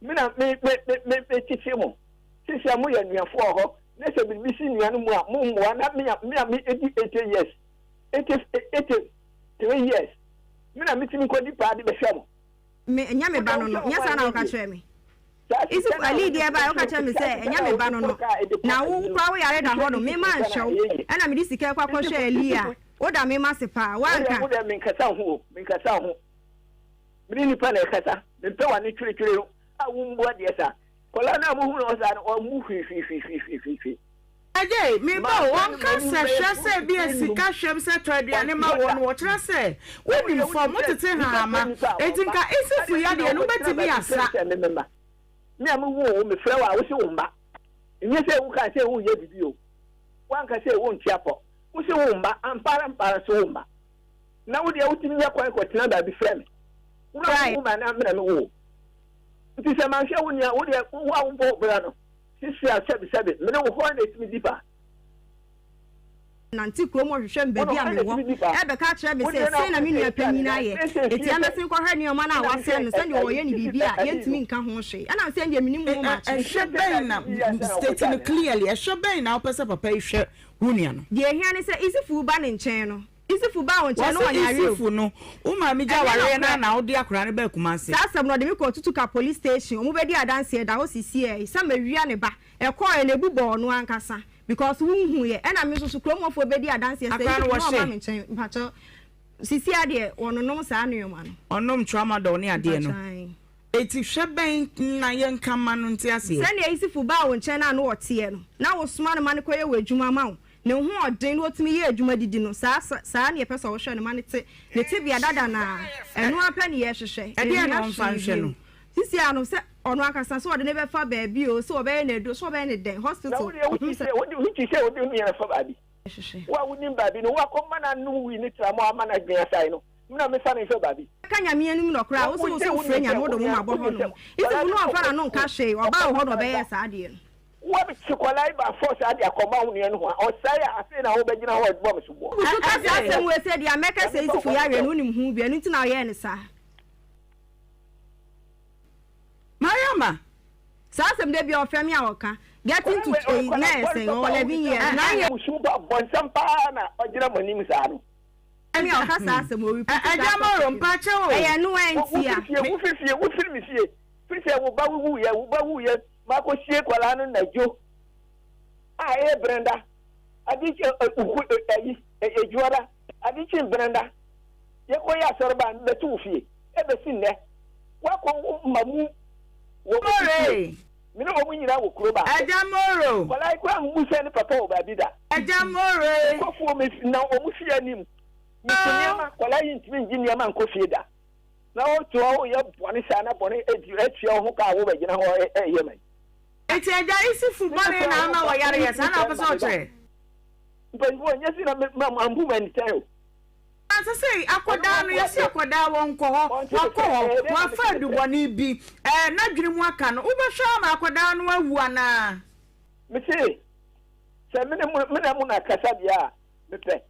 me na me me me me me tete mo. Sisi a moyɛ anuafo wɔ hɔ, na sɛ biribi si nua no mu a, mo mmoa na me a me a me edi 80 years, 80 83 years, me na metumi kɔdi paa de bɛhwɛ mo. Me, ɛnyɛ me ba no no, nyɛ saa na woka kyerɛ me. Isuf Ali deɛ baeɛ woka kyerɛ me sɛ ɛnyɛ me ba no no, na wo koraa wo yare da hɔ no, me ma nhyɛ wo, ɛna mede sika kɔ akɔhwɛ Ali a, woda me ma se paa, woanka. Wo deɛ menkasa ho o, menkasa ho. Me ne nipa na ɛkasa, mempɛ w'ano twiritwiri no a wommu adeɛ saa. Nkwadaa no a mohu no saa no, wɔmmu hwihwihwihwihwihwi. Agyei, me ba o, wɔnka sɛ hwɛ sɛ ebia sika hwɛm sɛ tɔ aduane ma wɔn, wɔkyerɛ sɛ wonim fam, wotete nhahama, enti nka Isifu yadeɛ no wobɛtumi asa. Me a mewoo wo, mefrɛ wo a, wose wo mma. Nyɛ sɛ wokaa sɛ woreyɛ biribi o, woanka sɛ wonte apɔ, wose wo mma, ampa ara ampa ara nso wo mma. Na wo deɛ wotumi nya kwan kɔtena baabi frɛ me. Wo na wowo me anaa me na mewo wo? Nti sɛ manhwɛ wo nua, wo deɛ wo a wobɔ wo bra no, sisi a sɛbesɛbe, me ne wo hwan na ɛtumi di paa? Nante kurom hɔ hwehwɛ me baabi a mewɔ, rebɛka akyerɛ me sɛ, 'Sei na me nua panyin ayɛ. Enti yɛmmɛsen nkɔhwɛ nneɛma no a wasɛe no, sɛnea ɔreyɛ no biribi a yɛntumi nka ho hwee. Ɛnna mise, Ɛndeɛ mennim ho makye. Ɛhwɛ bɛn na, state no clearly, ɛhwɛ bɛn na wopɛ sɛ papa yi hwɛ wo nua no? Deɛ ɛhia ne sɛ Isifu ba ne nkyɛn no, Isifu baa wo nkyɛn no Wɔse ɔnyare o. Isifu no, wo maame gya Ɛnyɛ awareɛ no nokorɛ. a na wode akwadaa no baa Kumasi. Saa asɛm no ɔde me kɔɔ Tutuka police station, ɔmo bɛdi adanseɛ da hɔ sisiɛi sɛ mawia ne ba, ɛkɔɔɛ no ebu bɔɔ ɔno ankasa because wo nhuuiɛ, ɛna me nso so kurom hɔfoɔ bɛdi adanseɛ sɛ Akwadaa no Isifu na ɔba wɔhye? me nkyɛn, mpakyɛw sisiaa deɛ wɔnonom saa nnoɔma no. Ɔnom tramadol ne adeɛ no. Mpakyɛw ae. Enti hwɛ bɛn na yɛnka mma no nte aseɛ? Sɛdeɛ Isifu baa wo nkyɛn no a na ɔteɛ no, na wosoma no ma no kɔyɛ w'adwuma ma wo, ne ho ɔden na ɔtumi yɛ adwuma didi no, saa saa na yɛpɛ sɛ wohwɛ no ma no te ne tebea dada no ara. Ɛno ara pɛ na yɛhwehwɛ. Ɛdeɛn na Yɛnhia ɔmfa hwee nhwɛ bio. no? Sisi ara no, sɛ ɔno ankasa, sɛ wɔde no bɛfa baabi o, sɛ wɔbɛyɛ no aduro, sɛ wɔbɛyɛ no dɛn, Na hospital, wo deɛ wote kɔpem sɛ. sɛ wode wote sɛ wode wo nua no fa baabi. Hwehwɛ. Wo a wonim baabi no, woakɔma no anom wii ne tramɔ ama no adwene asae no, me na mefa no nhwɛ baabi. Ka Nyame anim nɔkorɛ a, wo se wo se wofrɛ Nyame wode wo moma bɔ hɔ nom. Isifu no ɔmfa n'ano nka hwee, ɔbaa wo hɔ na ɔbɛyɛɛ saa adeɛ no. Woabɛkye kwadaa yi by force ade akɔma wo nua no ho a, ɔsɛe a, afei na wobɛgyina hɔ rebɔ me soboɔ. Wogu so ka saa asɛm wei sɛ deɛ mɛka sɛ Yusufu yareɛ no wonim ho bi, ɛno nti na woyɛɛ no saa. Mariama. Saa asɛm da biara ɔfrɛ me a ɔka. Getting to eyi na ɛyɛ sɛn? Ɔwɔ 11 years. Nine years. Musu ba bɔnsam paa na ɔgyina mo anim saa no. Me a ɔka saa asɛm o repeat saa Agya Moro topic no. mpakyɛw o. Ɛyɛ ɛno ara ntia. Wofiri fie, wofiri fie, wofiri me fie. Firi sɛ wo ba wuwuiɛ, wo ba wuiɛ, makɔsie kwadaa no nadwo a ɛyɛ brɛnda. Ade kye ayi, edwuada, ade kye brɛnda. Yɛkɔyɛ asɔre ba, mebɛto wo fie. Ɛbɛsi nnɛ, woakɔ wo mma mu wɔ obi fie. Me ne wɔn nyinaa wɔ kuro baako. Agya Moro. Nkwadaa yi koraa nhu sɛ ne papa wɔ baabi da. Agya Moro. Mekɔ fuo me na wɔn fie anim. Meto nneɛma, nkwadaa yi ntumi ngye nneɛma nkɔ fie da. Na wote hɔ woyɛ bɔne saa na bɔne atua wo ho ka a wobɛgyina hɔ ɛyɛ ma yi. Enti agya Isifu bɔne na ama wɔyare yɛ saa na wopɛ sɛ ɔkyerɛ? Mpanyinfoɔ nyɛ si na mambu m'anitɛn o. Na sesei akɔdaa no yɛse akɔdaa wɔnkɔ hɔ, wakɔ hɔ, wafa adubɔne bi, ɛɛ n'adwene mu aka no, wobɛhwɛ ama akɔdaa no awu anaa? Mese, sɛ me ne mo me ne mo na kasa deɛ a, mepɛ,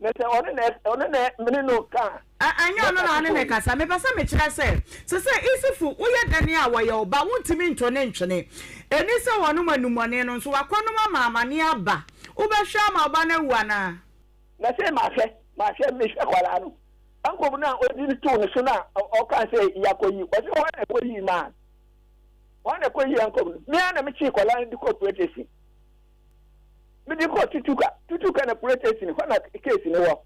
na sɛ ɔne na ɔne na me ne no ka a, Ɛ, ɛnyɛ ɔno na ɔne no kasa. Mepɛ sɛ mekyerɛ sɛ, sesei Isifu, woyɛ dɛn a wɔyɛ wo ba, wontumi nto ne ntwene. Ɛni sɛ wɔnom anumɔne no nso, wakɔnom ama amaneɛ aba. Wobɛhwɛ ama wo ba no awu anaa? Na sei mahwɛ, mahwɛ, mehwɛ akwadaa no, ankob no a ɔdi no too ne so no a ɔkaa sɛ yɛakɔyi, ɔse hwan na ɛkɔyii maa no? Hwan na ɛkɔyii ankob no? Me ara na mekyee akwadaa no de kɔɔ police station. Mede kɔɔ Tutuka, Tutuka na police station, hɔ na case no wɔ.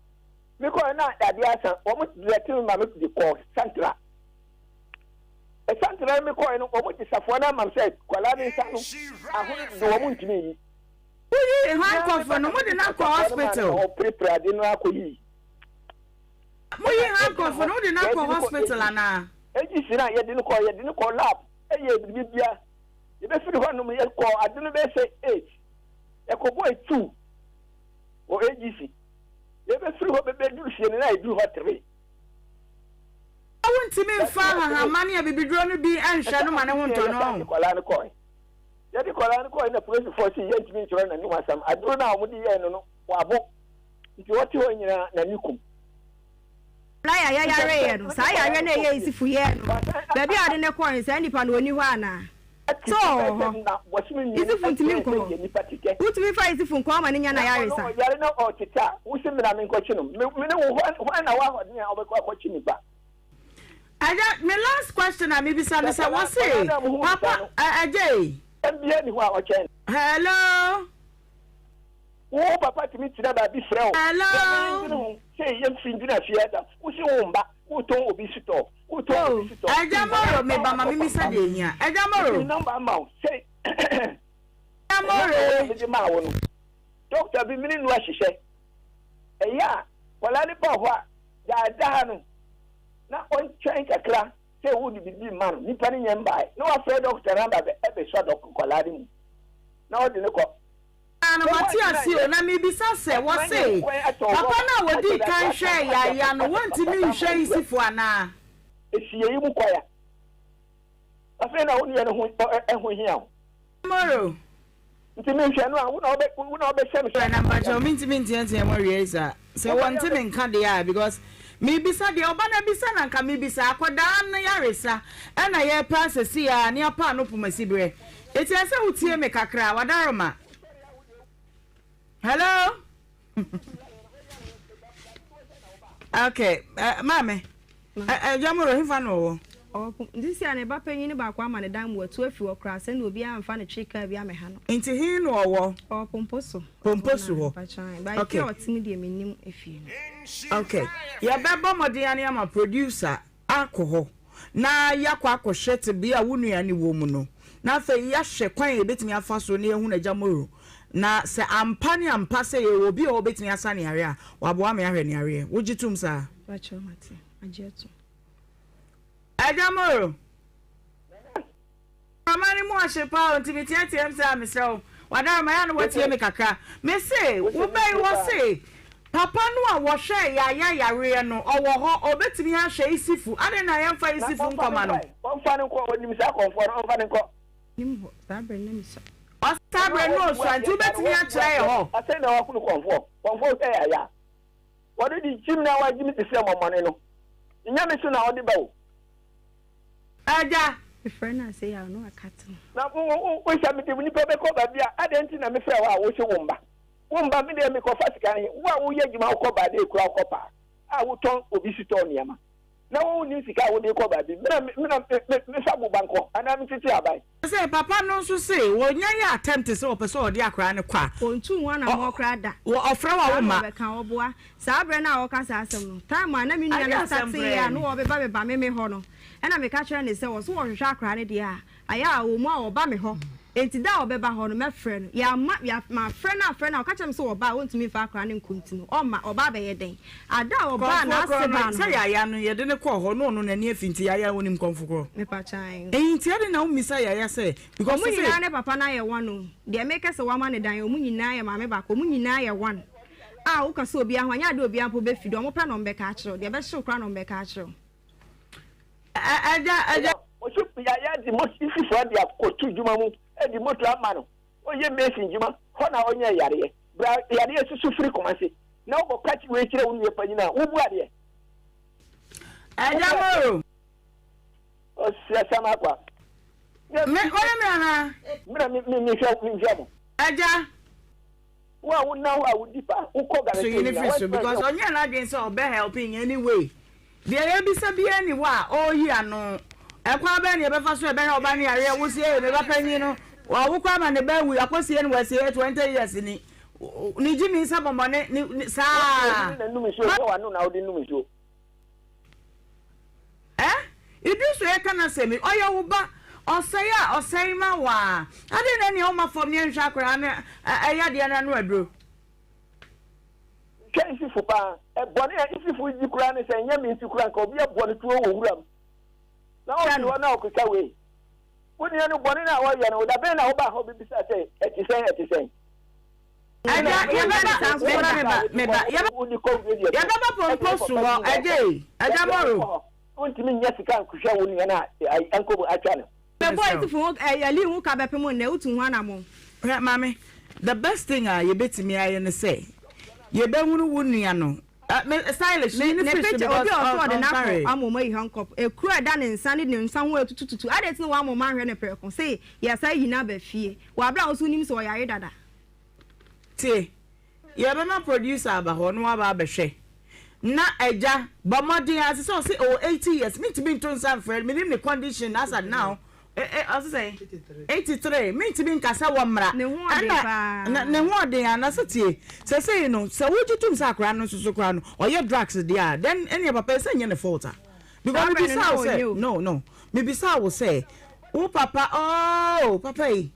Mekɔɔ na adeɛ asa, wɔn direct me ma me de kɔɔ Santra. Santra no mekɔɔ no, wɔn de safoa no ama me sɛ akwadaa no nsa no ahono dodo wɔn ntumi nyi. Woyii handcuff no, mode no akɔ hospital. Moyi handcuff no, wode no akɔ hospital anaa? AGC no a yɛde no kɔɔ, yɛde no kɔɔ lab, ɛyɛ biribi bia. Yɛbɛfiri hɔ nom yɛkɔɔ ade no bɛyɛ sɛ 8, yɛkɔbɔɔ 2 wɔ AGC. Yɛbɛfiri hɔ bɛbɛduru fie no na yɛduru hɔ 3. Wontumi mfa ahahamma ne abibiduro no bi nhwɛ no ma ne ho ntɔ no. Yɛde kɔlaa no kɔe. Yɛde kɔlaa no kɔe na polisifoɔ se yɛntumi nkyerɛ n'anom asɛm. Aduro no a wɔde yɛɛ no no, wabo. Nti ɔte hɔ nyinaa n'ani kum. Flyer yɛyareeɛ no, saa yareɛ no a ɛyɛ Isifo yɛɛ no, baabi a wɔde no kɔeɛ no, saa nipa no ɔnni hɔ anaa? Sɛ ɔwɔ hɔ. Isifo ntumi nkɔ hɔ. Wotumi fa Isifo nkɔ hɔ ma no nya n'ayaresa. Agya me last question a mebisa ne sɛ wɔse papa agya yi. Hello. Wo papa tumi tena baabi frɛ wo. Hello. Sɛ mene ho sɛ yɛmfiri ngyina fie ada. Wo se wo mba, wotɔn obi sotɔɔ, wotɔn obi sotɔɔ. Agya Moro me ba ma me misa deɛ ehia. Agya Moro. Mede number ama wo sɛ. Agya Moro. Mede maa wo no. Doctor bi mene no ahyehyɛ. Ɛyɛ a kwadaa no ba hɔ a daadaa no na ɔntwɛn kakra sɛ wode biribi rema no, nipa no nyɛ mbae na wafrɛ dɔkta no aba bɛsɔ dɔk kwadaa no mu na ɔde no kɔ. Na no mate ase o, na mebisa sɛ, wɔse papa no a wɔdii kan hwɛɛ Yaya no wɔntumi nhwɛ Isifo anaa? Esi eyi mu kwan a, afei na wo nua no ho hia wo. Tomorrow. Nti menhwɛ no a, wo na wobɛ wo na wobɛhyɛ me sɛ. Na mpakyɛw mentumi nteatea mu awiei saa. Sɛ wɔnte me nka deɛ a because mebisa deɛ ɔba no abisa na nka mebisa. Akwadaa no yaresa ɛna yɛrepɛ asɛsi a ne apa ano pomasi berɛ. Eti ɛsɛ sɛ wotie me kakra. Wadaroma. Hello? Okay, uh, maame. Agya Moro, hefa na ɔwɔ? Ɔwɔ po. Nti sisi a ne ba panyin no baako ama ne dan mu watu afi hɔ koraa sɛnea obiara mfa ne twe kaa bi amɛha no. Nti he na ɔwɔ? Ɔwɔ Pompo so. Pompo so hɔ. Mpakyɛw, ba efie a ɔte no deɛ mennim efie no. Okay, yɛbɛbɔ mmɔden ara ama producer akɔ hɔ na yɛakɔ akɔhwɛ tebea a wo nua no wɔ mu no, na afei yɛahwɛ kwan a yɛbɛtumi afa so na yɛahunu Agya Moro. Na sɛ ampa ne ampa sɛ yɛwɔ obi a ɔbɛtumi asa ne yareɛ a, waboa me ahwɛ ne yareɛ. Wogye tom saa? Mpakyɛw mate, magye atom. Agya Moro, Mframa no mu ɔhye paa o, nti meteateam saa mesrɛ wo, w'adaroma yɛ a na woatie me kakra. Mese, wobɛn wɔse papa no a wɔhwɛɛ Yaya yareɛ no ɔwɔ hɔ, ɔbɛtumi ahwɛ Isifu, adɛn na yɛmfa Na Isifu ɔmfa no nkɔma no? nkɔ ɛ, ɔmfa no nkɔ, ɔnim saa akɔmfoɔ no, ɔmfa no nkɔ. Nim hɔ, saa berɛ no na mesua. Ɔsaa berɛ no ɔsua nti wobɛtumi akyerɛ yɛ hɔ. Asɛn na wakunu kɔmfoɔ. Kɔmfoɔ sɛ yaya. Wɔde de gyim na wagyim te sɛ mɔmɔne no. Nyɛ me so na ɔde ba o. Agya. Mefrɛ no ase a ɔno akate no. Na wo wo sɛ mede nipa bɛkɔ baabi a adɛn nti na mefrɛ wo a wose wo mba. Wo mba me deɛ mekɔfa sika he wo a woyɛ adwuma wokɔ baa dɛ kura wokɔ paa a wotɔn obi sitɔɔ nneɛma. Na wo nnim sika a wode rekɔ baabi. Me na me na me mefa boba nkɔ anaa metete aban. Sɛ papa no nso se wɔnya yɛ attempt sɛ ɔpɛ sɛ ɔde akwadaa no kɔ a. Ɔntuu ho anammɔn koraa da. Wɔ ɔfrɛ wo a Saa na womma. ɔbɛka, ɔboa. Saa berɛ no a ɔreka saa asɛm no, time a na me nua Adeɛ no asɛm starteeɛ a koraa na ni. ɔrebeba beba me me hɔ no, ɛna meka kyerɛɛ no sɛ ɔse ɔrehwehwɛ akwadaa no deɛ a, Ayɛ a ɔwɔ mu a ɔba me hɔ, enti da a ɔbɛba hɔ no mɛfrɛ no. Yɛamma, yɛ, mafrɛ no afrɛ no a, ɔka kyerɛ me sɛ ɔba a ɔntumi mfa akwadaa no nkɔ nti no, ɔmma. Ɔba abɛyɛ dɛn? Ada a ɔbaa Kɔmfoɔ n'ase korɔ no, baa no sɛ hɔ. Yaya no, yɛde no kɔɔ hɔ na ɔno n'ani afi nti Yaya ɔnim kɔmfo korɔ. Mepa kyɛw. Ɛyi nti adɛn na wommisa Yaya sɛ, because Wɔn sɛ. nyinaa ne papa no ayɛ one o. Deɛ meka sɛ wama no dan, wɔn nyinaa yɛ maame baako, wɔn nyinaa yɛ one. A woka sɛ obiara ho a, ɛnyɛ adeɛ a obiara mpo bɛfi, deɛ wɔpɛ na wɔbɛka akyerɛ wo, deɛ ɛbɛhye wo koraa na wɔbɛka akyerɛ wo. Agya, agya. Ɔsi yaya de mo sisifoɔ de akɔto dwuma mu de moto ama no ɔyɛ mason dwuma hɔ na ɔnyɛ yareɛ bra yareɛ susu firi Kumasi na wobɔ ka wei kyerɛ wo nua panyin a wobu adeɛ. Agya Moro. Ɔsi asam akwa. Me wɔyɛ me anaa. Me na me me hwɛ me hwɛ mo. Agya. Wo a wonam hɔ a wodi pa, wokɔ So yi Galatia no nyinaa, firi so woantumi because anyɛ ɔnyɛɛ n'adwene sɛ ɔbɛ help in any way. Deɛ yɛbisa biara nni hɔ a ɔreyi ano. Ɛkwan bɛn na yɛbɛfa so a ɛbɛhwɛ ɔba no yareɛ? Wo se ee me ba panyin no wawo koraa ma ne ba awu yɛakɔsie no wɔ asieɛ 20 years ni. Ne gyimi nsa bɔmmɔne ne ne saa. Wode na num nsuo, nyɛ w'ano na wode num nsuo. Eh? Idrisu yɛka n'asɛm yi, ɔyɛ wo ba, ɔsɛe a ɔsɛe ma wo a, adɛn na ɛneɛ woma fam ne ɛnhwɛ akwadaa no yadeɛ no ano aduro? Hwɛ Isifo paa. Bɔne a Isifo di koraa ne sɛ ɛnyɛ me nti koraa nka obi abɔ no tuo wɔ wuram na ɔte hɔ na ɔkeka wei. Wo nua no bɔne no a ɔyɛ no, da bɛn na wobaa hɔ bɛbisaa sɛ ɛte sɛn ɛte sɛn? Agya, yɛbɛba, meba, meba, meba, yɛbɛba pɔmpɔ so hɔ, agya ei, agya Mɔro. Wontumi nnya sika nkɔhwɛ wo nua no a ɛnkɔ mu atwa no. Bɛbɔ Isifo ho ɛ, Eli ho ka bɛpem nnɛ, wotu ho anammɔn. Hwɛ, maame, the best thing a yɛbɛtumi ayɛ ne sɛ yɛbɛhunu wo nua no. Me, stylish, Ne yi no ne firi so picture, because obi a ɔso ɔn, ɔde no akɔ ɔnsɔre. ama ɔmo ayi handcuff, ekuro a ɛda ne nsa ne ne nsa ho atutututu, adɛn nti na wamma ɔmo anhwɛ no prɛko, se yɛsan yi no aba fie, wɔ abere a wo nso wonim sɛ ɔyare dada. Tie, yɛbɛma producer aba hɔ na waba abɛhwɛ. Na agya, bɔ mmɔden ara, sɛ ɔse ɔwɔ 80 years, mentumi nto nsa mfrɛ no, menim ne condition as at now, eh, eh, ɔse sɛn? 83, mentumi nka sɛ wɔmmra. Ne ho ɔden Ɛna, paa. na, ne ho ɔden a, na sɛ tie, sɛsɛi no, sɛ wogye tom sɛ akwadaa no nso so koraa no, ɔyɛ drugs deɛ a, then ɛneɛ papa yi sɛ nyɛ ne fault a. Because Saa berɛ no mebisaa na wo sɛ, ɔnyɛ o. no, no, mebisaa wo sɛ, wo papa, oh, papa yi,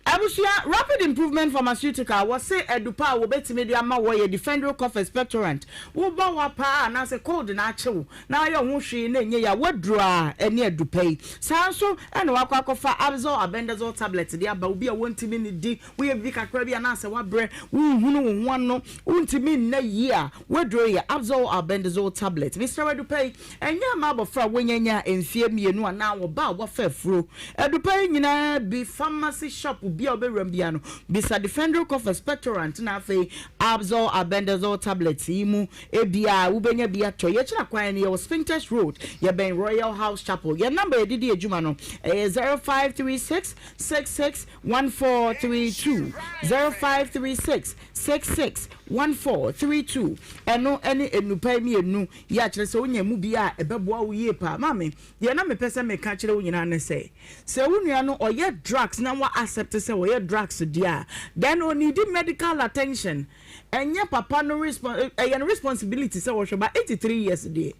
Abusua, Rapid Improvement Pharmaceutical, wɔse adupa a wɔbɛtumi de ama wɔ yɛ Defendryl Cough Expectorant. Wobɔ wa paa anaasɛ cold na akye wo na ayɛ wo ho hwee na ɛnyɛ yie a, woaduru a ɛne adupa yi. Saa nso na wakɔ akɔfa Abzol Albendazole Tablet de aba, obi a wɔntumi nnidi, woyɛ biribi kakra bi anaasɛ woabrɛ, wonhunu wo ho ano, wontumi nna yie a, woaduro yɛ Abzol Albendazole Tablet. Mesrɛ wo adupa yi, Ɛnyɛ mma abɔfra a wanyanya mfeɛ mmienu anaa ɔba a wafa afuro. Adupa yi nyinaa bi pharmacy shop biara a wobɛwura mu biara no, bisa Defendryl Cough Expectorant na afei Abzol Albendazole tablets yi mu biara wobɛnya bi atɔ. Yɛkyerɛ kwan no, yɛwɔ Spintex Road, yɛbɛn Royal House Chapel. Yɛn number a yɛde di adwuma no, ɛyɛ 0536 66 1432, 0536 66 1432. Ɛno ne nnupa yi mmienu. Yɛ a kyerɛ sɛ wonya emu bi a ɛbɛboa wo yie paa. Maame, deɛ na mepɛ sɛ meka kyerɛ wo nyinaa ne sɛ, sɛ wo nua no ɔyɛ drugs na wa accept sɛ ɔyɛ drugs deɛ a, then ɔneedi medical attention. Ɛnyɛ papa no respon ɛyɛ no responsibility sɛ ɔhwɛ but 83 years deɛ,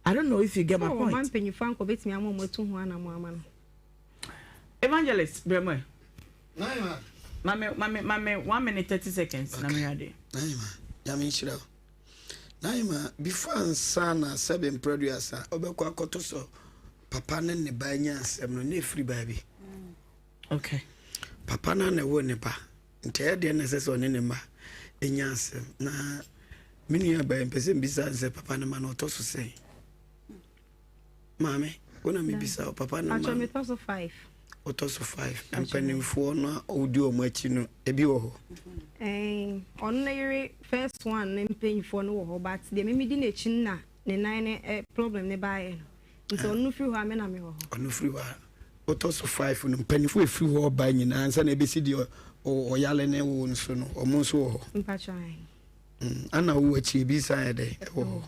I don't know if you get my Sɛ point. ɔma mpanyinfoɔ anka ɔbɛtumi ama wɔn atu ho anamɔ ama no. Evangelist, brɛ mu ɛ. Naima. Mame, mame, mame 1 minute 30 seconds na mehwɛ adeɛ. Naima, Nyame nhyira wo. Naima, before ansa na sɛbe mprɛduasa ɔbɛkɔ akɔto sɔ papa ne ne ba anya asɛm no, na ɛfiri baabi. Okay. Papa no na ɛwɔ ne ba, nti ɛyɛ deɛ na ɛsɛ sɛ ɔne ne mma ɛnya asɛm. Na me nua baa mpɛ sɛ mbisa sɛ papa no ma no ɔtɔ so sɛn. Maame. Wo na mebisa wo papa no ma. Pacho metɔ so 5. Wotɔ so 5. Mpanimfoɔ no a wodi wɔn akyi no ebi wɔ hɔ? Ɛn ɔno ne yere first one ne mpanyinfoɔ no wɔ hɔ but deɛ mimi di n'akyi no na ne nan no ɛ problem ne baeɛ no. Nti ɔno no firi hɔ a me na mewɔ hɔ. Ɔno firi hɔ a wotɔ so 5 no mpanyinfoɔ efiri hɔ ba nyinaa ansa na ebesi deɛ ɔyale ne wo nso no wɔn nso wɔ hɔ. Mpacho ae. Ana wo akyi ebi san yɛ dɛ ɛwɔ hɔ.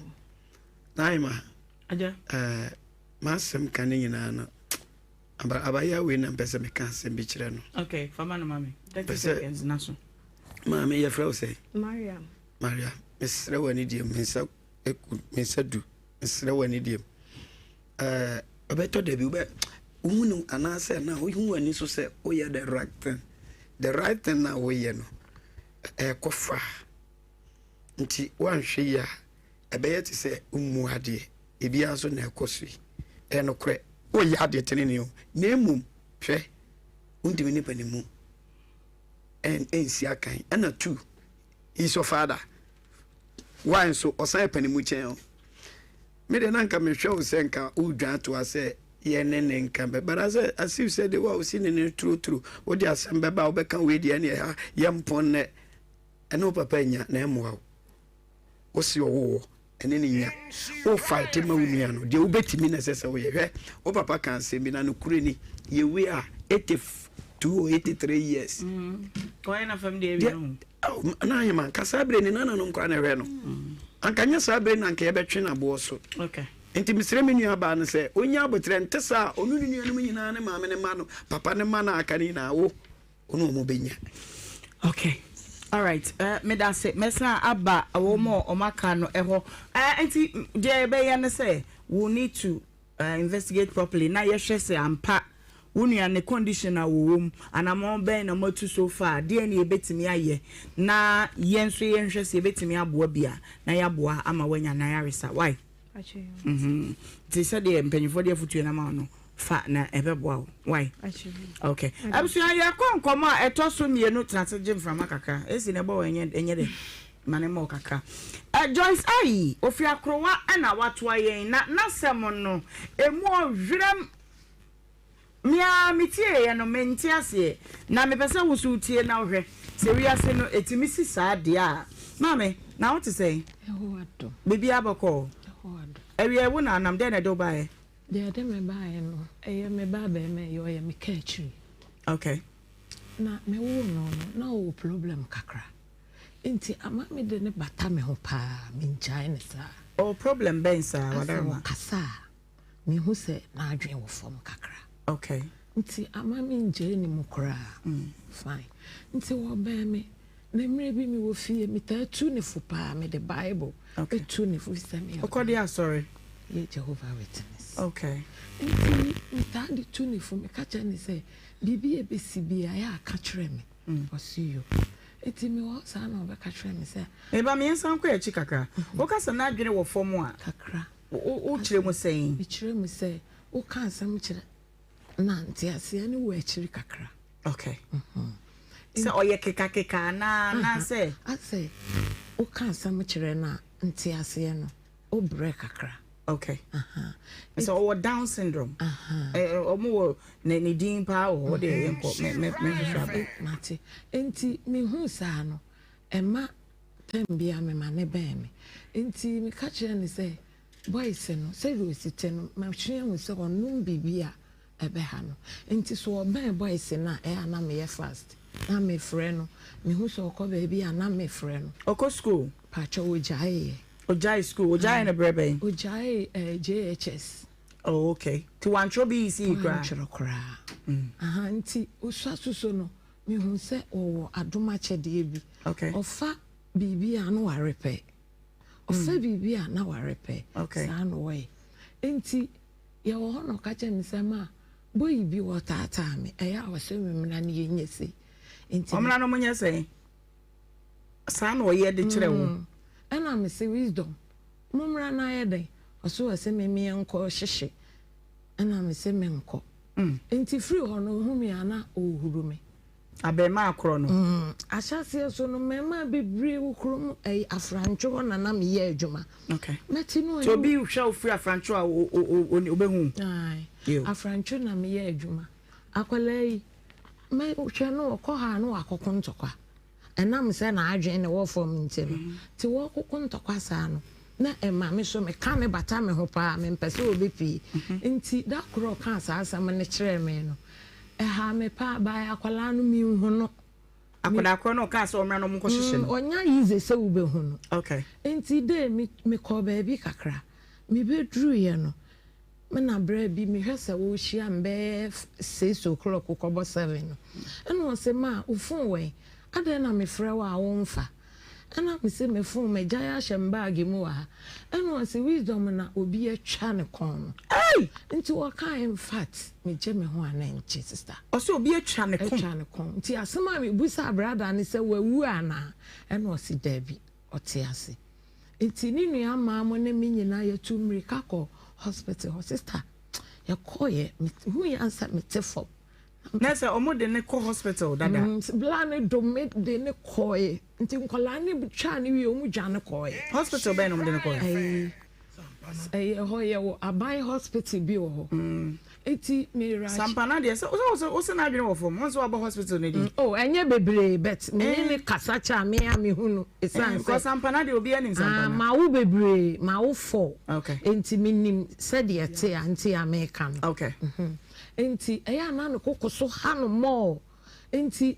Naima. Agya. Ɛɛ m'asɛm ka ne nyinaa no aba abayewa wei na mpɛ sɛ meka asɛm bi kyerɛ no. Okay, fa ma no ma me. 30 seconds na so. Maame yɛfrɛ wo sɛ? Mariam. Mariam, mesrɛ wo ani deɛ me nsa eku me nsa du mesrɛ wo ani deɛ ɛɛ ɛbɛtɔ da bi wobɛ wohu no anaasɛ na wohu w'ani so sɛ woyɛ the right thing the right thing na woyɛ no ɛɛkɔ fa nti woanhwɛ yi a Ɛbɛyɛ te sɛ wommu adeɛ. Ebiara nso na ɛkɔ so yi. Ɛyɛ nokorɛ, woreyɛ adeɛ tenenee o, na mmom, hwɛ, wontumi ne panimu nsi akan. Ɛna tu, he is your father. Why nso, ɔsan yɛ panimu kyɛn o. Me deɛ na nka mehwɛ wo sɛ nka wodwan atoa sɛ yɛ ne ne nka bɛ, but asɛ as if sɛ de wo a wosi ne ne turoturo, wode asɛm bɛba a wobɛka wei deɛ ɛne ɛha yɛmpɔn nnɛ, ɛne wo papa nya na ɛmmoa wo. Wose ɔwo wɔ ɛne ne nya. Wo fight ma wo nua no deɛ wobɛtumi na ɛsɛ sɛ woyɛ. Hwɛ wo papa ka asɛm bi na nokorɛ ni yɛwie a 82 or 83 years. Mm. Kɔyɛ na fam deɛ ɛwie ho. Na ahema nka saa berɛ ni nananom koraa na ɛhwɛ no. Mm. Anka nyɛ saa berɛ na anka yɛbɛtwe no aboɔ so. Okay. Nti mesrɛ me nua baa no sɛ ɔnya aboterɛ nte saa ɔno ne nuanom nyinaa ne maame ne ma no papa ne ma no aka no nyinaa wo Wo ne wɔn bɛnya. Okay. Alright. Uh, meda ase. Mɛsan aba wɔn a wɔn aka no ɛhɔ. Uh, nti deɛ yɛbɛyɛ no sɛ we need to uh, investigate properly na yɛhwɛ sɛ ampa wo nua ne condition a wɔwɔ mu anamɔn bɛn na wɔatu so far deɛ ne yɛbɛtumi ayɛ na yɛn nso yɛnhwɛ sɛ yɛbɛtumi aboa bi a na yɛaboa ama wanya n'ayaresa. Why? Nti sɛdeɛ mpanyinfoɔ de afutuo no ama wo no fa na ɛbɛboa wo why okay abusua yɛkɔ nkɔmɔ a ɛtɔ so mmienu tena ase gye mframa kakra esi na ɛbɔ wɔ ɛnyɛ ɛnyɛ dɛ ma ne mmɔ kakra ɛ Joyce ayi ofi akorowa ɛna watoa yɛn na n'asɛm no emu ɔhwerɛm Me ara metieeɛ no, mente aseɛ. Na mepɛ sɛ wo nso wotie na wohwɛ sɛ wiase no ɛtumi si saa deɛ a. Maame, na wo te sɛn? Yehowa dom. Biribiara bɔkɔɔ? Yehowa dom. Awia wo na anam, dɛn na ɛde wo baeɛ? Deɛ ɛde me baeɛ no, ɛyɛ me ba barima yi, ɔyɛ me kaakyire. Okay. Na mewoo no no, na ɔwɔ problem kakra. Nti ama me de no bata me ho paa, mengyae no saa. Ɔwɔ problem bɛn saa, Wadaroma? Asɛ ɔkasa a, Mehu sɛ n'adwene wɔ fam kakra. Okay. Nti ama me ngyae ne mu koraa. Fine. Nti wɔbɛn me. Na mmerɛ bi mewɔ fie, metaa tu ne fo paa. Mede Bible tu ne fo fisɛ meyɛ Wokɔ de asɔre? Yɛ Jehovah Witness. Okay. Nti metaa de tu ne fo. Meka kyerɛ ne sɛ, biribi a ɛbɛsi biara, ɛyɛ a ka kyerɛ me. Ɔse yo. Nti mewɔ hɔ saa na ɔbɛka kyerɛ me sɛ. Me ba, me yɛnsan nkɔ yɛn akyi kakra. Woka sɛ n'adwene wɔ fam a. Kakra. Wokyerɛ mu sɛn? Mekyerɛ mu sɛ woka asɛm kyerɛ na nteaseɛ no wɔ akyiri kakra. Okay. Sɛ ɔyɛ kekakeka anaa anaasɛ. Asɛ woka asɛm kyerɛ no a nteaseɛ no wobrɛ kakra. Okay. Sɛ ɔwɔ Down syndrome. Ɔmo wɔ ne ne din paa wɔ hɔ deɛ yɛnkɔ mɛ mɛ mɛhwehwɛ aba. Mate. Nti mehu saa no ɛma Term biara mema no bɛn me. Enti meka kyerɛɛ no sɛ, Boys no, sɛdeɛ ɔsi te no, matwe ahu sɛ ɔnom biribi a ɛbɛha no. Enti sɛ ɔbɛn boys no a, ɛyɛ a na meyɛ fast na mefrɛ no. Mehu sɛ ɔkɔ baabi a, na mefrɛ no. Ɔkɔ sukuu? Pakyɛ, ɔgyaeeɛ. Ɔgyaee sukuu? Ɔgyaeɛ no berɛ bɛn? Ɔgyaee eh, JHS. Oh, okay. Nti wantwerɛ BECE koraa? Wantwerɛ koraa. Aha, nti ɔsua soso no, Mehu sɛ ɔwɔ adom akyɛdeɛ bi. Ɔfa biribi a na warepɛ. Ɔfa biribi a na warepɛ. Saa na ɔyɛ. Nti yɛwɔ hɔ na ɔka kyerɛ me sɛ ma boyi bi ɔtaataa me. Ɛyɛ a ɔsɛ me mmra na yɛnyɛ sei. Nti Ɔmmra na ɔmonyɛ sɛn? Saa na ɔyɛ de kyerɛ wo? Ɛna mese wisdom mommra na ayɛ dɛn? Ɔse ɔse me meɛnkɔ hyehye. Ɛna mese menkɔ. Nti firi hɔ no ɔhu me a na ɔhuru me. Abarimaa korɔ no. Mm, ahyɛaseɛ so no, mmarimaa bebree wɔ kurom, ɛyi, Afrantwo hɔ na na meyɛ adwuma. Okay. Mɛte no Nti obi hwɛ wo firi Afrantwo a, o, o, o, obehu wo? Ae. Yo. Afrantwo na meyɛ adwuma. Akwadaa yi, mɛhwɛ no ɔkɔ ha a na wakɔko ntɔkwa. Ɛnam sɛ n'adwene na ɛwɔ fam nti no, nti wɔkoko ntɔkwa saa no, na ɛma me so meka no bata me ho paa, mempɛ sɛ ɔbɛpue. Nti da koro a ɔkaa saa asɛm no kyerɛɛ me no, ɛhaa me paa, by akwadaa no menhu no. Akwadaa korɔ no ɔkaa sɛ ɔmmra na ɔmonkɔhyehye no? Ɔnya easy sɛ wobɛhu no. Okay. Nti dei me mekɔɔ baabi kakra, mebɛduruiɛ no, Me na berɛ bi mehwɛ sɛ wohyia me bɛyɛ six o'clock kɔbɔ seven no, ɛna ɔse ma wo phone wɛn? Adɛn na mefrɛ wo a womfa? Ɛna mese me phone magyae ahyɛ me bag mu wɔ ha. Ɛna ɔse wisdom na obi atwa ne kɔn no. Ei! Nti ɔkaa infact megye me ho a na ɛnkye sister. Ɔse obi atwa ne kɔn. Atwa ne kɔn. Nti asɛm a mebusaa brada ne sɛ wawu anaa? Ɛna ɔse daabi ɔte ase. Nti ne nua maa mo ne me nyinaa yɛtu mmirika kɔ hospital hɔ. Sister, yɛkɔeɛ, mehui ansa mete fam. Na sɛ wɔn de ne kɔ hospital dada? Mm, bla ne do me de ne kɔe. Nti nkwadaa ne twaa ne wie wɔn dwa ne kɔe. Hospital bɛn na wɔn de ne kɔe? Ɛyi, ɛyɛ hɔ yɛ wɔ aban hospital bi wɔ hɔ. Mm. Eti me rush. Sampana deɛ sɛ wosɛ wosɛ n'adwene wɔ fam wɔn nso wabɔ hospital ne din. Oh ɛnyɛ bebree but me ne ne kasa kyɛ a me a me hu no esan sɛ. Because Sampana deɛ obi anim Sampana. Ah ma wo bebree ma wo fɔ. Okay. Enti me nim sɛdeɛ ɛte a nti a me ka no. Okay. Enti ɛyɛ a na ne koko so ha no more nti.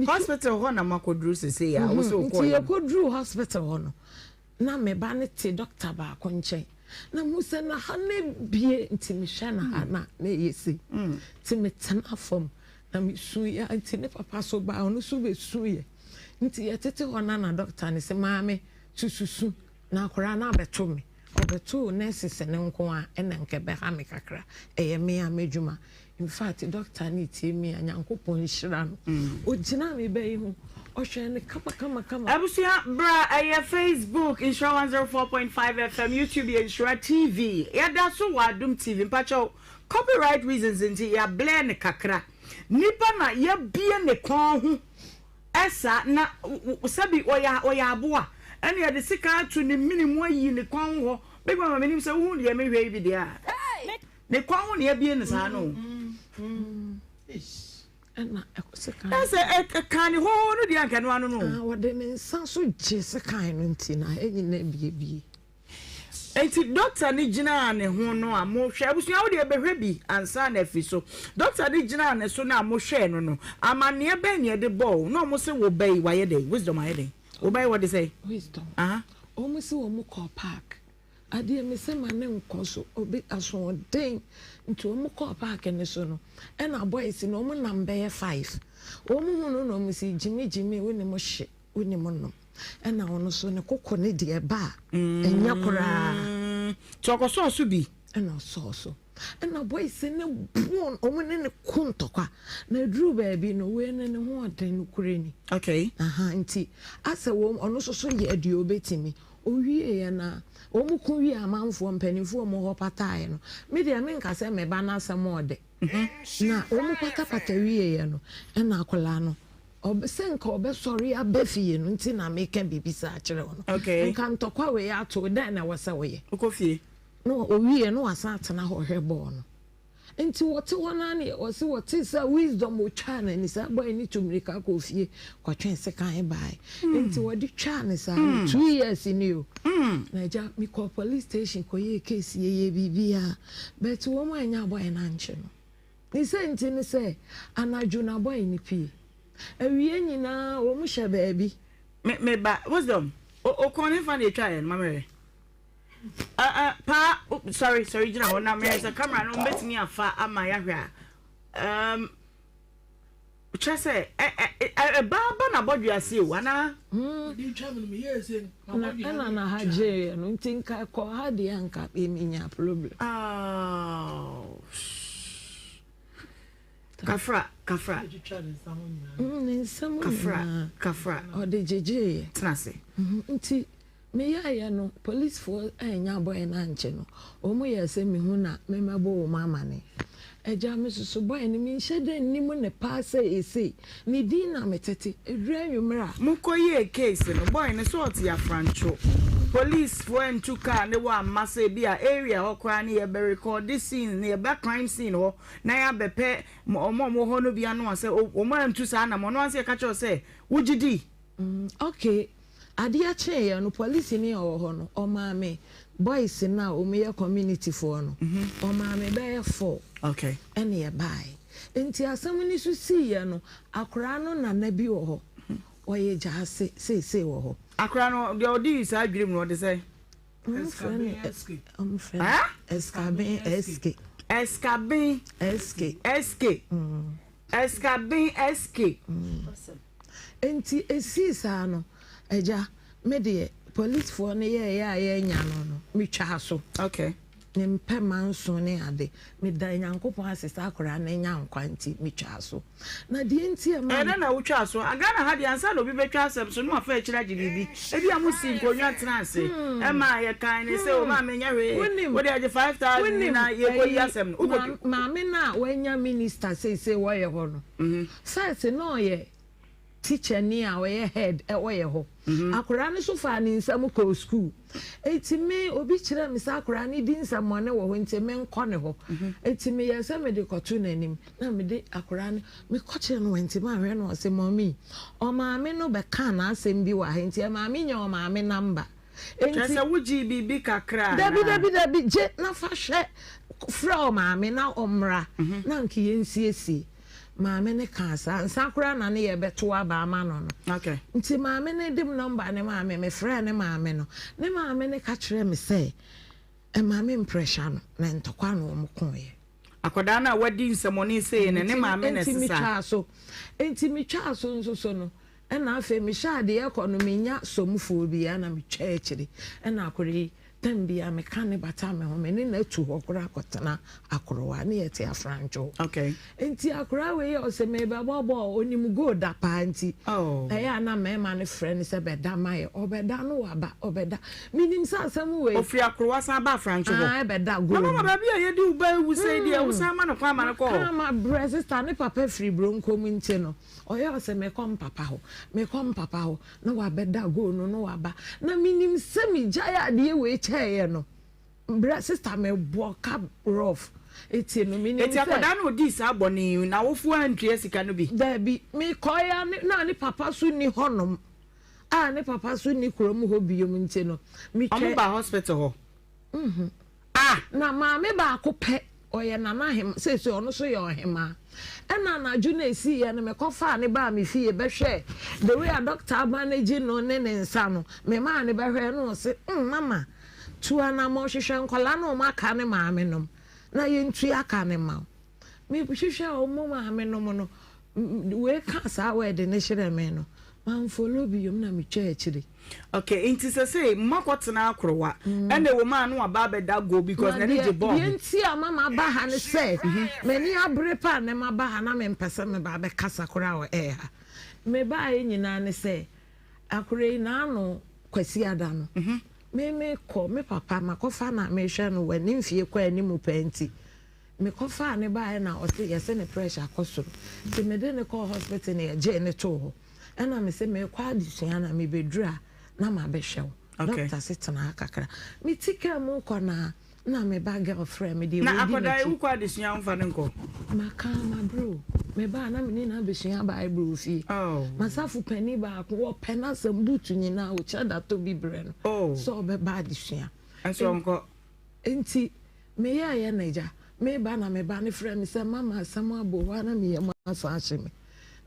Hospital hɔ na mo akɔduru sese a wosɛ okɔ yɛ. Nti yɛkɔduru hospital hɔ no. Na me ba no te dɔkta baako nkyɛn, na mehu sɛ n'aha no abue, nti mehwɛ n'aha no a, na ɛyɛ sei. Nti metena fam, na mesuiɛ, nti ne papa so baa, ɔno nso bɛsuiɛ. Nti yɛtete hɔ no na dɔkta no sɛ, maame, susu su, na akwadaa no abɛto me. Ɔbɛtoo nurses no nko a, ɛna nka ɛbɛha me kakra. Ɛyɛ me a m'adwuma. In fact, doctor no tie me a, Nyankopɔn nhyira no. Ogyinaa me ba yi ho, ɔhwɛɛ no kama kama kama. Abusua bra ɛyɛ Facebook Nhyira 104.5 FM YouTube yɛ Nhyira TV yɛda so wɔ Adom TV mpakyɛw copyright reasons nti yɛ blur no kakra nipa na yɛbue ne kɔn ho ɛsa na sɛbi ɔyɛ ɔyɛ aboa ɛna yɛde sika ato ne mene mu ayi ne kɔn ho hɔ big mama menim sɛ wohu deɛ mehwɛ yi bi deɛ a Ne kɔn ho na yɛabue no saa no o. Ɛna Na sɛ ɛka ne hoo no deɛ anka ɛno ano no o. Wɔde ne nsa so gye sekan no nti na ɛnyina biebie. Enti dɔkta no gyinaa ne ho no a mohwɛ abusua wo deɛ bɛhwɛ bi ansa na afiri so. Dɔkta no gyinaa ne so no a mohwɛɛ no no amanneɛ bɛn na yɛde bɔɔ wo na wɔn se wo ba yi wayɛ dɛn? Wisdom ayɛ dɛn? Wo ba yi wɔde sɛn? Wisdom. Aha. Wɔn se wɔn kɔɔ park. Adeɛ me se ma ne nkɔ so obi asoɔden nti wɔn kɔɔ park no so no ɛna boys no wɔn nam bɛyɛ five wɔn hu no na wɔn si gyimi gyimi wo nim hye wo nim nom ɛna ɔno so ne koko ne deɛ ɛba a ɛnyɛ koraa. Nti ɔkɔsɔɔ so bi. Ɛna ɔsɔɔ so ɛna boys no buon wɔn ne no ko ntɔkwa na eduru baabi no wei no ne ho ɔden no kure ni. Okay. Aha nti asɛ wɔn ɔno nso so yɛ deɛ obetumi. Ɔwieeɛ no a, wɔko wiee amanfoɔ, mpanimfoɔ a wɔwɔ hɔ pataaeɛ no, me deɛ menka sɛ me ba no asɛm ɔɔdɛ. Na wɔpatapata wieeɛ no, ɛna akwadaa no, ɔb sɛ nka ɔbɛsɔre aba fie no nti na meka biribi saa kyerɛ wo no. Okay. Nka ntɔkwa wei ato wo, dɛn na ɛwɔ sɛ woyɛ? Wokɔ fie. Na ɔwieeɛ no wasan atena hɔ rehwɛ bɔɔl no. Nti wɔte hɔ no ara ne ɔse wɔtee sɛ Wisdom otwaa n'ani saa boy no tu mirika kɔɔ fie kɔtwee sekan bae nti wɔde twaa no saa no 2 years ni o na agya mekɔɔ police station kɔyɛɛ case yɛyɛɛ biribiara but wɔn annya boy no ankye no ne sɛ nti ne sɛ anadwo na boy no pie awie nyinaa wɔn hyɛ baabi. Me me ba Wisdom o okɔn ne fa na etwa yɛ no ma mɛhwɛ. Uh, uh, paa, oh, sorry, sorry, gyina hɔ na meyɛ sɛ camera no mbɛtumi afa ama yɛahwɛ a. Um, kyerɛ sɛ ɛbaa ba na bɔdwe ase o anaa? Na ɛna na ha gyeeɛ no nti nka ɛkɔ ha deɛ anka menya problem. Oh, kafra, kafra. Ne nsam Kafra, kafra. Ɔde gyegyeeɛ. Tena ase. Nti Meyɛeɛ no, polisfoɔ annya boy no ankye no. Wɔn yɛɛ sɛ mehu na memmɛbɔ wɔn amane. Agya, me soso boy no, menhyɛ da nnim no paa sɛ esei. Ne din na metete. Ɛduru anwummerɛ a. Mokɔ yie case no, boy no sɛ ɔte Afrantwo. Police foɔ antu car ne wɔ amma sɛ ebi a area hɔ koraa ne yɛbɛ recorde scene no, yɛba crime scene hɔ na yɛabɛpɛ wɔn a wɔwɔ hɔ no bi ano a sɛ wɔn antu saa anamɔ no ansa yɛka kyerɛ wo sɛ wogye di. Ok, adeɛ kyeeɛ no polisini a ɔwɔ hɔ no ɔmaa me boys no a wɔn yɛ community foɔ no ɔmaa me bɛyɛ four ɛna yɛbaeɛ. Nti asɛm no so siiɛ no akoraa no nana bi wɔ hɔ ɔyɛ gyaase seesei wɔ hɔ. Akoraa no deɛ ɔdii saa dwirim no ɔde sɛn? Wɔfrɛ no wɔfrɛ no Eskaben SK. Eskaben SK. SK. Eskaben SK. Nti esii saa no, agya, me deɛ policefoɔ no yɛɛyɛ a yɛannya no no, metwaa so. Okay. Mempɛ manso ne ade. Meda Nyankopɔn ase sɛ akwadaa no anya nkwa nti, metwaa so. Na deɛ nti a ɛma. Ɛdɛn na wotwaa so? Ghana ha deɛ ansa na obi bɛtwa asɛm so no wafa akyiri agye biribi. Ebia mo sii nkonnwa tenaa ase ɛma yɛkae ne sɛ o maame nyɛ hwee, wode agye 5000 na yɛkɔyi asɛm no. Wokɔ. Maame no a wanya minister seisei wɔyɛ hɔ no, first na ɔyɛ teacher ni a ɔyɛ head ɛwɔ yɛ hɔ. Akwadaa no nso faa ne nsam kɔɔ school. Eti me obi kyerɛɛ me sɛ akwadaa no di nsɛmmɔne wɔ hɔ nti menkɔ ne hɔ. Eti meyɛɛ sɛ mede kɔto n'anim na mede akwadaa no mekɔkyerɛ no wantumi anhwɛ no ɔse mummy ɔmaame no bɛkaa n'asɛm bi wɔ ha nti ɛmaa menya ɔmaame number. Kyerɛ sɛ wogyee biribi kakra anaa? Dabi dabi dabi gye na fa hwɛ frɛ ɔmaame na ɔmmra na nka yɛnsiesie. Maame no kaa saa. Ansa koraa na ne yɛrebɛtow aba ama no no. Nti maame no de me nɔmba no maa me. Mefrɛɛ ne maame no. Ne maame no ka kyerɛɛ me sɛ mma me mprɛhya no, na ntɔkwa na wɔkoeɛ. Akwadaa no a wadi nsɛmmɔne sei no, ne maame na Nti ɛsesa. metwaa so. Nti metwaa so nso so no, ɛna afei mehyɛɛ adeɛ kɔ no, menya somfoɔ bi a na metwa akyiri. Ɛna akwadaa yi, Tɛm biara meka ne bata me ho, me ne no atu hɔ koraa akɔtena Akorowa, ne yɛte Afrantwo. Okay. Nti akwadaa wei yɛ ɔsɛ mebɛbɔ bɔɔl, onim goal da paa nti, oh. ɛyɛ a na mmarima no frɛ no sɛ bɛda ma yɛ, ɔbɛda no waba, ɔbɛda. Menim sɛ asɛm wei. Ofiri Akorowa san ba Afrantwo hɔ. Ah, ɛbɛda goal. Na mama baabi a yɛde wo ba ewu sɛ deɛ, wo san ma no kwan ma no kɔ hɔ. Maka ma brɛ sista ne papa firi Bronkom nti no, ɔyɛ ɔsɛ mekɔ mpapa hɔ, mekɔ mpapa hɔ. Na wabɛda goal no na waba na menim sɛ megyae adeɛ wei kyɛeɛ no brɛ sister mebɔ ka rough eti no menim Eti sɛ akwadaa no odii saa bɔne yi n'awofoɔ antua sika no bi? Daabi mekɔeɛ a ne na ne papa so nni hɔnom a ne papa so nni kurom hɔ biom nti no metwa Ɔmo baa hospital hɔ? Mhm. Ah! Na maame baako pɛ, ɔyɛ Nana Ahem, seesei ɔno nso yɛ ɔhemaa. Ɛna anadwo no a ɛsiiɛ no, mekɔfaa no baa me fie bɛhwɛɛ the way a doctor amanage no ne ne nsa no, memaa no bɛhwɛɛ na ɔse, mm, mama, tu anammɔn hwehwɛ nkwadaa no a wɔaka ne maame nom na yɛntua ka no mma wo. Mehwehwɛɛ wɔn maame nom no, wei kaa saa word no kyerɛɛ me no, manfollow biom na metwaa akyire. Okay, nti sesei moakɔ tena akorowa ɛna ɛwɔ mu a na waba abɛda go because Na n'ani deɛ gye bɔɔl deɛ ho. nti a ma maba ha ne sɛ m'ani abere paa nnɛ maba ha na mempɛ sɛ meba abɛkasa koraa wɔ air ha. Mebaeɛ nyinaa ne sɛ akora yi n'ano Kwasiada no me mekɔ me papa makɔfa no a mehwɛ no wɔ ne mfie kɔ anim paa nti Mekɔfaa no baeɛ na ɔse yɛse ne pressure akɔ soro nti mede no kɔɔ hospital na yɛgyee no too hɔ ɛna mese meekɔ adesua na mebɛduru a na mabɛhwɛ wo. Doctor se tena ha kakra. Mete car mu rekɔ no a na me ba girl frɛ me deɛ Na wadi akwadaa yi m'akyi. wokɔ adesua a womfa no nkɔ? Maka mabrɛ o. Mebaa na me ne no abɛsua Bible wɔ fie. M'asafo panin baako ɔpɛ n'asɛm boot nyinaa ɔkyɛ da tɔ bi brɛ no sɛ ɔbɛba adesua. Nso ɔnkɔ. Enti meyɛeɛ na agya, mereba na me ba no frɛɛ me sɛ, Mama asɛm abɔ hɔ a na me yam asan ahye me.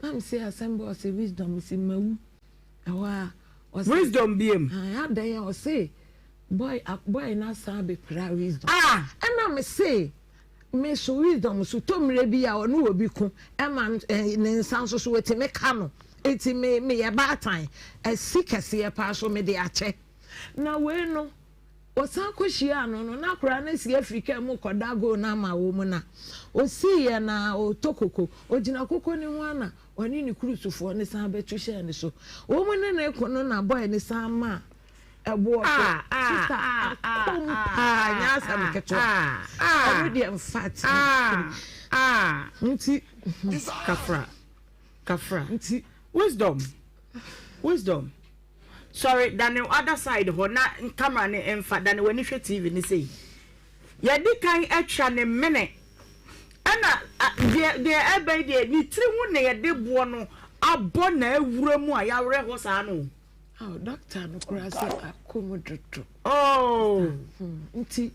Na mese asɛm bɛn? Ɔse wisdom. Mese mawu. Ɛhɔ a ɔse. Wisdom biom? Ae adɛn a? Ɔse boy boy no asan abɛpira wisdom. Ah! Ɛna mese me so wisdom so tɔ mmerɛ bi a ɔne obi ko ɛma ne nsa nso so wɔtumi ka no. Enti me meyɛ baatan. Asi kɛseɛ paa so mede akyɛ. Na wei no. Wɔsan kɔhyiaa no no, na akwadaa no asi afiri kaa mu rekɔda goal no ama wɔn na ɔsiiɛ na ɔretɔ koko. Ɔgyina koko no ho ara na ɔne ne kurusufoɔ no san bɛto hyɛɛ ne so. Wɔn ne no reko no na boy no san maa. Ɛboɔ so sister akom paa nyɛ asɛm ketewa ɛno deɛ nfa te nti kafra kafra nti wisdom wisdom sorry dane other side hɔ na camera ne mfa dane w'ani hwɛ tv ne sei yɛde kan atwa ne mene ɛna deɛ deɛ ɛbɛn deɛ ne tiri ho na yɛde boɔ no abɔ na awura mu a yɛawerɛ hɔ saa no. Oh, doctor no koraa sɛ akɔ mu dodo. Oh. Hmm, nti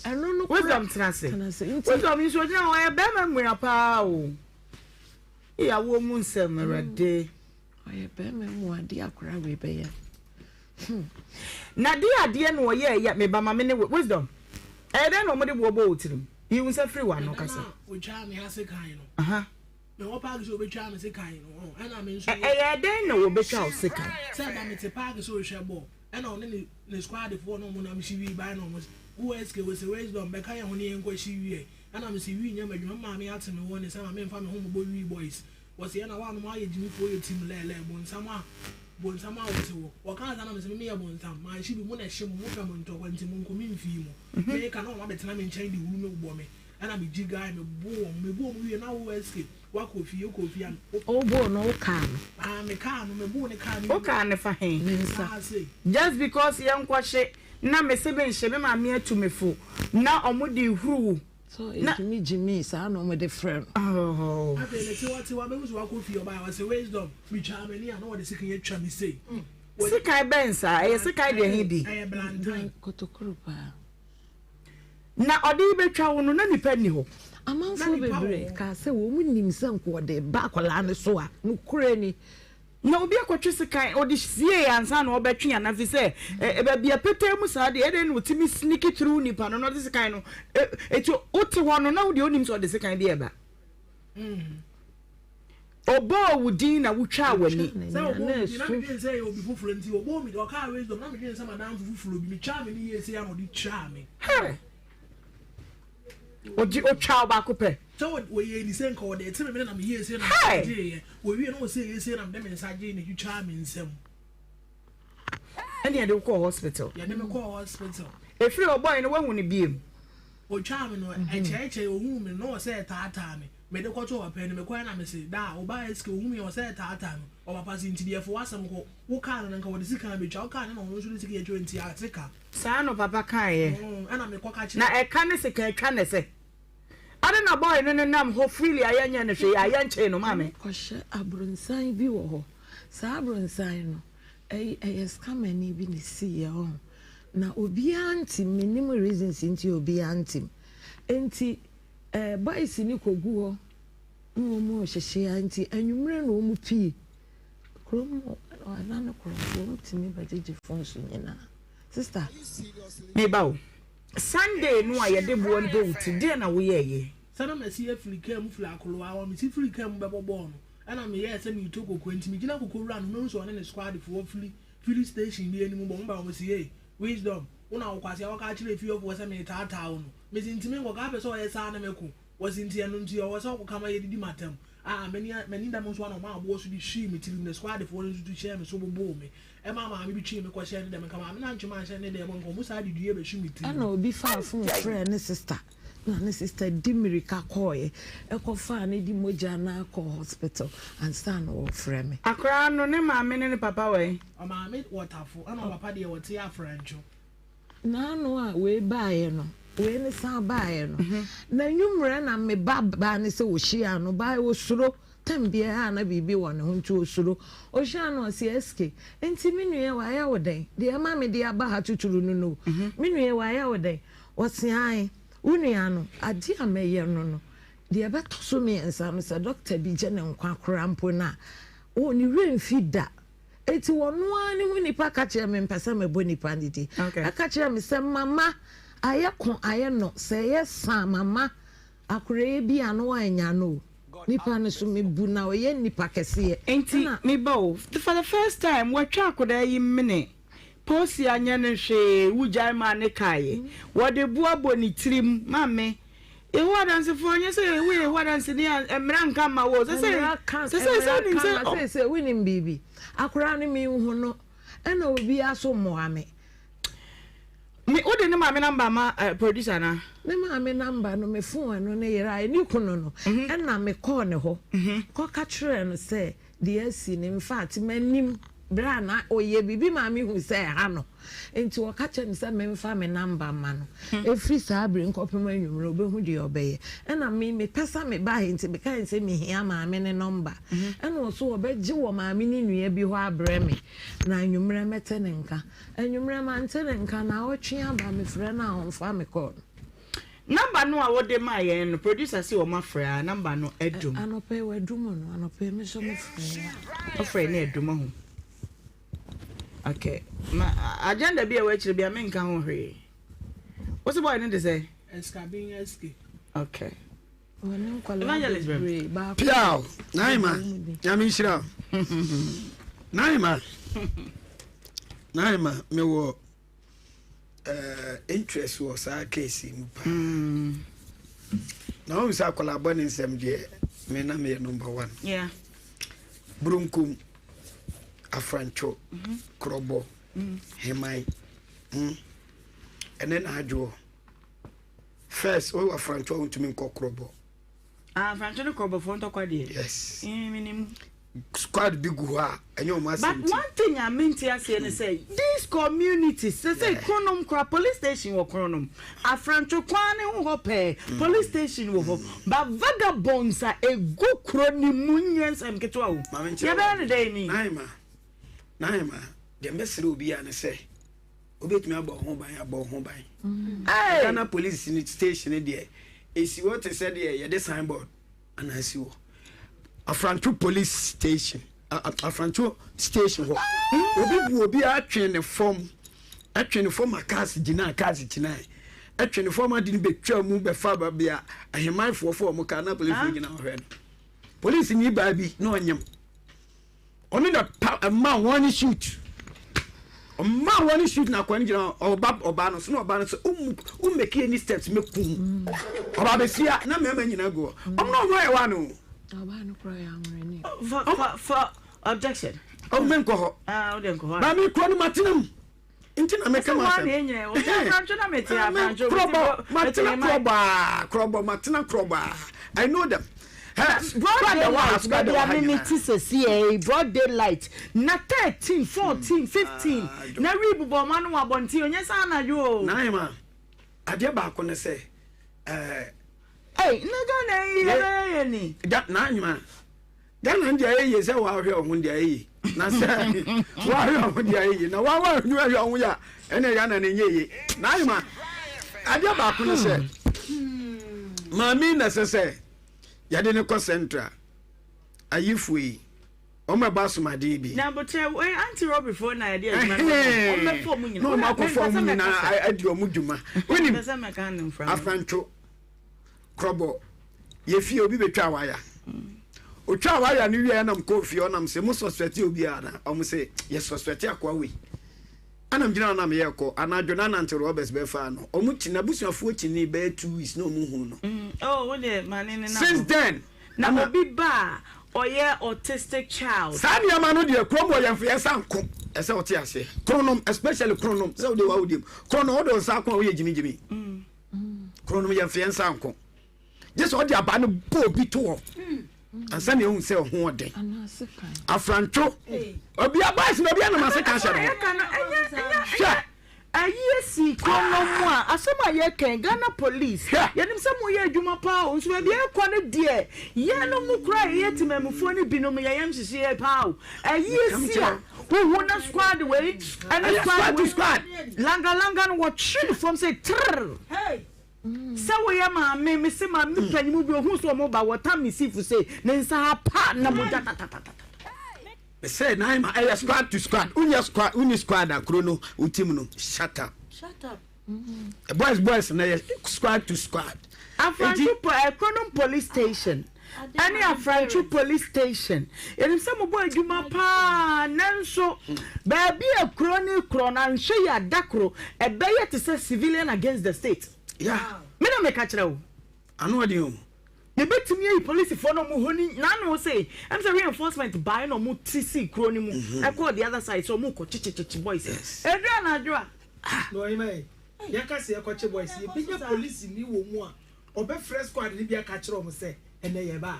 ɛno no koraa. Wisdom tena ase. Tena ase. Nti wisdom nso gyina hɔ ɔyɛ bɛrima mmua paa o. Eyi awoɔ mu nsɛm awurade. Hmm. Ɔyɛ bɛrima mu adeɛ akora wei bɛyɛ. Hmm. Na de adeɛ na ɔyɛ ɛyɛ me ba ma me ne wisdom. Ɛyɛ dɛn na wɔde boɔ bɔ wo tirim? Yi wo nsa firi w'ano kasa. Ɛda no a wɔtwaa me ase kan no. Aha. Mewɔ paaki so obetwaa me sekan no ɔn ɛna me nso. Ɛyɛɛ dɛn na wɔbetwaa wo sekan? Sɛ ɛba mete paaki so rehwɛ bɔɔl ɛna ɔne ne ne squad foɔ na ɔmo nam hye wii bae na ɔmo se wo SK wose wisdom bɛka yɛn ho ne yɛn nkɔ hye wii ɛ ɛna mese wii nyɛ m'adwuma me maame ate me wɔ ne sɛ ma menfa me ho mmobɔ wii boys wɔse ɛna woanom ayɛ gyimifoɔ yɛ team lɛɛlɛɛ bonsam a bonsam a wɔte wɔ wɔkaa saa na mese me meyɛ bonsam manhye bi mo na ɛhye mo mopɛ mo ntɔkwa nti monko memfii mo meka na ɔmo abɛtena me nkyɛn de wuru me bɔ me Ɛna me gyi guy me bo wɔn me bo wɔn wie na wo escape wakɔ fie wokɔ fie a. Wo boo no wo kaa no. Ah me kaa no me boo ne kaa no. Wo kaa no fa he? Ne nsa. Ah sei. Just because yɛn kɔ hye na me se me nhye me maame atu me fo na ɔmo de huru wo. So ɛtumi gyimii saa na ɔmo de frɛ no. Oh. Afei me te hɔ te hɔ a mehu sɛ wakɔ fie ɔbaeɛ ɔse wisdom me twaa m'ani a na wɔde sekan atwa me sei. Sekan bɛn saa? Ɛyɛ sekan deɛ he bi? Ɛyɛ blantan. Kotokoro paa. Na ɔde rebɛtwa wo no, na nnipa nni hɔ. Amanfoɔ bebree kaa sɛ wɔn nim sɛ nka ɔde reba akwadaa no so a, nokorɛ ni. Na obi akɔtwe sekan, ɔde siee ansa na ɔbɛtwe anaa? Ɛfiri sɛ baabi a petee mu saa deɛ, ɛdɛn na ɔtumi sneak through nipa no na ɔde sekan no, eti wote hɔ no na wo deɛ wonim sɛ ɔde sekan bi reba. Ɔbɔɔ wo din na wotwaa w'ani. Sɛ ɔbɔɔ me din na medwen sɛ ɛyɛ obi foforɔ nti ɔbɔɔ me din ɔkaa wisdom na medwen sɛ madamfo foforɔ bi metwaa m'ani yie sei a na ɔde twaa me. Hey! Ɔgye ɔtwaa wo baako pɛ. Sɛ ɔyɛɛ ni sɛ nka ɔde te me mene na meyɛɛ sei na Hey! megyeeɛ wɔwie na ɔsɛ ɛyɛ sei na mede me nsa gyee na ɛtwitwaa me nsam. Ɛne yɛde wo kɔɔ hospital. Yɛde me kɔɔ hospital. Ɛfiri ɔbɔe no woahu no biem? Ɔtwaa me no ɛkyɛekyɛe ɔhuu me no na ɔsɛ ɛtaataa me. Mede kɔtoo ɔpapa anim, mekɔeɛ na mese, Daa, wo ba SK, ɔhu me a, ɔsɛ taataa me. Ɔpapa se, Nti deɛ fa w'asɛm kɔ. Wo kaa no no, nka wɔde sikan bɛtwa. Wo kaa no na ɔno nso de sikan atwa, nti ate ka. Saa na ɔpapa kaeɛ. Mm, ɛna mekɔ ka kyerɛɛ. Na ɛka ne sikan twa ne sɛ, Adɛn na boy no nenam hɔ freely a yɛnyɛ no hwee a yɛnkyee no? Maame. Wɔkɔhyɛ abronsan bi wɔ hɔ. Saa abronsan no, ɛy ɛyɛ scammerni bi na esiiɛ ɔho. Na obiara ntim, mennim reasons nti a obiara ntim. Enti Eh boys no kɔgu hɔ na wɔn rehyehye a nti anwummerɛ na wɔn pie kurom hɔ ɛna ne korɔmfoɔ wɔn tumi bɛgyegye phones nyinaa sister. Meba o, Sunday no a yɛde boɔ no bɔ wo ti, deɛn na woyɛeɛ? Sɛ na masi afiri kaa mu firi Akolowa hɔ, mesi firi kaa mu bɛbɔ bɔɔl no, ɛna meyɛɛ sɛ meretɔ koko, nti megyina koko wura no ho, mehu sɛ ɔne ne squad foɔ firi filling station bi anim bɔ, wɔn ba wɔn se, Hey, Wisdom, wo na wo kwasea wɔka akyerɛ fiefoɔ sɛ meretaataa wo no, mese nti menkɔka apɛ sɛ ɔyɛ saa na mɛko, wɔse nti ɛno nti ɔwɔ sɛ ɔkɔka ma yɛdidi m'atam, aa m'ani m'ani da me nso a na ɔmaa aboɔ so de hwii me tirim, ne squad foɔ no nso tu hyɛɛ me so boboo me, ɛmaa maame bi twee me kɔhyɛɛ ne dɛm, nka maame no antwe me anhyɛ ne dɛm nka ɔmo saa de dua bɛhwe me tirim. Ɛna obi faa phone frɛɛ ne sister na ne sister di mirika kɔɔeɛ ɛkɔfaa no de mogya no ara kɔɔ hospital ansa na wɔrefrɛ me. Akwadaa no, ne maame ne ne papa wɔ he? Ɔmaame wɔ Tafo ɛna ɔpapa deɛ ɔte Afrantwo. N'ano a wei baeɛ no, wei no san baeɛ no, n'anwummerɛ na me ba baa no sɛ ɔhyiaa no, baeɛ ɔsuro, tam biara a na biribi wɔ ne ho nti ɔsuro. Ɔhyiaa no ɔse SK, nti me nua yi wayɛ wo dɛn? Deɛ ɛma mede aba ha tuturu no no o, me nua yi wayɛ wo dɛn? Ɔse ae, wo nua no, adeɛ a mɛyɛ no no, deɛ ɛbɛtɔ so mmiɛnsa no, sɛ dɔkta bi gye ne nkwa koraa mpo no a, oh, ne werɛ mfi da. Enti ɔno ara ne ho nipa ka kyerɛɛ me, mempɛ sɛ mebɔ nipa no din, ɛka kyerɛɛ me sɛ, Mama, ayɛ ko ayɛ nɔ, sɛ ɛyɛ sa a, mama akoraeɛ bi a na wannya no o. Nipa no so mebu na ɔyɛ nipa kɛseɛ. Enti me ba o, for the first time watwa akodaa yi mene, Posi anyɛ no hwee, wogyae maa ne kaeɛ, wɔde boa bɔ ne tirim, maame, Yehowa Adansefoɔ, nyɛ sɛ woyɛ Yehowa Danseni a mmara nka mma wo o, sɛ sɛ Mmara ka sɛ sɛ mmara wonim ka sɛ ma sɛ sɛ wonim biribi. Akwadaa no menhu no. Ɛna obiara so mmoa me. Me wode ne maame number ma eh, producer na. Ne maame number no me phone ɛno ne yeraeɛ ne kunu no ɛna me kɔɔ ne hɔ kɔ ka kyerɛɛ no sɛ deɛ asi no infact m'anim berɛ a na ɔyɛ biribi maa me hu sɛ ɛha no nti ɔka kyerɛ me sɛ memfa me number ma no ɛfiri saa bere nkɔpem anwummerɛ ɔbɛhu deɛ ɔbɛyɛ ɛna me mepɛ sɛ meba ha nti mekae sɛ mehia maame ne number ɛna ɔso ɔbɛgye wɔ maame ne nua bi hɔ abrɛ me na anwummerɛ mɛte ne nka Anwummerɛ mante ne nka, naawɔtwe aba mefrɛ no a ɔmfa me call. Number no a wode maa yɛn no producer se wɔn afrɛ a number no adum. Anɔpa yi wadum no anɔpa yi me nso me frɛ a. Ɔfrɛ ne adum ahu. Okay ma agenda bi a ɛwɔ akyire bi a menka ho hwee. Wose boy no de sɛ? Eskabin SK. Okay. Evangelist bɛm. Piaw Naima nyame nhyira wo Naima Naima mewɔ uh, interest wɔ saa case yi mu paa mm. na wohu sɛ akwadaa bɔ ne nsɛm deɛ me na meyɛ number one yeah. Buronkom afrantwo mm -hmm. korɔbɔ mm. heman mm. ɛne na adwoɔ First wo afrantwo a wontumi nkɔ korɔbɔ. Ah afrantwo ne korɔbɔfoɔ ntɔkwa deɛ. Yes. Eh menim. Squad bi gu hɔ a ɛnyɛ wɔn asɛm ti. But one thing a mente aseɛ ne sɛ these communities sɛsɛ Kronom koraa police station wɔ Kronom afrantwo kwan ne ho hɔ pɛɛ mm. police station wɔ hɔ mm. but vagabonds a egu kuro ne mu nyɛ nsɛm ketewa o. Yɛbɛyɛ ne dɛn ni. Naima Naima deɛ mbɛsrɛ obi a ne sɛ. Wobɛtumi abɔ wo ho ban abɔ wo ho ban. Ghana police station deɛ ɛsi hɔ te sɛ deɛ yɛde signboard ana asi hɔ. Afranto police station Afranto station hɔ obi bu obi atwe ne fam atwe ne fam a cars gyina cars gyina atwe ne fam ade no bɛtwa mu bɛfa baabi a ahemanfoɔ fo wɔn kaa na police gyina hɔ hwɛ no police ni baa bi na ɔnyam. Ɔno na pa ɛma wɔn ne shoot ɔma wɔn ne shoot na akɔa no gyina ɔba ɔbaa no so na ɔbaa no sɛ ɔmu ɔmmɛki any steps mɛkum ɔbaa bɛsia na mmarima nyinaa gu hɔ ɔmo na ɔmo ayɛ wa no. Ɔbaa no kora yɛ anwerɛni. For for for objection. Ɔmo mɛ nkɔ hɔ. Ah, ɔde nkɔ hɔ. Maame kuro no matena mu. Nti na meka ma asɛm. Krɔbɔ matena krɔbɔ aa krɔbɔ matena krɔbɔ aa I know them. Broad daylight baabi a me te sɛsi ɛ broad daylight na 13 14 15 na wi bobɔ ɔmo ano wɔ abɔnten onyɛ sɛ anadwo o. Naima adeɛ baako ne sɛ ɛɛ. Ɛy na Ghana yi yɛbɛyɛ yɛ ni. Naima Ghana no deɛ ayɛ yie sɛ wahwɛ wo ho deɛ ayɛ yie na sɛ wahwɛ wo ho deɛ ayɛ yie na wahwɛ wo ho yɛ a ɛne Ghana no nyɛ yie na ayema adeɛ baako no sɛ maame na ɛsɛ sɛ yɛde ne kɔ central ayifoɔ yi wɔn ɛbɔ asomadeɛ bi. Na abotire wei anti rɔbifoɔ na yɛde adwuma no wɔn bɛfɔ wɔn nyinaa na wɔn akɔfɔ wɔn nyinaa adi wɔn dwuma wonim afrantwo Krɔbɔ, yɛ fie obi bɛtwaa waya. Otwaa waya no wieɛ nam kɔɔ fie ɔnam sɛ mo suspect obi a na ɔmo sɛ yɛ suspect akoa wei. Anam gyina hɔ na meyɛ kɔ anadwo na nante robbers bɛfaa no. Ɔmo kyi n'abusuafoɔ kyinii bɛyɛ 2 weeks na ɔmo hu no. Oh, wo deɛ ma ne ne na Since then Na obi ba a ɔyɛ autistic child. Saa nneɛma no deɛ kurom wɔ yɛn yɛn nsa nko ɛsɛ ɔte aseɛ kronom especially kronom sɛ wode wa wodiem kronom wode nsa ako a woyɛ gyimigyimi. Kuro no yɛmfa yɛn nsa nko gye sɛ ɔde abaa no bɔ obi to hɔ ansa na ehu sɛ ɔho ɔden afrantwo obi abaa si na obi anam ase ka hyɛ no hwɛ ayi esi kuro no mu a asɛm a yɛkɛn Ghana police yɛnim sɛ moyɛ adwuma paa o nso baabi ɛkɔ no deɛ yɛn no mu koraa yɛyɛ temamufoɔ no binom yɛyam hyehyeɛ paa o ayi esi a Huhu na squad wei ɛne squad wei squad. Langa langa no wɔtwe ne fam sɛ trrr. Sɛ woyɛ maame me se maame mm. panyin mu bi ohun so wɔn ba wɔtam ne sifu se ne nsa apa na mogya tatatata. Sɛ nan ma ɛyɛ squad to squad wonyɛ squad wonni squad a kuro no wo team no shut up. Shut up. Boys boys na yɛ squad to squad. Afrancho po Ɛkronom police station ɛne Afrancho police station yɛnim sɛ mobɔ adwuma paa nanso baabi a kuro ne korɔ no anhwɛ yi a da koro ɛbɛyɛ te sɛ civilian against the state Yeah. Me na meka kyerɛ wo. Ano ɔden o. Yɛbɛtumi ayi polisifoɔ no a wɔwɔ hɔ no nyinaa ano sei. Ɛm sɛ reinforcement baeɛ na wɔn ti sii kuro no mu ɛkɔɔ the other side sɛ wɔn rekɔ kyekyekye boys no. Ɛduru anadwo a, ah. Na ɔhema yi, yɛka sɛ yɛkɔkye boys, yɛbɛnya polisini wɔ mu a ɔbɛfrɛ squad no bi aka akyerɛ wɔn sɛ ɛnnɛ yɛreba a.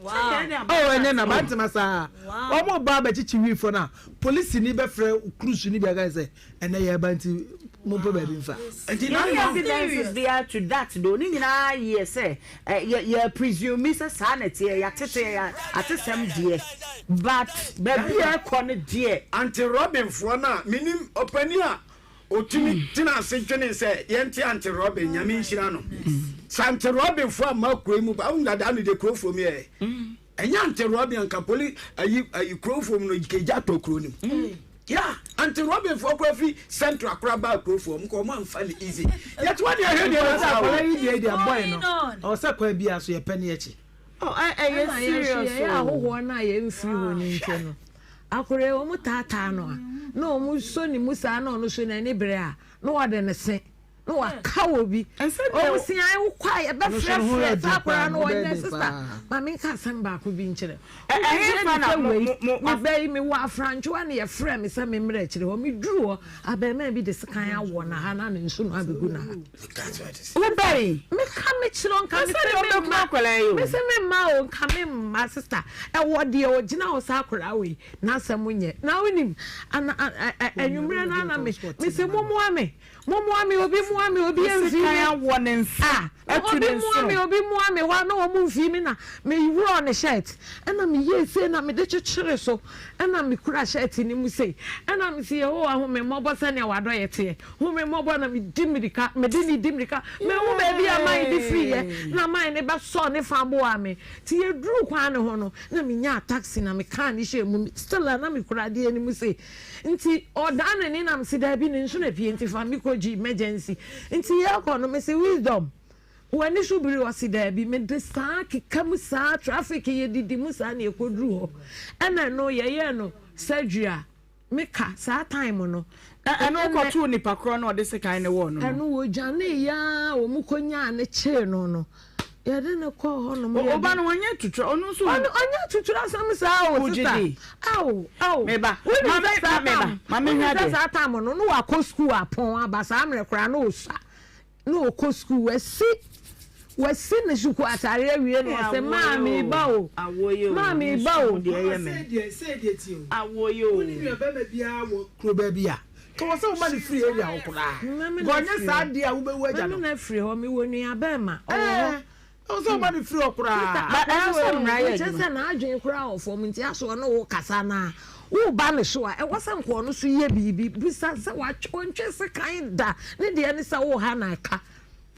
Oh, ɛnyɛ na bantama saa. Wɔn ba abɛkyekye wiifoɔ no a, polisini bɛfrɛ cruise no bi aka sɛ ɛnnɛ yɛreba nti mompɛ baabi mfa. Nti no evidences biara to that though, ne nyinaa yɛ sɛ yɛ yɛ presume sɛ saa na ɛteɛ, yɛatete yɛ atesɛm deɛ but baabi a ɛkɔ no deɛ. Aunty Robin foɔ no a menim ɔpanin a ɔtumi tena ase dwene sɛ yɛnte Aunty Robin Nyame nhyira no sɛ Aunty Robin foɔ amma kuro yi mu ba wohu dada no deɛ kuro foɔ mu yɛ ɛnyɛ Aunty Robin anka poli ayi ayi kuro foɔ mu no kegya tɔ kuro no mu ya Aunty Robin foɔ kora fi central kora ba kuro foɔ mu kɔ ɔmo amfa ne easy yɛte wɔ deɛ ɛhwɛ deɛ wɔ saa o akwadaa yi deɛ deɛ bɔyɛ no ɔwɔ sɛ kwan bi a so yɛpɛ ne akyi. Oh, ɛyɛ serious o. Yɛyɛ ahohoɔ no a yɛmfiri hɔ no nti no, akwadaa yi wɔn taataa no a, na wɔn sɔ ne mu saa na ɔno nso n'ani bere a, na wɔde ne se na waka wɔ bi. Wɔn se ayi wokɔ a yɛbɛfrɛfrɛ saa akwadaa no wɔnyɛ sista. Maame nka asɛm baako bi nkyerɛ. Ɛhefa na mo mo mo mebɛyi mewɔ afrantwewa na yɛfrɛ me sɛ memmrɛ akyire hɔ meduru hɔ abarimaa bi de sekan awɔ na ha na ne nso no abɛgu na ha. Wobɛn. Meka me kyerɛ nka me sɛ me mma me sɛ me mma o nka me mma sista ɛwɔ deɛ ɔgyina hɔ saa akwadaa wei n'asɛm nyɛ na wonim ana anwummerɛ no ana me me sɛ momoa me momoa me obi moa me obi mfi me awɔ ne nsa ɛtu ne nso obi moa me obi moa me hɔ na wɔn mfi me na me wurɔ ne shirt ɛna me yie sei na me de kyekyere so ɛna me kura shirt ne mu sei ɛna me si Yehowa hu me mmɔbɔ sɛnea wadɔ yɛ teɛ. Hu me mmɔbɔ na medi mmirika, mede no redi mmirika. Manhu baabi a man de firiiɛ, na man no bɛsɔɔ ne fa boaa me. Nti yɛduruu kwan no ho no, na menyaa taxi na mekaa no hyɛɛ mu. Still a na mekura adeɛ no mu sei. Nti ɔdan n'ani na mese daabi ne nso na pie nti fa me kɔgye emergency. Nti yɛrekɔ no mese Wisdom, w'ani so biri? Ɔse daabi. Mede saa keka mu saa, traffic yɛdidi mu saa na yɛkɔduru hɔ. Ɛna ɛno yɛyɛɛ no surgery a. Me ka saa time no. Ɛ ɛno wokɔ too nipa korɔ no ɔde sekan no wɔɔ no no. Ɛno wɔdwanee yɛ ara wɔn kɔ nyaa no kyee no no yɛde no kɔɔ hɔ nom. O ba no ɔnyɛ tutura ɔno nso. Ɔno ɔnyɛ tutura asɛm saa o sista ao ao. Meba wonim sɛ saa time wonim sɛ saa time no no wakɔ sukuu apɔn aba saa mmerɛ koraa na ɔsua. Na ɔkɔ sukuu, wasi wasi ne sukuu atare awie na ɔsɛ maa mi ba o, maa mi ba o. Mama sɛ deɛ tie o, wo ne nua bɛrima biara wɔ kuro baabi a, ka wɔ sɛ wo ma no firi area hɔ koraa, nka ɔnyɛ saa deɛ a wobɛwu agya no. Mame na firi hɔ, mewɔ nua bɛrima, ɔwɔ hɔ. Ɛwɔ sɛ ɔma no firi hɔ koraa. But ɛsɛ sɛ mmara yɛ adwuma. Kyerɛ sɛ n'adwene koraa wɔ fam nti asɛ ɔne wo kasa no a, woreba ne so a, ɛwɔ sɛ nka ɔno nso yɛ biribi. Bisa sɛ watwe ɔntwe sekan da. Ne deɛ ne sɛ woha no aka.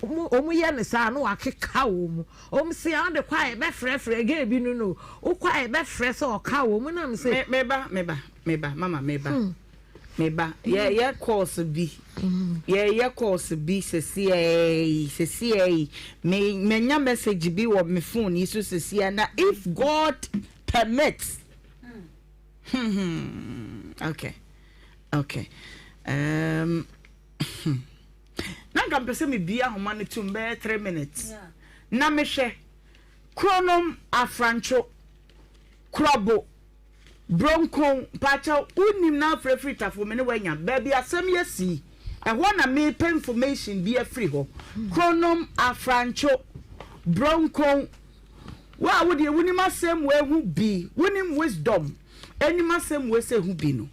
Wɔn yɛ no saa na wakeka wɔn mu. Wɔn se a wode kɔ a yɛbɛfrɛfrɛ girl bi no no. Wokɔ a yɛbɛfrɛ sɛ ɔka wɔn mu na me se. Meba meba meba mama meba. Me ba, yɛreyɛ course bi, yɛreyɛ course bi sesiaa yi, sesiaa yi. Me, manya message bi wɔ me phone yi so sesiaa na if God permits, hmm, okay, okay. Um, na nka mpɛ sɛ mebie ahoma no tum bɛyɛ 3 minutes. Na mehwɛ, Kronom Afrantwo, Krobo, Bronkon, mpakyɛw wo nim na afrɛ firi tafo me ne wo anya baabi asɛm yi asi ɛhɔ na me pɛ information bi afiri hɔ Kronom Afrantwo Bronkon wo a wo deɛ wo nim asɛm wei ho bi wo nim wisdom anim asɛm wei sɛ ho bi no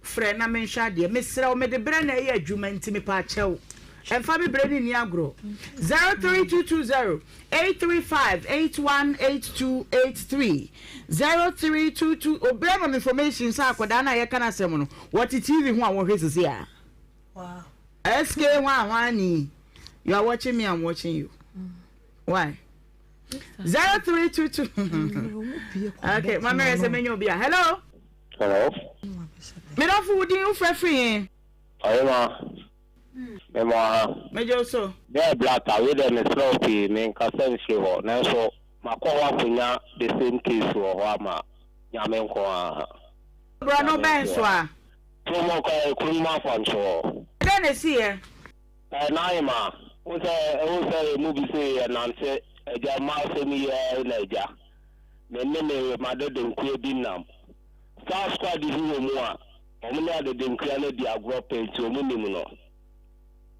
Frɛ na menhwɛ adeɛ. Mesrɛ wo, mede berɛ na ɛyɛ adwuma nti mepaakyɛw mfa me berɛ no nni agorɔ. 03220 835 818283 0322 Obi ama me information sɛ akwadaa no a yɛka n'asɛm no, wɔte TV ho a wɔhwɛ sisi a. SK hwan hwan ni? You are watching me, I'm watching you. Why? 0322 Okay, mama yɛ sɛ menya obi a. Hello? Hello. Me dɔfo wo din wo frɛ firi he? Ɔhema, me mo aha. Megye wo so. Bɛɛ black a, wei deɛ mesrɛ wo pii, menkasa mfiri hɔ, nanso makɔ hɔ akɔnya the same case wɔ hɔ ama Nyame nko ara. Borɔno bɛn so a? Kurom kɔ kurom afɔntoɔ. Dɛn na ɛsiiɛ? Ɛɛ Naima, wo sɛ wohu sɛ yɛn mu bi sei yɛnante. Agya mma asɛm yi ara na agya. Me ne me m'adedenkoa bi nam. Saa squad bi wɔ mu a, wɔn ne adedenkoa no adi agorɔ pɛ nti wɔn nim no.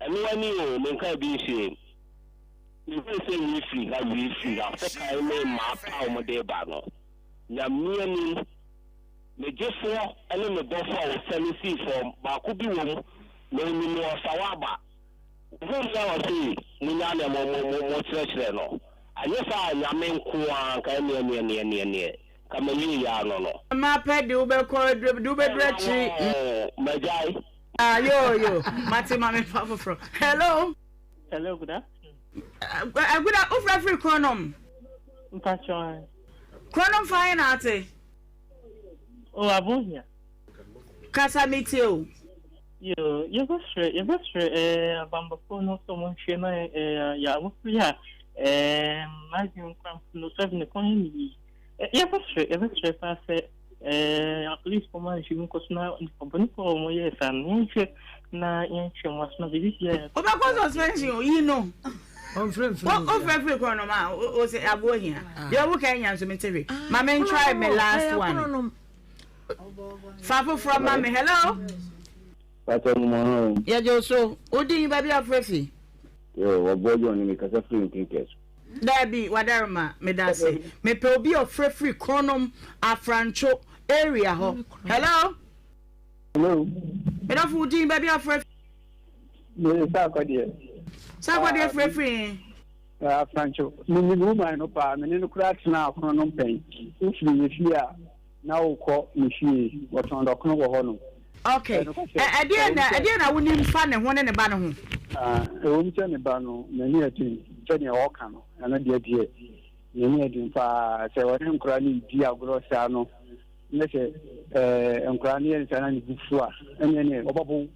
Ɛno ani o, menkaa bi nhyɛɛ mu. Mehuu sɛ wei firi ha, wei firi ha, sekan ne mmaa pa a wɔde reba no. Nyame anim, me gyefoɔ ne me bɔfoɔ a wɔsiane sii fam, baako bi wɔ mu, na ɔnim no, ɔsaw aba. Ohuu me a ɔse, Monyaa nea mo, mo, mo, mokyerɛkyerɛ no. Anyɛ saa a, Nyame nko ara, anka ɛneɛ, neɛ, neɛ, neɛ, neɛ, nka mawie yɛ ano no. Mapɛ de wobɛkɔ, de wobɛduru akyiri. Ɛɛ, magyae. Ah, yo, yo, mate ma memfa foforɔ. Hello. Hello, good afternoon. Uh, good afternoon. Wofrɛ firi Kronom? Mpakyɛ. Kronom fa he na ate? Oh, Abohia. Kasa metie o. Yoo, yɛbɛsrɛ, yɛbɛsrɛ ɛɛ abanbɔfoɔ no sɛ wɔn nhwɛ na ɛɛ yɛ abɔfra yi a ɛɛ n'adwene nkura mpo no sɛbi ne kɔn yɛ ne yie. Yɛbɛsrɛ, yɛbɛsrɛ paa sɛ ɛɛ apolisifoɔ ma nhwɛ mu nkɔ so na nipa bɔnefoɔ a wɔn yɛɛ saa no yɛnhwɛ na yɛnhwɛ wɔn aso na biribi biara. Wobɛkɔ suspension o, yi no. Wofrɛfrɛ korɔ nom a, o sɛ aboɔ hia. Deɛ woka nya nso mente hwee. Ma me try me last one. Fa foforɔ ma me. Hello. Pastor mo ho. Yɛgye wo so. Wo din baabi a wofrɛ fi? Yo, wɔboa John ne me kasa firi Nkinkɛs. Daabi, Wadaroma, meda ase. Mepɛ obi a ɔfrɛ firi Kronom, Afrantwo area hɔ. Hello. Hello. Medɔfo wo din baabi a wofrɛ fi? Me Sarkodie. Sarkodie frɛ firi he? Afrantwo. Menim woman no paa, me ne no koraa tenaa Kronom pɛn. Wofiri yɛ fie a na wokɔ ne fie, wɔtɔn dɔkono wɔ hɔ nom. Ok, ɛdeɛn na ɛdeɛn na wonim fa ne ho ne ne ba no ho? Ɛwom sɛ ne ba no n'ani yɛ den sɛdeɛ ɔka no, ɛno deɛ deɛ n'ani yɛ den paa. Sɛ ɔne nkwadaa no redi agorɔ saa no, na sɛ nkwadaa no yɛ no saa na ne bo fu a, ɛnneɛ neɛ ɔbɛbo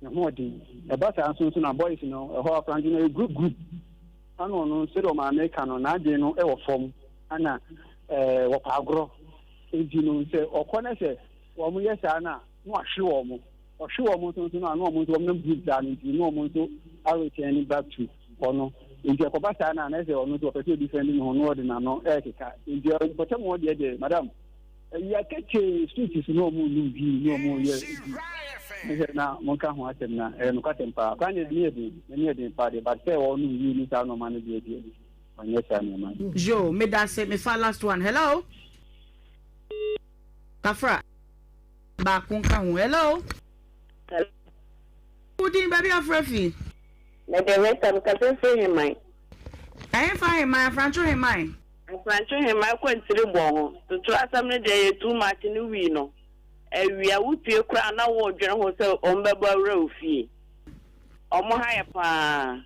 ne ho ɔden. Ɛba saa nso nso na boys no, ɛhɔ afrangye no ɛyɛ group group. Ɛna ɔno sɛdeɛ ɔmaame ka no, n'adwene no wɔ fam, ɛna wɔpɛ agorɔ. Nti no sɛ ɔkɔ na sɛ wɔn yɛ saa no a, na wahwe wɔn. Ɔhwe wɔn nso nso no a, na wɔn nso wɔn nam group saa no nti na wɔn nso areturn back to ɔno. Nti ɛkɔba saa no a, na ɛsɛ ɔno nso ɔpɛ sɛ ɔdefend ne ho na ɔde n'ano ɛrekeka. Nti mpɔtam hɔ deɛ deɛ, madam, awia ketee street so na wɔn num bii na wɔn yɛ bi. Ɛsɛ na monka ho asɛm na ɛyɛ nokwasɛm paa. Kwan deɛ n'ani yɛ den, n'ani yɛ den paa deɛ, but sɛ ɔnom wii ne saa nneɛma no deɛ deɛ, ɔnyɛ saa nneɛma no. Yo, medase, mefa last one. Hello? Kafra baako nka ho. Hello. Hello. Wo din baabi afrɛ fi? Mede Rita mekasa firi Heman. Ɛhefa Heman? Afrantwo Heman. Afrantwo Heman kɔ ntiri bɔ ho. Toto asɛm no deɛ yɛ too much ne wii no. Awia wo pue koraa na wo dwene ho sɛ wɔn bɛbɔ awura wo fie. Wɔn ha yɛ paa.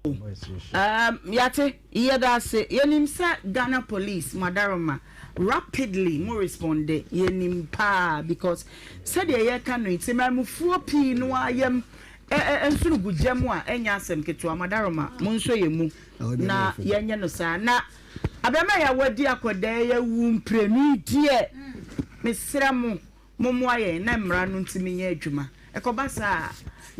Um, yɛate, yɛda ase. Yɛnim sɛ Ghana police, mo adaroma, rapidly mo responde. Yɛnim paa because sɛdeɛ yɛka no yi, temanmufoɔ pii no ara yam nsono gu gya mu a ɛnyɛ asɛm ketewa. Mo adaroma, monsɔ yɛn mu na yɛnyɛ no saa. Na abarimaa yi a wadi akwadaa yi awu mprenu yi deɛ, mesrɛ mo, Mommoa yɛn na mmara no ntumi nyɛ adwuma. Ɛkɔba saa a,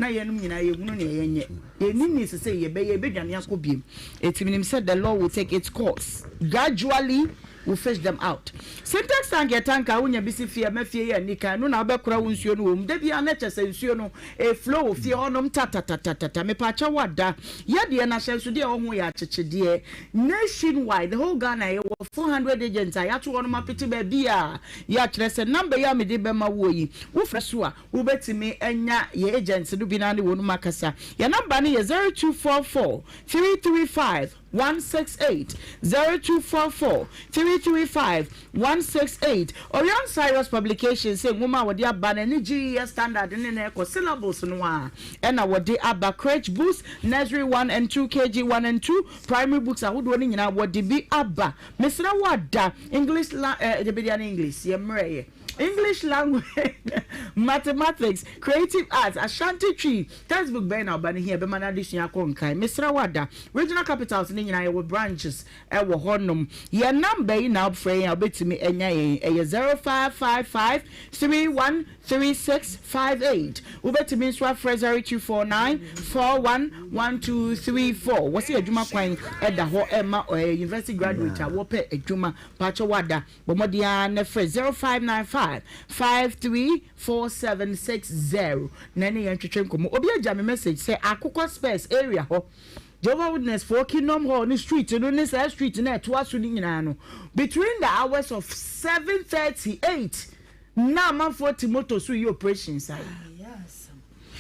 na yɛnom nyinaa yɛhunu nea yɛnyɛ. Yɛnnim nea ɛsɛ sɛ yɛbɛyɛ, yɛbɛdwane akɔ biom. Enti menim sɛ the law will take its course. Gradually, we'll fish them out. Sintex tank yɛ tank a wonya bi si fie a ɛma fie yɛ anika. Ɛno na wobɛkora wo nsuo no wɔ mu. Da biara na kyerɛ sɛ nsuo no ɛreflow wɔ fie hɔnom tatatatata. Mepaakyɛw ada. Yɛ deɛ no ahyɛnsodeɛ a ɛwɔ ho yɛ akyekyedeɛ. Nationwide, the whole Ghana, yɛwɔ 400 agents a yɛato wɔnom apete baabi a Yɛ a kyerɛ sɛ number yi a mede bɛma woɔ yi, wofrɛ so a, wobɛtumi anya yɛn agents no bi na ne wɔnom akasa. Yɛn number no yɛ 0244 335 168, 0244 335 168. Orion Cyrus Publications sɛ nwoma a wɔde aba no ɛne GES standard ne na ɛkɔ, syllables no ara ɛna wɔde aba, Crèche books, Nursery 1 and 2, KG 1 and 2, Primary books ahodoɔ no nyinaa wɔde bi aba. Mesrɛ wo ada English la eh, debedia ne English yɛ mmerɛ yɛ. English language, mathematics, creative arts, Ashanti Twi, textbook bɛn na ɔba no hia ɛbɛma n'adesua akɔ nkan? Mesrɛ wo ada. Regional capitals no nyinaa yɛwɔ branches wɔ hɔnom. Yɛn number yi na wofrɛ yɛn a wobɛtumi anya yɛn. Ɛyɛ 0555 31 3658. Wobɛtumi nso afrɛ 0249 41 1234. Wɔse adwuma kwan da hɔ ma university graduate a wɔpɛ adwuma. Pakyɛ wada. Bɔ mmɔden ara na frɛ 0595 534760 na ɛne yɛn ntwetwe nkɔmmɔ. Obi agya me message sɛ Akokɔ Spurs area hɔ, Jehovah Witness foɔ Kingdom Hall ne street no ne saa street no a ɛtoa so no nyinaa no, between the hours of 7:30, 8 na amanfoɔ te motor so reyɛ operation saa.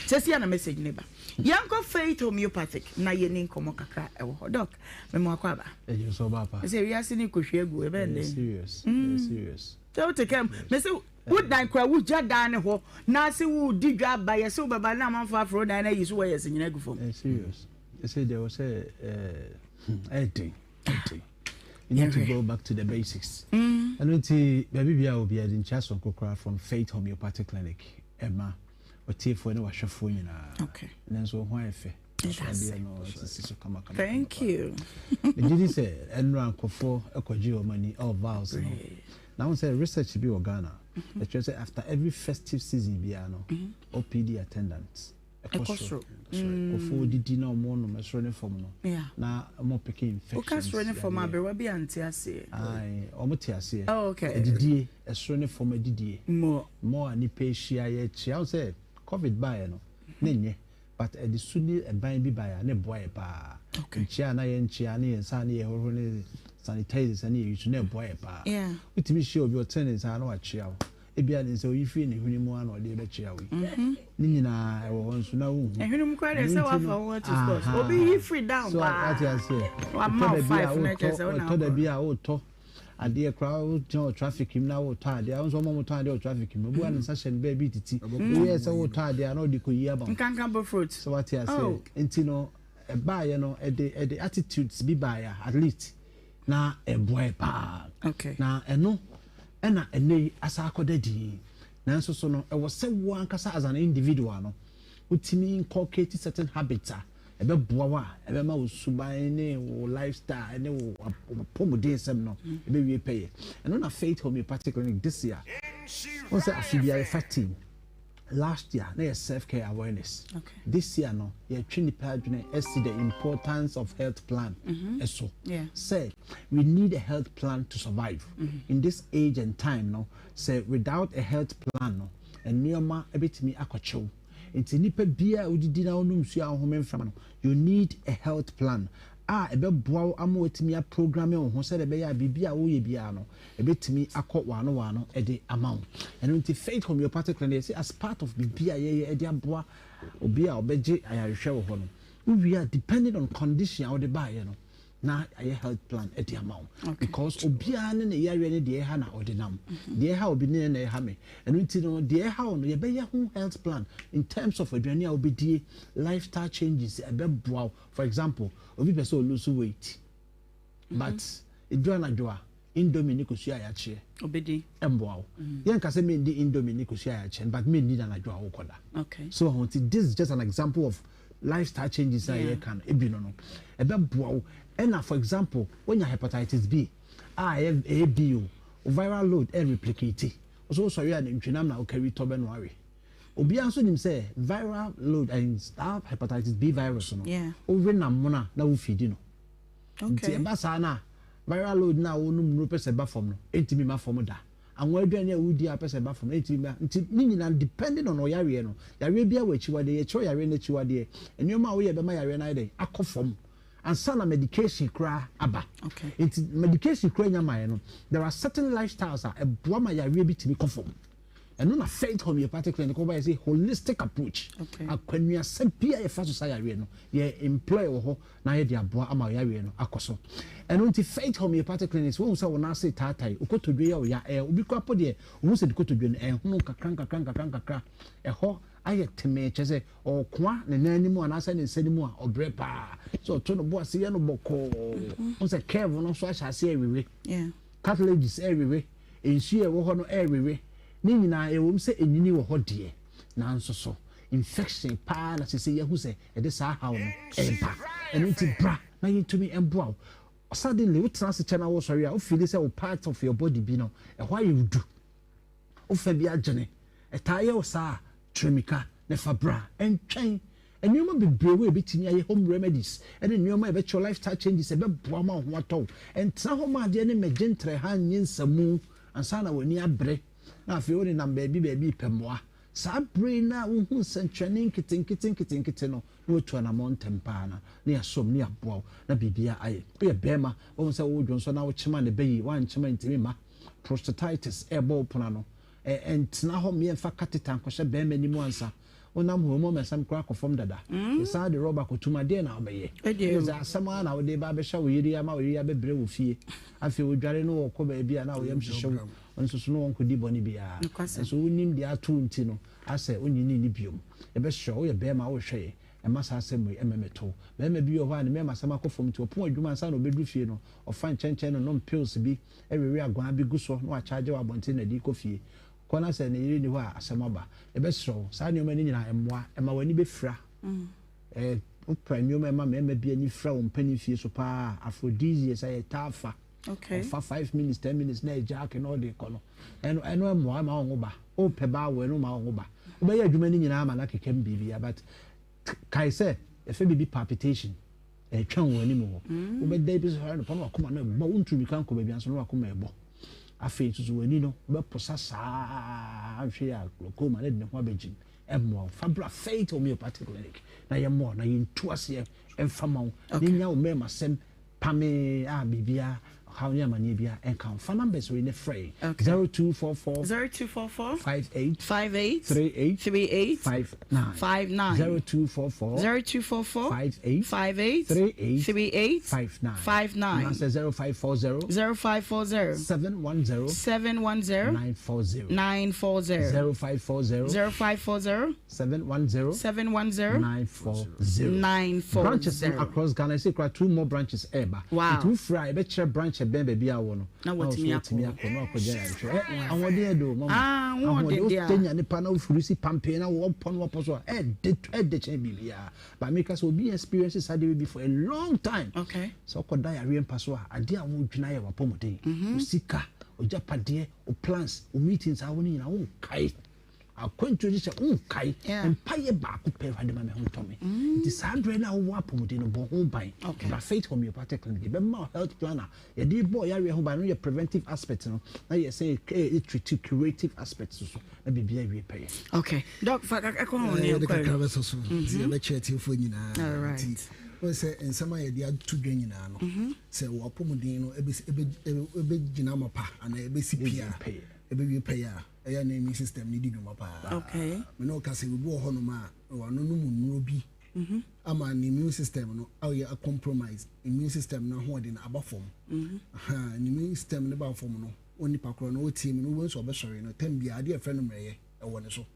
Sɛsi a na message no ba. Yɛnkɔ Faith Homeopathic na yɛni nkɔmmɔ kakra ɛwɔ hɔ. Doc, mema wakɔ aba. Ɛgye sɛ ɔba pa. Sɛ wiase no kɔhwie agu ɛbɛn dɛn? Serious. Mm. Serious. Sɛ wote kam, mese wo dan kora wogya dan ne hɔ na ase wodi dwa aba yɛse wobɛba na amanfoɔ afrɛ wo dan no ayi so wɔyɛ se nyina agu fam. Serious. Ɛsɛ deɛ wɔ sɛ ɛden. Ɛden. You need to go back to the basics. Ɛno nti baabi bia obi ade nkyia sonko koraa from Faith Homeopathic Clinic ɛma ɔtiefoɔ ne wahwɛfoɔ nyinaa. Okay. Nanso ho ayɛ fɛ. Adeɛ no sisi so kama kama. Thank you. Megye di sɛ ɛnora nkurɔfoɔ kɔgye wɔn ani ɛwɔ vows no. Na wɔn sɛ research bi wɔ Ghana ɛkyerɛ sɛ after every festive season biara no OPD attendants ɛkɔ soro. Nkurɔfoɔ didi na wɔn nom ɛsoro ne fam no na wɔn peke infections. Woka soro ne fam aberewa bi ante aseɛ. Ayi wɔn te aseɛ. Oh, okay. Adidie ɛsoro ne fam adidie. More. More a nipa ahyia yɛ kyia wɔn sɛ covid baeɛ no ne nyɛ. But ɛde su ne ɛban bi baeɛ a na ɛboa yɛ paa. Nkyia a na yɛnkyia ne yɛn nsa a na yɛhohoro ne sanitizers a na yɛ use na ɛboa yɛ paa. Wotumi hyia obi ɔtene ne nsa a na wakyia wo. Ebia ne nsa oyi firi ne hwene mu a na ɔde rebɛkyia wo yi. Ne nyinaa ɛwɔ hɔ nso na wonhu. Ɛhwene mu koraa deɛ sɛ wafa wo ato sports. Obi yi firi down paa. So wate aseɛ. Wama wo five na kyerɛ sɛ wo na wokɔ. Ɛtɔ da bi a wotɔ adeɛ koraa wogyina wɔ traffic mu na wotɔ adeɛ a nso wɔn a wɔtɔn adeɛ wɔ traffic mu obi wa ne nsa hyɛ ne baabi titi woyɛ sɛ wotɔ adeɛ a na ɔde kɔyi aba nkanka bɔ fruit sɛ wate aseɛ oh. Nti no ɛbaayɛ no ɛde ɛde attitudes bi baayɛ at least na ɛboa yɛ paa okay. Na ɛno ɛna ɛnɛ yi asa akɔda din nanso so no ɛwɔ sɛ wo ankasa as an individual no wotumi inculcate certain habits a ɛbɛboa wo a ɛbɛma wo suban ne wo lifestyle ne wo apɔmuden no ɛbɛwie pɛyɛ. Ɛno na Faith Homeopathic Clinic this year wɔn sɛ afe biara yɛfa team. Last year na yɛ self care awareness. Okay. This year no yɛtwe nipa adwene ɛsi the importance of health plan ɛso. Sɛ we need a health plan to survive in this age and time no. Sɛ without a health plan no nneɛma ɛbɛtumi akɔkyew. Nti nipa biara a wodidi na wonom nsuo a wohome mframa no, you need a health plan a ɛbɛboa wo ama woatumi aprograme wo ho sɛdeɛ ɛbɛyɛ a biribi a woyɛ biara no, ɛbɛtumi akɔ waano waano de ama wo. Ɛno nti Faith Homeopathic Clinic yɛse as part of biribi a yɛyɛ de aboa obi a ɔbɛgye ayarehwɛ wɔ hɔ no, wowie a depending on condition a wode baeɛ no, na ayɛ health plan de ama wo because obiara ne ne yareɛ ne deɛ ɛha na ɔde nam mhm. deɛ ɛha obi ne na ɛha me ɛno nti no deɛ ɛha wo no yɛbɛyɛ ho health plan in terms of aduane a wobɛdie lifestyle changes ɛbɛboa wo. For example, obi pɛ sɛ ɔlose weight mhm. but ɛduru anadwo a indomie ne kosua a yɛakyeɛ ɛmboa wo mhm. Yɛnka sɛ mendi indomie ne kosua a yɛakyeɛ but mendi no anadwo a wokɔda so ho. Nti this is just an example of lifestyle changes a yɛka no ebi no no ɛbɛboa wo. Ɛna for example wonya hepatitis B a ɛyɛ ɛyɛ B o viral load ɛreplicate so wosɔre a nantwinam na wokari tɔ bɛ no awe. Obiara nso nim sɛ viral load and that hepatitis B virus no wowe nam mono a na wofidi no. Nti ɛba saa no a viral load no a wonom nnuro pɛ sɛ ɛba fam no ɛntumi mma fam da. Anwa aduane a wodi a wopɛ sɛ ɛba fam no ɛntumi mma. Nti ne nyinaa no depending on ɔyareɛ no, yareɛ biara wɔ akyiwadeɛ, yɛkyerɛ yareɛ no akyiwadeɛ, nneɛma a woyɛ bɛma yareɛ no ayɛ dɛn akɔ fam ansa na medication koraa aba. Nti medication koraa nya maeɛ no, there are certain lifestyles a ɛboa ma yareɛ bi tumi kɔ fam. Ɛno na Faith Homeopathic Clinic wɔba yɛ sɛ holistic approach. Akwannuasa bi a yɛfa so sa yareɛ no, yɛ employ wɔ hɔ na yɛde aboa ama yareɛ no akɔ so. Ɛno nti Faith Homeopathic Clinics, wohu sɛ wo nan ase taatae, wo kotodwe yɛ wo ya, ɛɛ obi koraa po deɛ, wohu sɛ ne kotodwe no ɛhono nkakra nkakra nkakra nkakra, ɛhɔ ayɛ temee, kyerɛ sɛ ɔrekoa ne nan no mu anaasɛ ne nsa no mu a, ɔbrɛ paa. Sɛ ɔto ne bo ase yɛ no bɔkɔɔ, wohu sɛ curve no nso ahyɛ aseɛ rewewe, cartilages rewewe, nsuo a ɛwɔ hɔ no rewewe. Ne nyinaa, ɛwom sɛ enyini wɔ hɔ deɛ, nanso so infection paa na seesei yɛahu sɛ ɛde saa haw no reba. Ɛno nti bra na yɛntumi mmoa wo. Suddenly wotena ase kyɛ na wosɔre a, wo feeli sɛ wo part of your body bi no, ɛhɔ ayɛ wo du. Wo fa bi agyene. Ɛtaa yɛ wo saa a, tu mmirika na fa bra. Ɛntwɛn. Nneɛma bebree wɔ a yɛbɛtumi ayɛ, home remedies ne nneɛma a ɛbɛkyerɛ lifestyle changes a ɛbɛboa ma wo ho atɔ wo. Ɛntena hɔ ma adeɛ no mmɛgye ntrɛha nyɛ nsamu ansa na w'ani abere na afei wonenam baabi baabi repɛ mmoa. Saa bere no a wohu nsɛnkyerɛnne nketenkete nketenkete no, na woatu anammɔn ntɛm pa ara na yɛasɔ mu na yɛaboa wo na biribiara ayɛ. Woyɛ barima, woahu sɛ woredwonsɔ na wokyem a na ɛbɛyi, woankyem a ɛntumi mma. Prostatitis rebɔ wo pono ano. Ɛntena hɔ mma yɛmfa catheter nkɔhyɛ barima no mu ansa. Wonam hɔ, emu amɛsɛm koraa kɔ fam dada. Yɛsan de rɔba kɔto mu a, deɛn na wobɛyɛ? Ɛne sɛ asɛm ara na wode reba abɛhyɛ wo yere yi ama wo yere yi abɛbrɛ wɔ fie. Afei wodware na wɔkɔ baabi a na wo yam hyehye wo, wo nso so na wɔnkɔdi bɔne biara. Nanso wonim deɛ ato wo nti no, asɛ wonnye no nni bio. Yɛbɛsrɛ wo, woyɛ barima a worehwɛ yɛn, mma saa asɛm wei mmɛmmɛto wo. Barima bi wɔ hɔ a, ne mmarimasɛm akɔ fam nti, ɔpɔn adwuma ansa na ɔbɛduru fie no, ɔfa nkyɛnkyɛn nonom pills bi, wewe aguaa bi gu so na wakyagye wɔ abɔnten na ɛde rekɔ fie. Kɔ na sɛ ne yere nni hɔ a, asɛm aba. Yɛbɛsrɛ wo, saa nneɛma no nyinaa, mmoa. Ɛma w'ani bɛfira. Ɛɛ, wopra nneɛma a ɛma mmarima bi ani fira wɔn mpanin fie so paa a, aphrodisiacs a yɛtaa fa. Ɔfa 5 minutes, 10 minutes na ɛgya ake na ɔde kɔ no. Ɛno ɛmmoa, ɛma wɔn ba. Wopɛ ba awo, ɛno ma wɔn ba. Wobɛyɛ adwuma no nyinaa ama no akeka mu biribiara, but kae sɛ, yɛfrɛ biribi palpitation. Ɛretwɛn wɔ anim hɔ. Wobɛda bi sɛ anɔpa na wakoma no ɛbɔ, wontumi mmirika nkɔ baabi anso na wakoma ɛbɔ. Afei nso so w'ani no wobɛposa saa nhwɛ a glaucoma ne de ne ho abɛgyim. Ɛmmoa wo. Fa bra Faith Homeopathic Clinic na yɛmmoa wo na yɛntu aseɛ mfa ma wo na nya wo mmarimasɛm pamee a biribiara ɔhaw ne amanneɛ biara ɛnka ho. Fa numbers wei ne frɛ yɛn. 0244 0244 58 58 38 38 59 59 0244 0244 58 58 38 38 59 59 anaasɛ 0540 0540 710 710 940 940 0540 0540 710 710 940 940 branches no across Ghana ɛsɛ kura two more branches ɛɛba. Wow. Nti wofiri a yɛbɛkyerɛ branch ɛbɛn baabi a wɔ no. Na watumi na wɔso watumi akɔ. akɔ na wakɔgya yarehwɛ. Ɛ ahoɔden ɛde o mama. Ah, ahoɔden deɛ a. Wotanya nipa na wofiri si pampee na wɔpɔ no wɔpɔ so a ɛde ɛde kyɛn biribiara. But meka sɛ obi experience saa adeɛ bi for a long time. Okay. Sɛ ɔkɔda yareɛ mpa so a adeɛ a wodwene ayɛ w'apɔmuden. Wo sika, w'agyapadeɛ, wo plans, wo meetings a wo ne nyinaa wonkae. Akwantuo gye sɛ wonkae. Mpaeɛ baako pɛ, Awurade ma me ho ntɔ me. Nti saa berɛ no a wowɔ apɔmuden no, bɔ ho ban. Bra Faith Homeopathic Clinic, yɛbɛma wo health plan a yɛde bɔ yareɛ ho ban no yɛ preventive aspect no, na yɛ sɛ yɛ treat curative aspect so so, na biribiara awie pɛyɛ. Okay. Doc, fa kakra kɔ ho ne Yɛde nkɔ kakra awie. bɛsɔ so nti yɛbɛkyerɛ atiefoɔ nyinaa. All right. Nti wohu sɛ nsɛm a yɛde ato dwa nyinaa no, sɛ w'apɔmuden no ɛbɛgyina ama pa anaa ɛbɛsi pi a, ɛbɛwie pɛyɛ a, ɛyɛ na immune system no di dwuma paa. Okay. Me ne wo ka sɛ obi wɔ hɔnom a wano nom nnuro bi ama ne immune system no ayɛ compromise, immune system no ahoɔden no aba fam. Aha, ne immune system no ba fam no, onipa korɔ no ɔtie mu no, wobɛhu sɛ ɔbɛsɔre no, tɛm biara adeɛ a ɛfrɛ no mmerɛyɛ ɛwɔ ne so.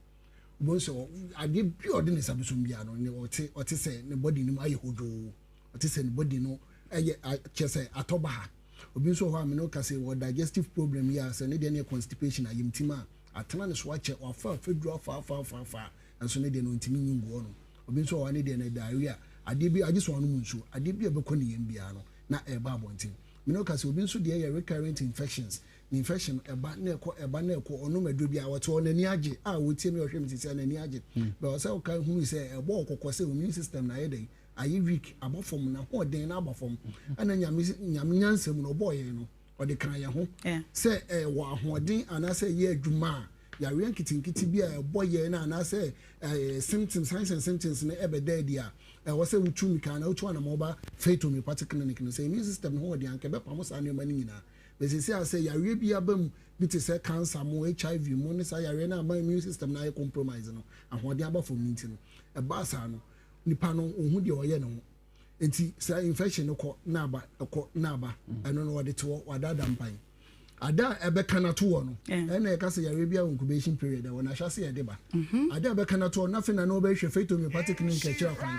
Wobɛhu sɛ adeɛ bi a ɔde ne nsa bɛsom biara no, ne ɔte sɛ ne body no mu ayɛ hodwoo, ɔte sɛ ne body no ɛyɛ kyerɛ sɛ atɔ baha. Obi nso wɔ hɔ a me ne wo ka sɛ wɔ digestive problem yi a sɛ ne deɛ no yɛ constipation ayamtim a atena ne so akyɛ, wafa afaduro afa afa afa afa nanso ne deɛ no ɔntumi nyi ngu hɔ nom. Obi nso wɔ hɔ a ne deɛ no diarrhea, adeɛ bi agye sɛ ɔnom nsuo, adeɛ bi a ɛbɛkɔ ne yam biara no na ɛreba abɔnten. Me ne wo ka sɛ obi nso deɛ yɛ recurrent infections, ne infection no ɛba na ɛkɔ ɛba na ɛkɔ, ɔnom aduro bi a ɔte hɔ n'ani agye a ɔtie me ɔhwɛ me sisi a n'ani agye. But ɔsɛ woka hunu sɛ ɛbɔ wo kɔkɔ sɛ immune system no ayɛ dɛn ayɛ weak aba fam n'ahoɔden no aba fam ɛna nyame nyame nyansa mu no ɔbɔɔ yɛn no ɔde kaa yɛn ho sɛ ɛwɔ ahoɔden anaasɛ ɛyɛ adwuma a yareɛ nketenkete bi a ɛbɔ yɛn no anaasɛ ɛɛ symptoms signs and symptoms no ɛbɛda adi a ɛwɔ sɛ wotu mika anaa wotu anamɔ ba Faith Homeopathic Clinic no sɛ immune system no ho ɔden anka ɛbɛpamo saa nneɛma no nyinaa bɛsɛsi a sɛ yareɛ bi aba mu bi te sɛ cancer mo HIV mo ne saa yareɛ no ama immune system no ayɛ compromise no ahoɔden aba fam no nti no ɛbaa saa no nipa no ohun deɛ ɔyɛ ne ho nti sɛ infection no kɔ na aba ɛkɔ na aba ɛno no wɔde te hɔ wadada mpan ada a ɛbɛka no ato hɔ no ɛna ɛka sɛ yareɛ bi a incubation period ɛwɔ n'ahyɛ ase yɛde ba mhm. ada a ɛbɛka no ato hɔ no afei na na ɔbɛhwɛ Faith Homeopathic Clinic akyiri akwan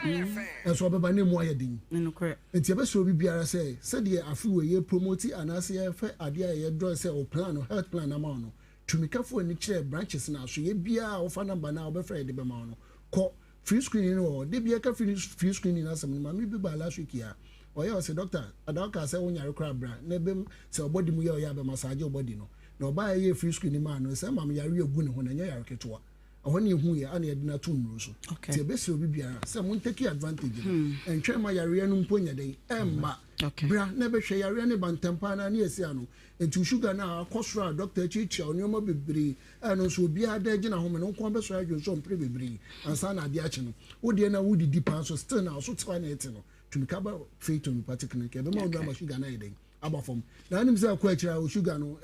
ɛnso ɔbɛba ne mu ayɛ den nti ɛbɛsrɛ obi biara sɛ sɛdeɛ afe wei yɛ promote anaasɛ yɛfɛ adeɛ a yɛdrɔ sɛ o plan no health plan ama no. Tumikafo ani kyerɛ branches no asoeɛ biara a wofa number no a wobɛfrɛ yɛde bɛma wo no kɔ free screening no wɔ hɔ. Da biara yɛka free free screening no asɛm no maame bi baa last week yi a ɔyɛ ɔse doctor ada wokaa sɛ wonyare koraa bra na ɛbɛm sɛ wo body mu yɛ ɔyɛ a bɛ massage wo body no na ɔbaa yɛyɛɛ free screening maa no sɛ maame yareɛ agu ne ho na ɛnyɛ yare ketewa. Ɛhɔ na yɛhuiɛ a na yɛde no ato nnuro so. Nti yɛbɛsrɛ obi biara sɛ mon take advantage no. Ɛntwɛn mma yareɛ no mpo nyɛ dɛn ɛmma. Bra na bɛhwɛ yareɛ no ba ntɛm paa na ne yɛasi ano. Nti wo sugar no a akɔ soro a doctor akyirikyia wo nneɛma bebree a ɛno nso obiara da gyina home no nko ara bɛsɔre adwonsɔ mpere bebree ansa na adeɛ akye no. Wo deɛ no a wodidi paa nso still na wo so te hɔ a na ɛte no. Tumi ka ba Faith Homeopathic Clinic yɛbɛma wo nnuro ama sugar no ayɛ dɛn aba fam. Na wonim sɛ ɛkɔ akyiri a wo sugar no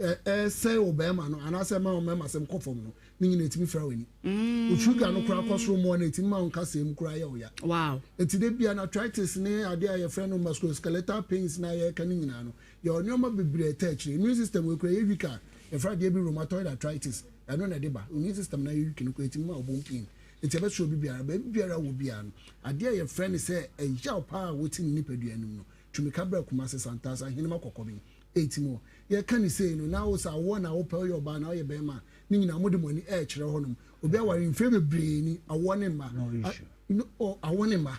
ɛsɛe wo bɛrima no anaasɛ ɛma wo mmarima sɛm kɔ fam no ne nyina ɛtumi fira w'ani. Wo sugar no koraa kɔ soro mmoa no ɛtumi ma wo nkasɛɛ mu koraa yɛ wo ya. Wow. Nti da bia no arthritis ne adeɛ a yɛfrɛ no musculoskeletal pains na yɛreka no nyinaa no yɛwɔ nneɛma bebree a ɛtaa akyire. Immune system wei koraa ɛyɛ weak a yɛfrɛ adeɛ bi rheumatoid arthritis ɛno na ɛde ba. Immune system no ayɛ weak no koraa ɛtumi ma wo bone pain. Nti ɛbɛsɔ obi biara baabi biara wɔ biara no adeɛ a yɛfrɛ no sɛ ɛyaw paa a wote ne nipadua no mu no tumi ka bra Kumasi Santase Ahenema Kɔkɔben eight mu hɔ. Yɛka no sei no na wo sɛ awoɔ na wopɛ woyɛ ɔbaa anaa woyɛ bɛrima a ne nyinaa mode mo ani ɛrekyerɛ hɔnom. Obi aware mfeɛ bebree ni awoɔ ne mma. Awoɔ ne mma.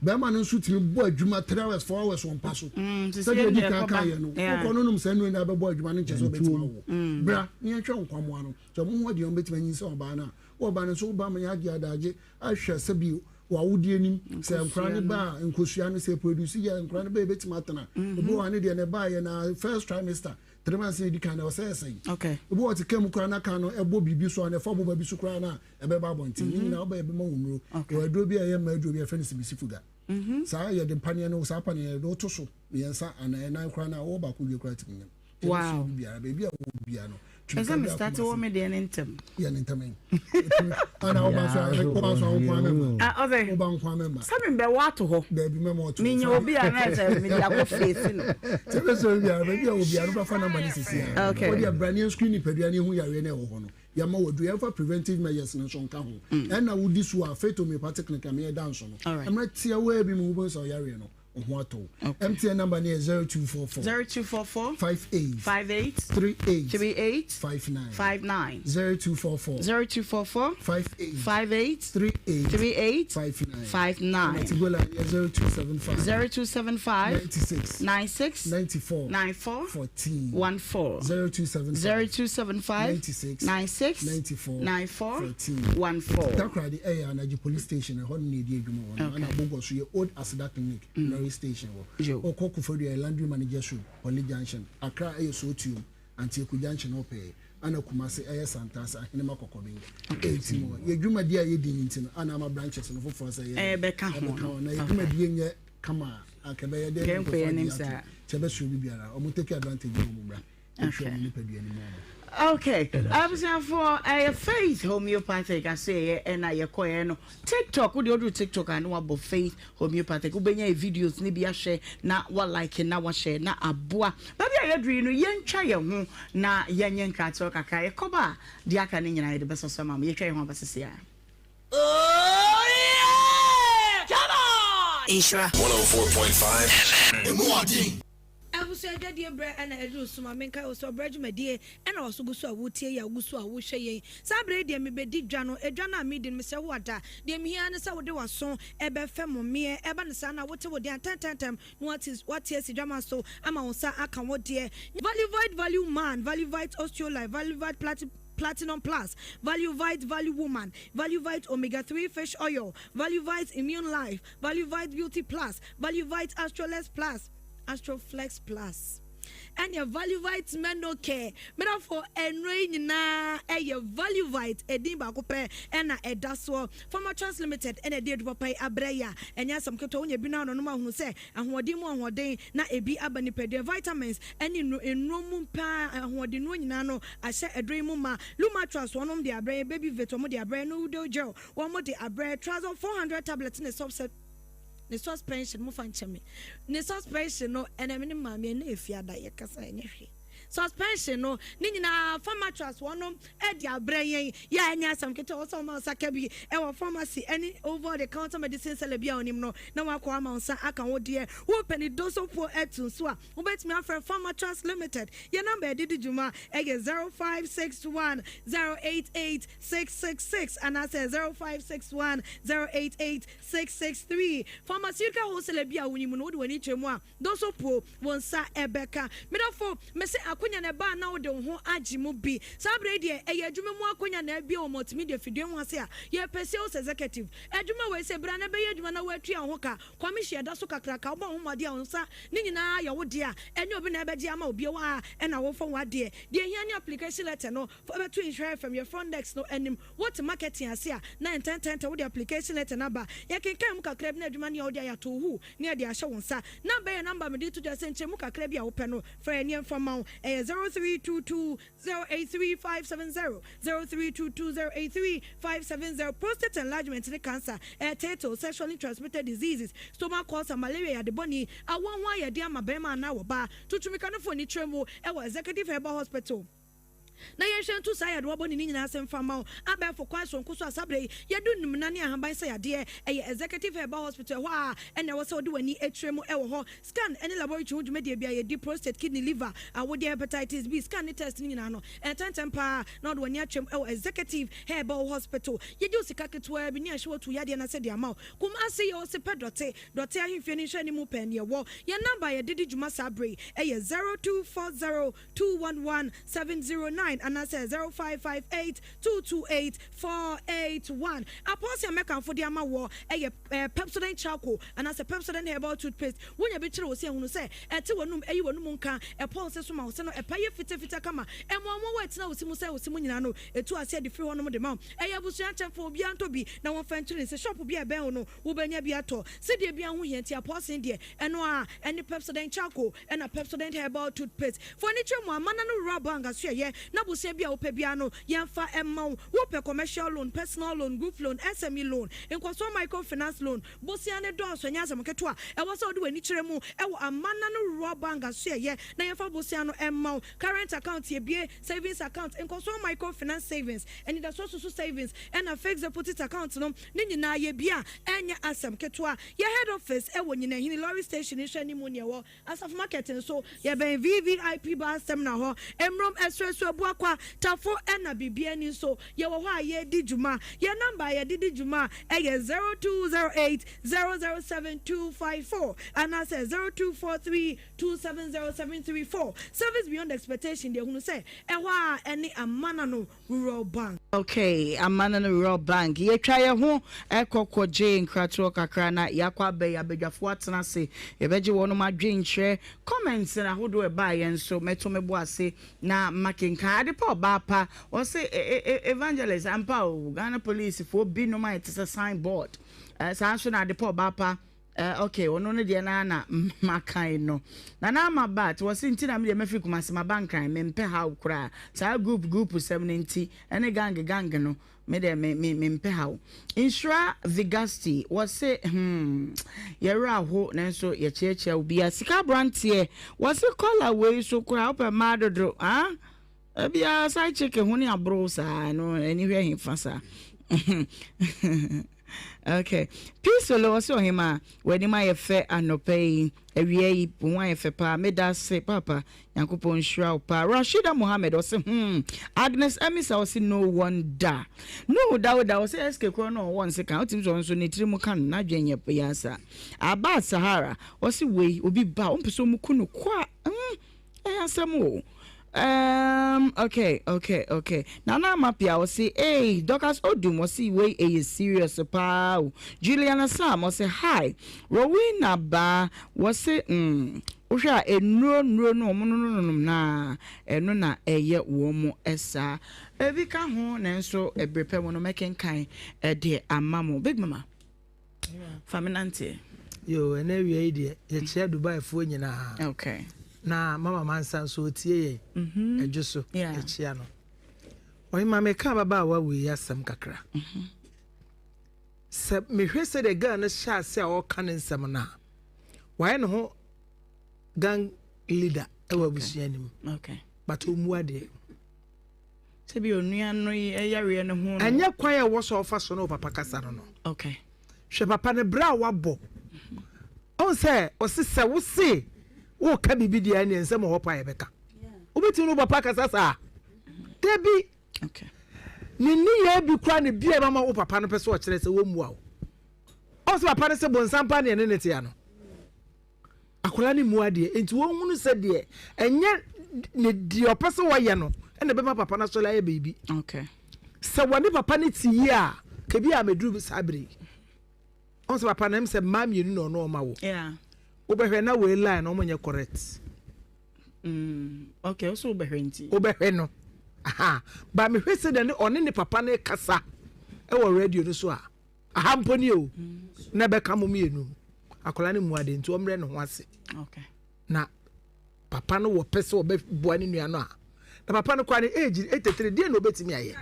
Bɛrima no nso tumi bɔ adwuma 3 hours 4 hours wɔ mpa so. Sɛdeɛ ɔdi kan kaeɛ no wokɔ no nom saa nnuro no abɛbɔ adwuma no nkyɛ sɛ ɔbɛtumi awo. Bra na yɛnhwɛ nkwammoa no sɛ ɔmo ho adeɛ ɔmo bɛtumi anyinsɛn ɔbaa no a wo ɔbaa no nso woba ma yɛagye adagye ahwɛ sɛbi w'awodeɛ nim sɛ nkora no ba a nkosua no sɛ produce yɛ nkora no ba ɛbɛtumi atena mhm. obi wɔ ne deɛ ne ba yɛ na first trimester three months na edi kan na ɔsɛ ɛsɛn obi wɔ te kɛm koraa na kan no ɛbɔ biribi so a na ɛfa boba bi so koraa na ɛbɛba abɔnten ne mhm. nyinaa ɔba yɛbɛma wɔn nnuro wɔ aduro bi a ɛyɛ mmaa aduro bi a yɛfrɛ no sibisi fuga mhm. saa yɛde mpaneɛ no saa paneɛ yɛde woto so mmiɛnsa anaa ɛnan koraa na wɔwɔ baako wie koraa tumi nyam Wow. Biara baabi a wɔ biara no. Ɛsɛ me start wɔ me deɛ ne ntɛm. Yɛ ne ntɛm yi. Ana ɔba nso ɔba nso awo kwan mɛma. Ah ɔsɛ. Ɔba nkwan mɛma. Sɛ me bɛ wɔ ato hɔ. Dɛbi mɛma ɔto. Menya obi a na ɛsɛ me de akɔ face no. Sɛ bɛ sɛ biara baabi a wɔ biara no bɛfa namba ne sisi a. Okay. Wɔde abira ne screen nipadua ne ehu yareɛ na ɛwɔ hɔ no. Yɛma wɔ duro yɛmfa preventive measures no nso nka ho. Ɛna wodi so a Faith Homeopathic Clinic a meyɛ da nso no. Mmerɛ tiawa bi mu wobɛhu sɛ ɔyareɛ no. Wo ho atɔ wo. MTN number no yɛ 0244. 0244. 58. 58. 38. 38. 59. 59. 0244. 0244. 58. 58. 38. 38. 59. 59. Ɛna Tigo line yɛ 0275. 0275. 96. 96. 94. 94. 14. 14. 0275. 0275. 96. 96. 94. 94. 14. 14. Takoradi ɛyɛ Anagye police station ɛhɔ no na yɛdi adwuma wɔ no. Ɛna Bogor so yɛ Old Aseda Clinic. Lorry station hɔ. Wokɔ Koforidua yɛ Laundry Manager's Road, Poly Junction. Accra ɛyɛ Sootuom, Antieku Junction hɔ pɛɛ. Ɛna Kumasi ɛyɛ Santase, Ahenema Kɔkɔben. Enti no, yɛ dwumadie a yɛdi no nti no, ana ama branches no foforɔ sɛ yɛ Ɛbɛka ho ɛbɛka ho. Na yɛ dwumadie nyɛ kama a, anka ɛbɛyɛ dɛn na nkurɔfoɔ agye atom. Nti ɛbɛsrɛ obi biara, wɔn take advantage na wɔn mmra. Okay. Okay, abusuafoɔ ɛyɛ Faith Homeopathic aseɛyɛ ɛna yɛkɔɛ no TikTok wode woduru TikTok a na wabɔ Faith Homeopathic wobɛnya yɛ videos ne bi ahwɛ na wa like na wahyɛ na aboa baabi a yɛduru yi no yɛntwa yɛn ho na yɛnyɛ nkratoɔ kakra yɛkɔba a deɛ aka no nyinaa yɛde bɛsɔ so ama mo yɛtwa yɛn ho aba sisi a. Oh yeah! Come on! Nhyira. 104.5 FM. Emu ɔden. Abusua adwadie berɛ na aduru so ma menkae wo sɛ ɔbrɛ dwumadie na waso gu so a wotie yi a wogu so a wohwɛ yei. Saa berɛ yi deɛ mebɛdi dwa no, edwa no a medi no mesrɛ wo ada. Deɛ mehia ara ne sɛ wode w'aso bɛfɛ mo meɛ, ɛba no saa no a wote wo deɛ ntɛntɛntɛm na woate woate asi dwama so ama wo nsa aka wo deɛ. Valuvite Value Man, Valuvite Osteolife, Valuvite Platinum Platinum Plus, Valuvite Value Woman, Valuvite Omega 3 Fish Oil, Valuvite Immune Life, Valuvite Beauty Plus, Valuvite Astroless Plus, Astroflex Plus ɛneɛ Valuvite Menocare. Medafo nnuro yi nyinaa ɛyɛ Valuvite edin baako pɛ ɛna ɛda soɔ. Pharmatrans Limited ɛna ɛde aduru papa yi abrɛ yɛ a ɛnyɛ asɛm ketewa. Wonya bi no anonom ahunu sɛ ahoɔden mu ahoɔden na ebi aba nipadua. Vitamins ɛne nnuro nnuro mu paa ahoɔden nnuro nyinaa no ahyɛ aduro yi mu ma. Lumatrans wɔnom de abrɛ yɛ, Baby Vit wɔn de abrɛ yɛ, Nudol Gel wɔn de abrɛ yɛ, Trazol 400 tablet ne Subset Ne suspension mo fa nkyɛ me. Ne suspension no ɛnɛ me ne maame ɛnɛ efi ada yɛ kasa ɛnyɛ hwee. suspension no ne nyinaa Pharmatrust wɔnom de abrɛ yɛn. Yɛ a ɛnyɛ asɛm ketewa, ɛwɔ sɛ wɔma wo nsa ka bi wɔ pharmacy ne over the counter medicine seller bi a wonim no na wakɔ ama wo nsa aka wo deɛ. Wopɛ ne dosopuo atu nso a, wobɛtumi afrɛ Pharmatrust Limited. Yɛn namba a yɛde di dwuma yɛ 0561 088 666 anaasɛ 0561 088 663. Pharmaceutical wholesaler bi a wonim no, wode w'ani kyerɛ mu a, Dɔ so po, wo nsa bɛka. Me dɔfo, mese akonya na ɛba a na wode wo ho agye mu bi. Saa berɛ yi deɛ, ɛyɛ adwuma mu akonya na abue wɔ Multimedia fidua ho ase a yɛrepɛ sales executive. Adwuma wei sɛ bra na bɛyɛ adwuma na woatua wo ho ka. Kɔmihyin ɛda so kakraka, wobɔ wo ho mmɔden a wo nsa ne nyinaa yɛ wo dea. Ɛnyɛ obi na ɛbɛgye ama wo bio, wo ara na wofa w'adeɛ. Deɛ ɛhia ne application letter no, fa bɛto Nhyira FM, yɛn front desk no anim. Wote marketing ase a, na ntɛntɛntɛm wode application letter no aba. Yɛkenkan mu kakra bi na adwuma no yɛ wo dea, yɛato wo huu na yɛde ahyɛ wo nsa. Number yɛ number a mede reto dwa sɛ nkyerɛmu kakra bi a wopɛ no, frɛ yɛn na yɛmfa mma wo. Ɛyɛ 0322 083 570, 0322 083 570. Prostate enlargement ne cancer, ɛreteetew, sexually transmitted diseases, stomach ulcer, malaria, yade bɔne, awoɔ ho ayɛden ama barima anaa ɔbaa. Tutu mmirika no fa ani kyerɛ mu wɔ Executive Herbal Hospital. Na yɛnhwɛ nto saa yadewa bɔne no nyinaa ase mfa mma wo. Abɛɛfo kwan soronko so a saa berɛ yi yɛde nnumena ne ahaban sa yadeɛ. Ɛyɛ Executive Herbal Hospital, ɛhɔ ara na ɛwɔ sɛ wode w'ani kyerɛ mu wɔ hɔ. Scan ne laboratory ho dwumadie biara yɛdi, prostate, kidney, liver, awodeɛ, hepatitis B, scan ne test no nyinaa no, ntɛntɛm pa ara na wode w'ani atwam wɔ Executive Herbal Hospital. Yɛgye wo sika ketewaa bi ne yɛahyɛ wo atu yadeɛ no ase de ama wo. Kumasi yɛwɔ Sepɛ Dɔte, Dɔte Ahemfie no nhwɛanimu pɛɛ na yɛwɔ. Yɛn number a yɛde di dwuma saa berɛ yi yɛ 0240 211 709 anaasɛ 0558 228 481. Apɔse a mɛkamfo de ama woɔ yɛ Pepsodent Charcoal anaasɛ Pepsodent Herbal Toothpaste. Wonya bi kyere wo se a, hunu sɛ ɛte w'anum, ɛyi w'anum nka, ɛpɔ wo se so ma wo se no ɛpae yɛ fitafita kama. Mmoawammoawa a ɛtena wo se mu sɛe wo se mu nyinaa no, ɛtu aseɛ de firi hɔnom de ma wo. Ɛyɛ abusua nkyɛmfa, obiara ntɔ bi na wɔmfa nkyere ne se. Shop bi a ɛbɛn wo no, wobɛnya bi atɔ. Sedeɛ biara ho hia nti, apɔse deɛ, ɛno ara ne Pepsodent Charcoal. Ɛna Pepsodent Herbal Toothpaste fo ani kyerɛ mu amana no wura bank asoɛyɛ na bosea bi a wopɛ biara no yɛnfa mma wo. Wopɛ commercial loan, personal loan, group loan, SME loan, nkɔsoɔ micro finance loan, bosea no dɔɔso ɛnyɛ asɛm ketewa. Ɛwɔ sɛ wode w'ani kyerɛ mu wɔ amana no wura bank asoɛyɛ na yɛnfa bosea no mma wo. Current account yɛbue, savings account, nkɔsoɔ micro finance savings, anidasoɔ susu savings ɛna fixed deposit account no ne nyinaa yɛbue a ɛnyɛ asɛm ketewa. Yɛ head office wɔ Nyinahini lorry station nhwɛ anim nea ɛwɔ Asafo market nso yɛbɛn VVIP bus terminal hɔ, Mmrom, Ɛsrɛso, Abuakwa, Tafo ɛna Bibiani nso yɛwɔ hɔ a yɛredi dwuma. Yɛn number a yɛde di dwuma yɛ 0208 007 254 anaasɛ 0243 270 734. Service beyond expectation deɛ hunu sɛ ɛhɔ ara ɛne Amana no Rural Bank. Ok, Amana no Rural Bank. Yɛtwa yɛn ho kɔ kɔgye nkratoɔ kakra na yɛakɔ aba yi, abadwafoɔ atena ase, yɛbɛgye wɔnom adwenkyerɛ, comments ahodoɔ a ɛbaeɛ nso mɛto me bo ase na makenkan. Adepa ɔbaa pa, ɔse Evangelist ampa o, Ghana police foɔ binom ayɛ te sɛ sign board. Saa nso na Adepa ɔbaa pa Eh ok ɔno no deɛ naa na makan no. Nana Ama Bat wɔse nti na medeɛ mafiri Kumasi maba Nkran mempɛ haw koraa saa group group sɛm no nti ɛne gang gang no medeɛ me me mempɛ haw. Nhyira Vigasti wɔse hmm yɛwerɛ aho nanso yɛkyeakyea obiara. Sika abranteɛ wɔse kɔla wei so koraa wopɛ mmaa dodo ah Ebia side chick ho ne aboro saa no ani hwɛ he fa saa. Okay. Peace Olo ɔsɛ ɔhema w'anim ayɛ fɛ anɔpa yi awia yi wo ho ayɛ fɛ paa meda ase papa Nyankopɔn nhyira wo paa. Rashida Mohammed ɔsɛ hmm Agnes Amisa ɔsɛ no wonder. Nuhu Dawuda ɔsɛ SK korɔ no ɔwɔ nse kan wotumi sɛ ɔno nso ne tiri mu ka no n'adwene nyɛ yasa. Abbas Sahara ɔsɛ wei obi ba ɔmpɛ sɛ ɔmu ku no kwa hmm Ɛyɛ asɛm o. Um, okay, okay, okay. Nana Amapia ɔse, hey, Dorcas Odum ɔse wei ɛyɛ serious paa o. Juliana Sam ɔse hi. Rowena Baa wɔse mm, wohwɛ a nnuro nnuro no wɔn no nonom no a ɛno na ɛyɛ wɔn saa. Ebi ka ho nanso ɛbere pɛ mu no mɛkenkan ɛde ama mo. Big Mama. Fa me nante. Yo, ɛnɛ awia yi deɛ yɛkyia Dubaifoɔ nyinaa. Okay. Na mama mansa nso ɔtie yɛn. Mm-hmm. Ɛdwo so yɛkyia no. Ɔhema meka ababaawa wei asɛm kakra. Mm-hmm. Sɛ mehwɛ sɛ deɛ girl no hyɛ ase a ɔreka ne nsɛm no a, wayɛ ne ho gang leader ɛwɔ abusua no mu. Okay. But ɔmmu adeɛ. Sɛ bi onua no yareɛ no ho no. Ɛnyɛ kwan a ɛwɔ sɛ ɔfa so ne wo papa kasa no no. Okay. Hwɛ papa no berɛ a wabɔ. Ɔhu sɛ ɔse sɛ wo se woka biribi deɛ ɛneɛ nsɛm wɔ hɔ paa yɛbɛka. Wobɛtumi ne wo papa akasa saa? Dabi. Okay. Ne nneyɛɛ bi koraa na bi a ɛbɛma wo papa no pɛ sɛ ɔkyerɛ sɛ wɔmmua wo. Ɔhu sɛ papa no sɛ bonsam paa ne ɛne ne tea no. Akwadaa no mmu adeɛ nti wɔnhunu sɛ deɛ ɛnyɛ ne deɛ ɔpɛ sɛ wɔyɛ no ɛna ɛbɛma papa no asɔre ayɛ biribi. Okay. Sɛ wɔne papa no te yie a kebi a mɛduru saa bere yi. Ɔn sɛ papa no ɛm sɛ mmaa mmienu na ɔno ɔma wo. Yeah. Wobɛhwɛ na wei line no wɔn nyɛ correct. Mm, okay, ɔsɛ wobɛhwɛ nti. Wobɛhwɛ no. Aha. Ba mehwɛ sɛ deɛ ɔne ne papa no kasa ɛwɔ radio no so a. Aha mpo nie o, na ɛbɛka mo mmienu. Akwadaa no mu ade nti ɔmmerɛ ne ho ase. Na papa no wɔ pɛ sɛ ɔbɛboa ne nua no a, na papa no koraa ne age 83 deɛ na ɔbɛtumi ayɛ.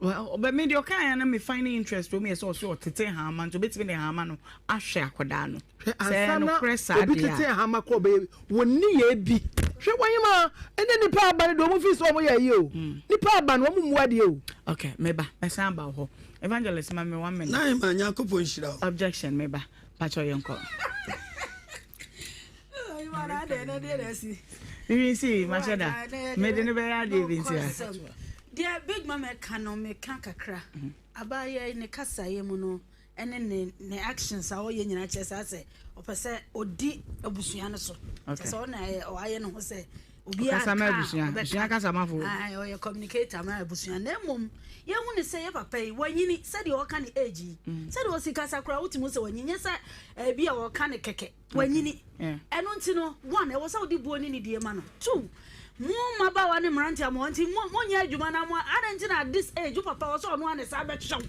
Well, but me deɛ ɔka yɛn na me find interest wɔ mu yɛ sɛ ɔsɛ ɔtete hama nti ɔbɛtumi de hama no ahwɛ akwadaa no. Hwɛ ansa na obi tete hama kɔ ɔbɛyɛ wɔn nneyɛɛ bi. Hwɛ wɔn ma ɛnɛ nipa aba no deɛ wɔn fi sɛ wɔn yɛ ayie o. Nipa aba no wɔn mmu adeɛ o. Okay, meba mɛsan aba wɔ hɔ. Evangelist ma me one minute. Nine ma Nyankopɔn nhyira wo. Objection meba. Pacho yɛnkɔ. Bibi si mahyɛ da. Mede no bɛyɛ adeɛ bi nti a. Deɛ big mama ɛka no meka kakra. Abaayɛ yi ne kasaeɛ mu no ɛne ne ne actions a ɔyɛ nyinaa kyerɛ sɛ asɛ ɔpɛ sɛ ɔdi abusua no so. Kyerɛ sɛ ɔna ɔayɛ ne ho sɛ obiara Ɔkasa ma ka a abusua. ɔbɛka. Abusua kasamafo. Ae, ɔyɛ communicator ma abusua. Na mmom yɛhu ne sɛ yɛ papa yi wanyini sɛdeɛ ɔka ne age yi. Sɛdeɛ ɔsi kasa koraa wotumi hu sɛ wanyini. Nyɛ sɛ ebi a ɔka ne kɛkɛ. Wanyini. Ɛno nti no, one, ɛwɔ sɛ wode buo ne nidie ma no. Two, mo mmabaawa ne mmeranteɛ a mo wɔ nti mo monyɛ adwuma na mo adɛn nti na at this age wo papa wɔ sɛ ɔno ara na ɛsan bɛhwɛ wo.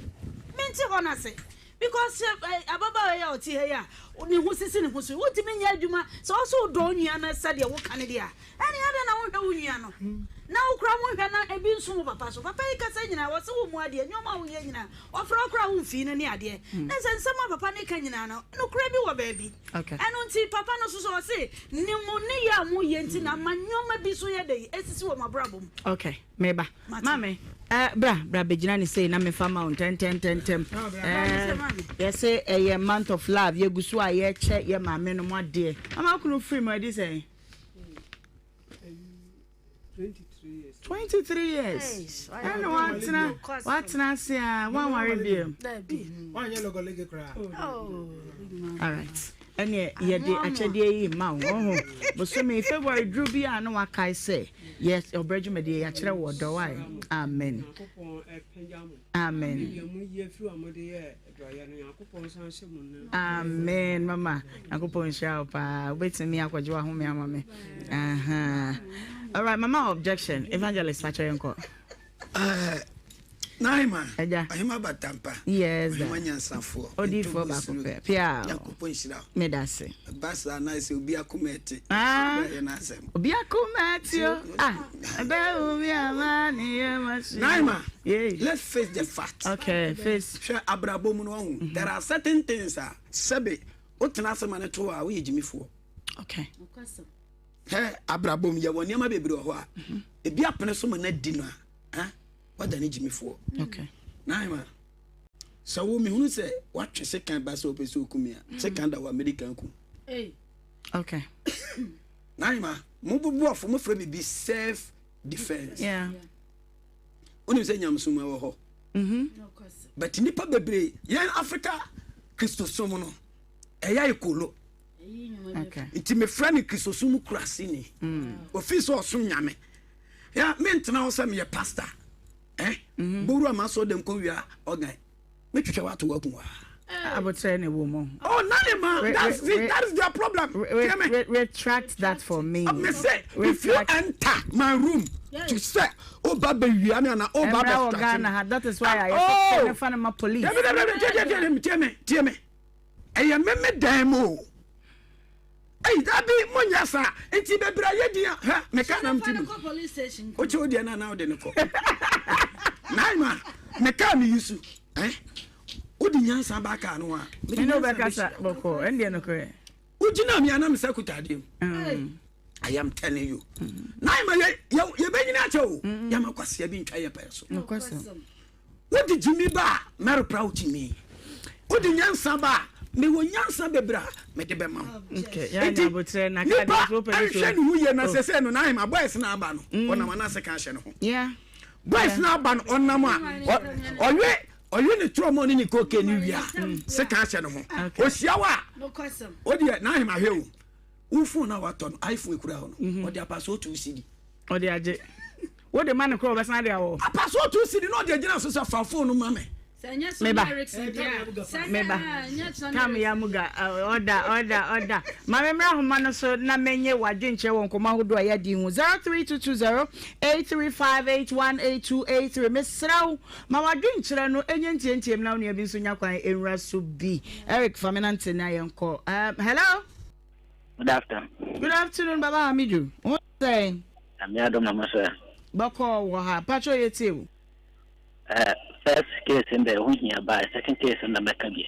Mente hɔ no ase. Because sɛ eh, ababaawa yi a ɔte ha yi a ne ho sisi ne ho so yi, wontumi nyɛ adwuma sɛ ɔsɛ wodɔ wo nua no sɛdeɛ woka no deɛ a, ɛne adɛn na wonhwɛ wo nua no? Na wo koraa wonhwɛ na ebi nso wo papa so. Papa yi kasa nyinaa wɔse wo mu adeɛ, nneɛma a woyɛ nyinaa Ɔfrɛ wo koraa a womfii no ne adeɛ. Na sɛ nsɛm a papa no ka nyinaa no, nokorɛ bi wɔ baabi. Ɛno nti papa no nso so ɔse ne mo nneyɛɛ a moyɛ nti na ama nneɛma bi so yɛ dɛn asisi wɔ mo abrabɔ mu. Okay, meba. Maame, eh, bra, bra bɛgyina ne sei na mefa ma wo ntɛntɛntɛntɛm. Eh, yɛse ɛyɛ month of love, yɛgu so a yɛkyɛ yɛ maame no mo adeɛ. Mama kunu firi mu adi sɛn? 23 years ɛna watena watena ase a wanware biam alright ɛneɛ yɛde akyɛdeɛ yi ma wo ɔho bosome february duru bi a na wakae sɛ yɛ ɔbrɛ dwumadie yɛakyerɛ wɔ ɔdɔ wae amen amen Amen mama Nyankopɔn nhyira wo paa wobɛtumi akɔgye wahome ama me uh-huh. Alright mama objection evangelist fakyɛ yɛnkɔ eh, Naima Agya Ɔhema Batampa Yes Ɔhema nyansafoɔ Odiifoɔ baako pɛ Pia Nyankopɔn nhyira wo Meda ase Ɛba saa na sɛ obi akoma ɛte ah. Yɛ n'asɛm Obi akoma ɛte o Ah Ɛbɛ wo mi ama ne yɛ ma si Naima Let's face the fact. Okay, face. Hwɛ abrabɔ mu no wahu. Mm-hmm. There are certain things a sɛbe wotena ase ma no to a woyɛ gyimifoɔ. Okay. Hɛ abrabɔ mu yɛwɔ nneɛma bebree wɔ hɔ a mm-hmm. ebi apene so ma no adi no a wada ne gyimifoɔ. Okay. Naima sɛ wo mehunu sɛ woatwe sekan ba sɛ wopɛ sɛ okum a mm-hmm. sekan da wɔ Amerika ku. Okay. Naima mo boboafo mofrɛ biribi self defense. Yeah. Wonim sɛ nyamesom ɛwɔ hɔ. Mm-hmm. But nipa bebree yɛn Africa Kristosom no ɛyɛ ayɛ kolo. Nti mefrɛ no Kristosom kuraseni. Mm. Ofi sɛ ɔsom nyame. Ya mentena hɔ sɛ meyɛ pastor. Eh? Mm-hmm. Bowura ma sɔ dɛm kɔ wia ɔgan. Metwitwa wato waku wa. Abotrɛ na ɛwɔ mu. Oh, nane ma, that's the, that is their problem. Re, re, retract that for me. Me say, if you enter my room to say, oh, ba be wia me ana, oh, ba be stretch Ghana ha, that is why I oh, ne fa ne ma police. Dabi dabi dabi, tie tie tie me, tie me. Ɛyɛ me me dan mu o. Ei, dabi, mo nyɛ saa. Nti bebree ayɛ din a, hɛ, me kaa na mte mu. Wokyɛ wo deɛ no anaa wode no kɔ. Naima, me kaa me yusu. Eh? Wode nyansa ba kaa no a. Mene wobɛkasa bɔkɔɔ, ɛndeɛ nokorɛ. Wogyina me anam sɛ kuta adeɛ mu. I am telling you. Na ma yɛ yɛ yɛbɛnyini akyɛ o. Yɛma kwasia bi ntwa yɛ pɛɛ so. Wode gyimi ba a mɛrepra wo gyimi. Wode nyansa ba a mewɔ nyansa bebree a mede bɛma wo. Nti nipa nhwɛ ne ho yie na sɛ sɛ no na ahema boys na aba no ɔnam anaasɛ ka ahyɛ ne ho. Boys na aba no ɔnam a ɔwe ɔwe ne trɔmɔ ne ne koke ne wia sɛ ka ahyɛ ne ho. Ohyia wo a wodeɛ na ahema hwɛ o. Wo phone a watɔ no iPhone ekura hɔ no mhm. ɔde apaso otu cedi. Ɔde agye. Wode ma no kora ɔbɛsan de awɔ. Apaso otu cedi na ɔde agyina so sɛ fa phone no ma me. Meba. Meba. Tam ya muga ɔda ɔda ɔda. Ma me mmra ahoma no so na menye w'adwenkyerɛ wɔ nkɔmmɔ ahodoɔ a yɛadi ho. 03220 835818283. Mesrɛ wo ma w'adwenkyerɛ no ɛnyɛ ntiantiam na wo nua bi nso nya kwan nwura so bi. Eric fa me nante na yɛnkɔ. Um, hello. Good afternoon. Good afternoon, Baba Hamidu. Wo sɛn? Nyame adom na mo sɛ. Bɔkɔɔ wɔ ha. Patro yɛ tie o. Eh, first case ndɛ ɛho hia ba second case na mɛka bi.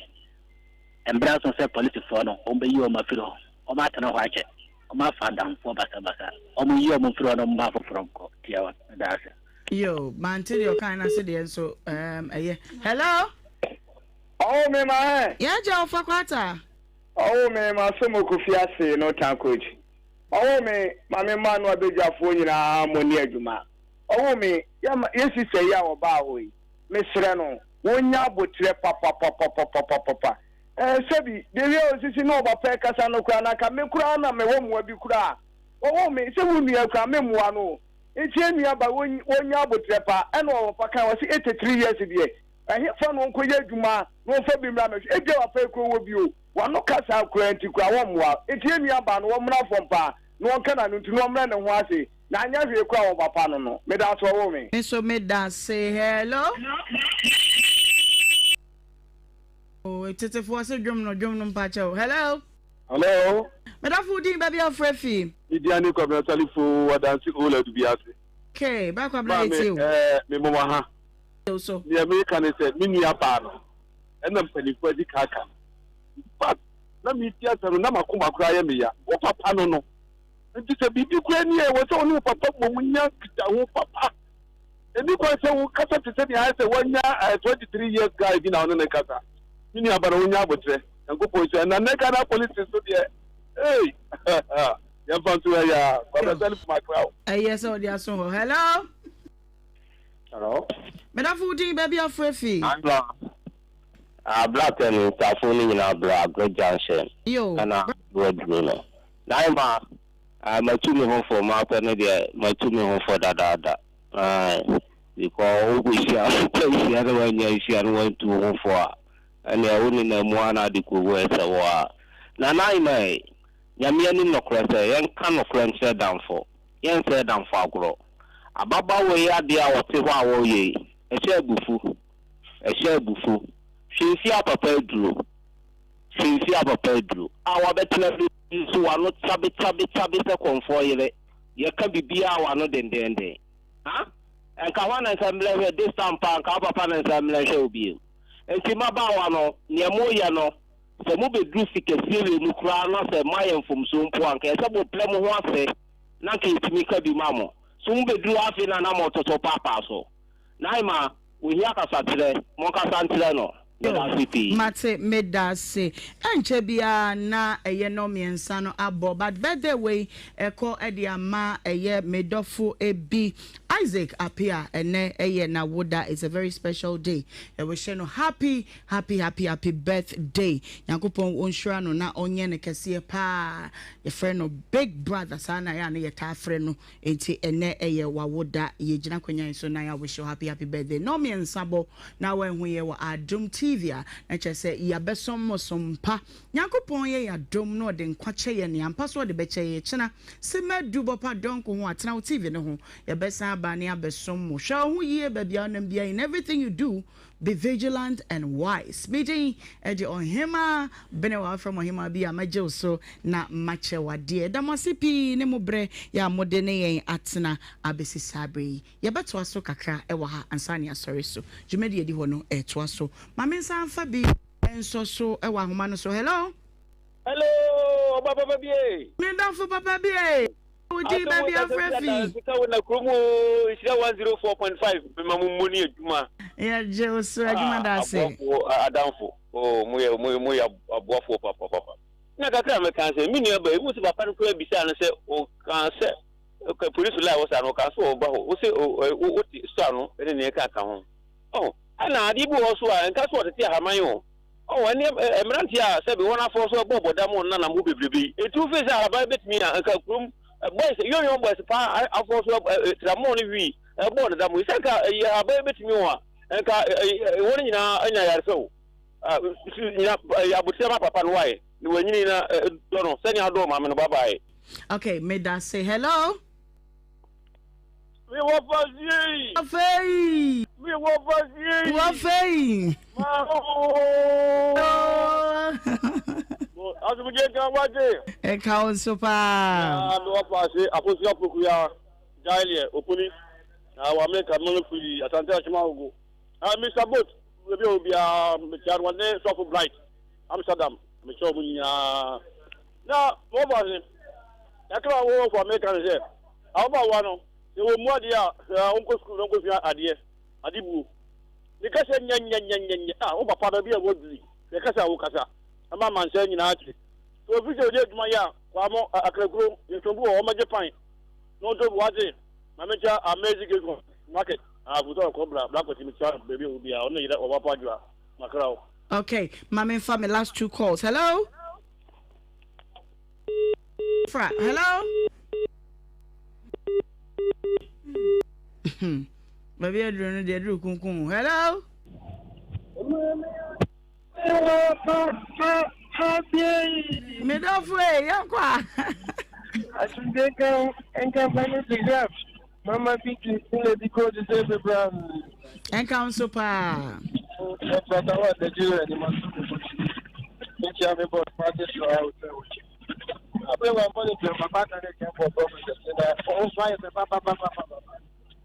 Mbra so sɛ polisifoɔ no wɔn bɛyi wɔn afiri hɔ. Wɔn atena hɔ akyɛ. Wɔn afa adamfoɔ basabasa. Wɔn yi wɔn mfiri hɔ na wɔn mma afoforɔ nkɔ. Tiawa, meda ase. Yo, mante deɛ ɔkan no ase deɛ nso um, ɛyɛ. Hello? Ɔwɔ me ma ɛ. Yɛn agya ɔfa kwata. Ɔwoo me ma som Kofi ase no town coach. Ɔwoo me ma me mma no abadwafoɔ nyinaa mo ne adwuma. Ɔwoo me yɛ ma yɛ sister yi a ɔbaa hɔ yi me srɛ no wɔnya abotrɛ papapapapapapa. Ɛɛ sɛbi the way osisi ne ɔba pɛ kasa no koraa na nka me koraa na me wɔ mmoa bi koraa. Ɔwoo me sɛ wo nua koraa me mmoa no o. Nti yɛ nua ba wɔnya abotrɛ pa ɛna ɔwɔ pa kan ɔse 83 years deɛ Ɛhefa na ɔnkɔyɛ adwuma na ɔmfa bi mmra mmɛhwɛ? Ebia wapa yi koraa ɔwɔ bi o. W'ano kasa koraa nti koraa wɔmmoa wo. Enti yɛn nua baa no wɔmmra fam paa na ɔnka n'ano nti na ɔmmrɛ ne ho ase na anyɛ hwee koraa wɔbapa no no. Meda ase ɔwoo me. Me nso meda ase. Hello. Oh, tetefoɔ se dwom no, dwom no mpakyɛw. Hello. Hello. Medafo wo din baabi a wofrɛ fi. Me din ane Kwabena Salifo Adanse Old Adubiase. Okay, bra Kwabena yɛtie o. Maame, eh, me moma ha. so. Nea mereka ne sɛ, me nua baa no, ɛna mpanyimfo adi kan aka no. In fact, na meretie asɛm no, na m'akoma koraa yɛ me ya. Wo papa no no. Nti sɛ biribi koraa ni a, ɛwɔ sɛ wo ne wo papa mmom nya nkitaho papa. Ɛnni kwan sɛ wokasa te sɛ nea ayɛ sɛ woanya eh, 23 years guy bi na wo ne no kasa. Me nua ba no, wonya aboterɛ. Nyankopɔn nhyira. Na nnɛ Ghana police so deɛ, hey! Yɛmfa nto ha yi ara. Kwabena Salif Macra o. Ɛyɛ sɛ ɔde aso hɔ. Hello. Hello. Medafo wo din baabi afrɛ fi. Anna. Ah, Black ne nsafo no nyinaa bra Great Junction. Yo. Ɛna waduru no. Naima, ah, matu me ho fo, mapɛ no deɛ matu me ho fo dadaada. Aye, because wokɔhyia wokɔhyia na wanya nhyia no wantu wo ho fo a, ɛnea wo nenam mu a na ade kɔwu ɛsɛ wo a. Na Naima e, Nyame anim nokorɛ sɛ yɛnka nokorɛ nkyerɛ damfo. Yɛnsɛe damfo agorɔ. Ababaawa yi adeɛ a ɔte hɔ a ɔreyɛ yi, ɛhyɛ abufu. Ɛhyɛ abufu. Hwɛ mfie a papa aduro. Hwɛ mfie a papa aduro. A wabɛtena bi nso w'ano kyabe kyabe kyabe sɛ kɔmfoɔ yere. Yɛka biribiara a w'ano dendenden. Ha? Nka hwan na nsa mmerɛ hwɛ this time paa nka wo papa na nsa mmerɛ nhwɛ wo bio. Nti mmabaawa no, neɛ moreyɛ no, sɛ mobɛduru fi kɛseɛ wei mu koraa na sɛ moayɛ mfomsoɔ mpo a, nka ɛsɛ sɛ mobrɛ mo ho ase na anka yɛtumi ka bi ma mo. So mobɛduru hɔ afei na na mototo paapaa so? Naima, ohia kasakyerɛ, monkasa nkyerɛ no. Meda ase pii. Mate medase. Ɛnkyɛ biara na ɛyɛ nɔ miɛnsa no abɔ but birthday wei ɛkɔ de ama ɛyɛ me dɔfo bi Isaac Appiah ɛnɛ ɛyɛ nawoda it's a very special day yɛwish no happy Happy happy happy birthday Nyankopɔn ɔnhyira no na ɔnyɛ no kɛseɛ paa yɛfrɛ no big brother saa na yɛ a na yɛtaa frɛ no enti ɛnɛ ɛyɛ wawoda yɛgyina kwanya yi so na yɛ wish you happy happy birthday nnɔɔ mmiɛnsa bɔ na wanhu yɛ wɔ Adom TV a na kyerɛ sɛ yɛabɛsom mo som pa Nyankopɔn yɛ yɛ adom na ɔde nkwa kyɛ yɛn ampa so ɔde bɛkyɛ yɛ kyena se madu bɔpa dɔnko ho atena wo TV no ho yɛbɛsan aba ne abɛsom mo hwɛ wo ho yie baabi a wonam biara in everything you do Be vigilant and wise. Me din de Ɔhemaa Bene wafrɛ mo ɔhemaa bi a mɛgye wo so na makyɛ wo adeɛ. Yɛda mo ase pii ne mo berɛ yɛ a mode ne yɛn atena abɛsi saa berɛ yi. Yɛbɛtoa so kakra wɔ ha ansa na yɛasɔre so. Dwumadie a ɛdi hɔ no ɛretoa so. Ma me nsa mfa bi nsɔ so wɔ ahoma no so. Hello. Hello, ɔba papa bie. Me dɔfo papa bie. Wodi baabi afrɛ fi. Sika wo na kurom o nhyira 104.5 mema mo mmɔ ne adwuma. Yɛgye wo so adwuma da ase. Aboafoɔ adamfo o mo yɛ mo yɛ aboafoɔ papapapa. Na kakra a mɛka sɛ me nua ba yi wo sɛ papa no koraa bisaa no sɛ ɔka sɛ ka polisi lai wɔ saa no ɔka sɛ ɔba hɔ wo sɛ wote sɔ ano ne nea ɛka ka ho. Ɔho ɛna adeɛ bi wɔ hɔ so a nka so ɔtete ahaman o. Oh, ɛneɛ ɛ, mmeranteɛ a sɛbe wɔn afɔ so bɔ bɔdam wɔn nanam hɔ bebrebe yi, enti wofii sɛ ahaban bɛtumi a, anka kurom boys, young young boys paa afɔ so ɛ, tramɔɔ ne wii ɛbɔɔ ne dam yi, sɛ anka ɛyi ahaban bɛtumi wɔn a, anka ɛ, wɔn nyinaa anya ayaresa o. Ah, su, nyina, ɛ, aboterɛ ma papa no wae, na wanyini na ɛ, dɔ no sɛnea adɔ maame no, bye bye. Okay, medase. Hello. Me wɔ fasie. Afei. Me wɔ fasie. Wafei. Ma o. Asomdwe nka wagye. Ɛka wo nso paa. Na me wɔ fasie afosu apokuya Jaileɛ opuni. Na wa me ka mo firi Asante Akyem Agogo. Ah Mr Boat ebi a obiara mekyia no wɔne Sɔfo Bright Amsterdam mekyia wɔn nyinaa. Na me wɔ fasie. Kakra a wɔwɔ fa meka ne sɛ ababaawa no sɛ wɔmmu adeɛ a sɛ ɔnkɔ sukuu na ɔnkɔsua adeɛ ade buo ne kasa nyɛnyɛnyɛnyɛ a wo papa baabi a waduri hwɛ kasa a wokasa ɛma amansan nyinaa te sɛ ofi sɛ ɔde adwuma yɛ a kwamo akrakuro yɛtɔn bi wɔ hɔ ɔmɛgye pan na ɔntɔ bi wate ma mekyɛ amazing gate market afutɔ ɔkɔ bra bra kɔsi mekyɛ baabi a obi a ɔno yerɛ ɔba pa adwoa makra wo. Okay, ma memfa me last two calls. Hello? Fra, hello? Baabi aduru no deɛ aduru kunkun. Hello? Medɔfo e, yɛnkɔ a. Asomdwe nka nka mpa ne deserve. Mama Vicky ne Lady Gold sɛ bebra. Ɛnka wo nso paa. Ɛfata wa Nigeria ni ma so mo Nti ame bɔ party so a wotɛ wo kyi. Abe wa mo ne pɛ papa na ne kɛ bɔ bɔ mo sɛ na o fa yɛ pɛ papa papa papa.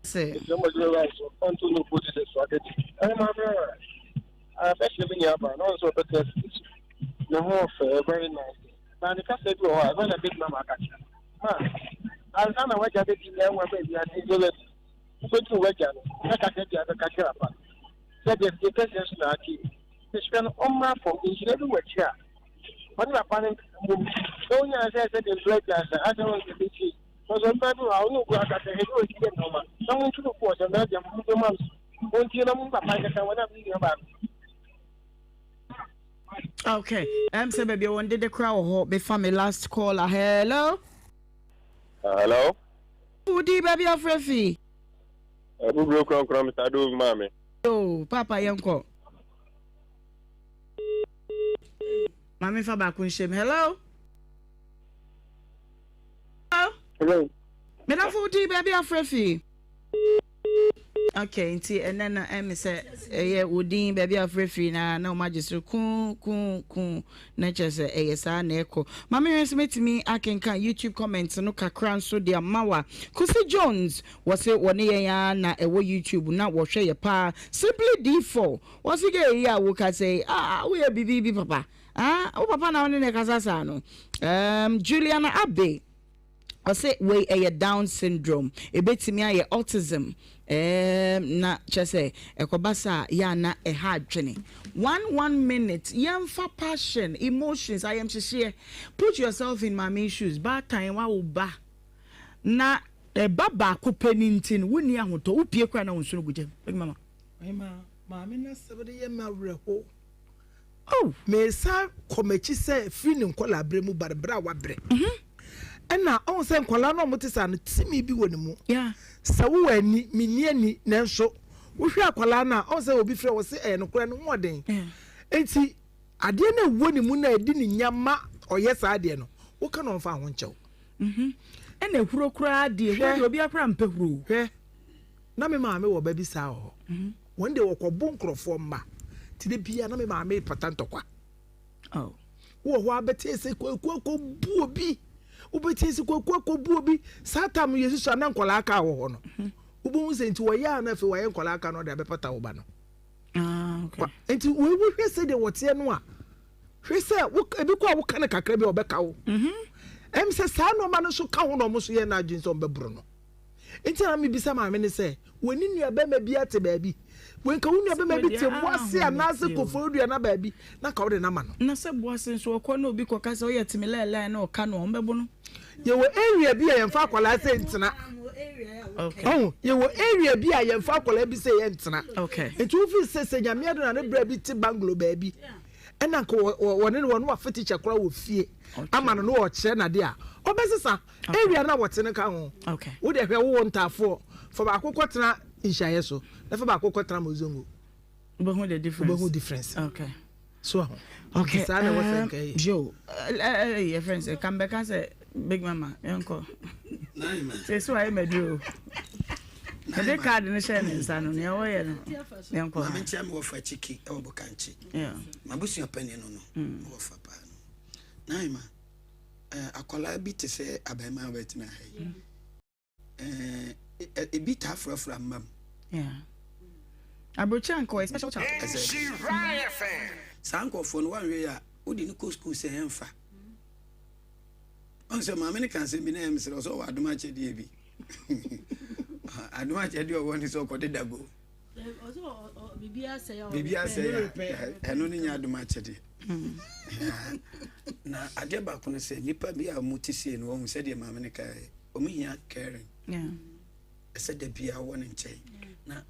Se. Nti mo zero rice onto no put it so aketi. Ɛne ma me a bɛ hyɛ me nua ba na ɔnso ɔbɛtena sisi so. Ne ho fɛ very nice. Na ne kasa bi wɔ hɔ a ɛbɛ na big mama aka kyerɛ. Ma ansa na w'agya bɛdi nea ɛwɔ ɛbɛ wiase nneɛma bi wobɛduru w'agya no na kasa bi a bɛka kyerɛ apa sɛ deɛ fie kɛseɛ so na ate mesrɛ no ɔmmra fam nhyira bi wɔ akyiri a ɔne papa no mmom na ɔnyaa sɛ sɛ deɛ mbrɛ agya nsa asɛ wɔn sɛ bɛtie nso mma bi wɔ a ɔne ogu akasa ɛne ɔsi yɛ nneɛma na monto no foɔ sɛ mmerɛ deɛ mo mo montie na mo papa nkasa wɔn a me nua baako. Okay, ɛm sɛ baabi a wɔn dede kora wɔ hɔ bɛfa me last caller. Hello. Hello. Wodi baabi afrɛ fi. Abuburo kronkron Mr. Dove maame. Oh, papa yɛn kɔ. Maame fa baako nhyɛm. Hello. Hello. Hello. Medafo wodi baabi afrɛ fi. Okay, nti ɛnɛ no ɛmi sɛ ɛyɛ wo din baabi a wofrɛ firi na na wɔn agye so kuu kuu kuu na kyerɛ sɛ ɛyɛ saa na ɛkɔ. Maame hwɛ nso mɛtumi akenkan YouTube comments no kakra nso de ama wa. Kusi Jones wɔse wɔne yɛn ara na ɛwɔ YouTube na wɔhwɛ yɛ paa. Simply D4 wɔse gay yi a wokasa yi ah woyɛ bibi bi papa ah wo papa na wo ne ne kasa saa no. Um, Juliana Abe Ɔse wei ɛyɛ down syndrome, ɛbɛtumi ayɛ autism ɛɛm na kyerɛ sɛ ɛkɔba saa a yɛ a na ɛha adwene. One one minute yɛnfa passion, emotions, ayamhyehyeɛ, put yourself in maame yi shoes, baatan wawo ba na ɛba baako pɛ no nti no wonni ahotɔ, wopie koraa na wo nsono gu gyam. Big mama. Ɔhemaa, maame no asɛm no yɛ me awerɛhow. Oh! Mesan kɔ m'akyi sɛ firi ne nkwadaa-berɛ mu ba no, berɛ a wabrɛ. Ɛna ɔhu sɛ nkwadaa no a wɔte saa no, tumi bi wɔ ne mu. Sɛ wowɔ ani, menni ani, nanso wohwɛ akwadaa no a, ɔhu sɛ obi frɛ wɔ se ɛyɛ nokorɛ no ho ɔden. Enti adeɛ no a ɛwɔ ne mu no a ɛdi ne nya ma ɔyɛ saa adeɛ no, woka na ɔmfa ho nkyɛ wo. Ɛna ehuro koraa deɛ, ehuro deɛ obiara koraa mpɛ huro. Hwɛ, na me maame wɔ ba bi saa wɔ hɔ. Wɔn deɛ wɔkɔbo nkurɔfoɔ mma. Nti da biara na me maame repata ntɔkwa. Oh. Wowɔ hɔ a bɛtee sɛ kwaku akɔbu obi. Wobɛtee sɛ kwaku akɔbu obi. Saa tam no yɛsi so a na nkwadaa kaa wɔ hɔ no. Mhm. Wobɛhu sɛ nti wɔyɛ a na afei wɔayɛ nkwadaa kaa no ɔde abɛpata wo ba no. Ah, okay. Nti wei wohwɛ sɛ deɛ wɔteɛ no a, hwɛ sɛ ebi kɔ a woka no kakra bi a ɔbɛka wo. Mhm. Ɛm sɛ saa nnoɔma no nso ka ho na wɔn nso yɛ n'adwene sɛ wɔbɛboro no. Nti na mebisa maame no sɛ, wɔne nuabɛma bi ate baabi? Wei nka wo nuabɛma bi te Boase anaasɛ Koforidua na baabi na nka wode no ama no. Na sɛ Boase nso ɔkɔ na obi kɔka sɛ ɔyɛ te me lɛɛlɛɛ na ɔka no a, wɔbɛbo no? Yɛwɔ area bi a yɛmfa akwadaa sɛ ntena. Ɔho, yɛwɔ area bi a yɛmfa akwadaa bi sɛ yɛntena. Nti wofi sɛ sɛ Nyame adom na ne bra bi te bungalow baabi ɛna nka wɔne no wɔne wafa teacher koraa wɔ fie ama no na ɔkyerɛ no ade a, ɔbɛsesa. Area no a wɔte no ka ho. Wo deɛ hwɛ wowɔ ntaafoɔ, fa baako kɔtena nhyiaeɛ so na fa baako kɔtena Mozongo. Wobɛhu the difference. Wobɛhu difference. Okay. So aho. Okay. Saa na ɛwɔ sɛ nka yɛ. Joe, ɛyɛ fɛn sɛ kan bɛka sɛ Big Mama yɛnkɔ. Sɛ so ayɛ maduro. Ɛde card no hyɛ ne nsa no nea wɔyɛ no yɛnkɔ. Maame nkyɛn mi wɔ fa kyiki ɛwɔ Bokankye. Mabusua panyin no no wɔ fa paa no. Naima. Eh, akwadaa bi te sɛ abarimaa a ɔbɛtena ha yi. Eh, ebi taa furafura mma mu. Yeah. Aburokyire anka ɔyɛ special child. Exactly. Saa nkurɔfoɔ no wanhwɛ yi a wode no kɔ sukuu sɛ ɛmfa. Ɔn sɛ maame no ka asɛm bi na ɛyɛ mesrɛ sɛ ɔwɔ adom akyɛdeɛ bi. Adom akyɛdeɛ ɔwɔ ne sɛ ɔkɔde dago. Biribi asɛe a ɛno ne nyɛ adom akyɛdeɛ. Na adeɛ baako no sɛ nnipa bi a wɔte sei no wɔhu sɛdeɛ maame no kaeɛ wɔn hia caring. Ɛsɛ da biara wɔ ne nkyɛn na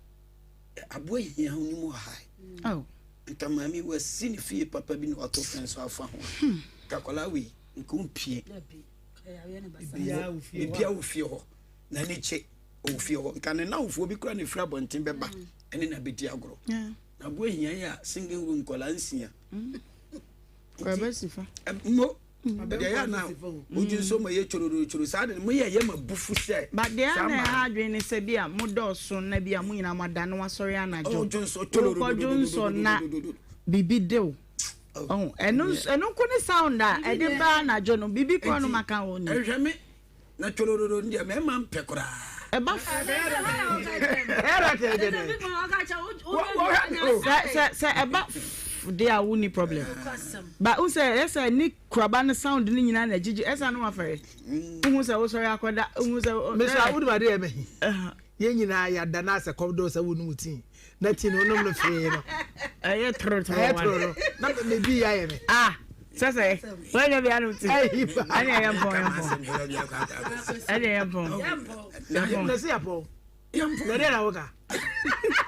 aboa hia ho no mu ɔha. Oh. Nka maame wasi ne fie papa bi na wato fɛn so afa ho. Hmm. Nka akwadaa wei nka ompie. Biribiara wɔ fie hɔ na ne kye. Ɔwɔ fie hɔ. Nka ne nnamfoɔ bi koraa na ɛfiri abɔnten bɛba ɛne no abɛdi agorɔ. Na aboa hia yi a single room nkwadaa nsia. Mo deɛ ɛyɛ na wogye nso ma yɛ twororotworo saa de mo yɛ yɛ ma bufu sɛ. But deɛ na ɛha adwene ne sɛ bi a mo dɔɔso na bi a mo nyinaa mo ada na wasɔre anadwo. Wokɔ dwonsɔ na biribi de wo. Ɛno nko ne sound a ɛde ba anadwo no biribi korɔ no maka wo ni. Ɛhwɛ me. Na tworororo no deɛ mmarima mpɛ koraa. Ɛba sɛ sɛ ɛba deɛ a wonni problem ba n sɛ ɛyɛ sɛ ne kuraba no sound no nyinaa na agyigye ɛsa no wafɛre wohu sɛ wosɔre akɔda wohu sɛ. Mesɛ wonim adeɛ ɛmɛ yɛn nyinaa yɛada no asɛ kɔm dɔɔ sɛ wonom tii na ti no wonom no fee no ɛyɛ torotoro ɛyɛ toro no na mebi yɛ ayɛ me ah sɛ sɛ wɔnyɛ bi anom ti ɛne ɛyɛ mpɔn yɛ mpɔn ɛne ɛyɛ mpɔn yɛ mpɔn na se yɛ pɔn na deɛ na woka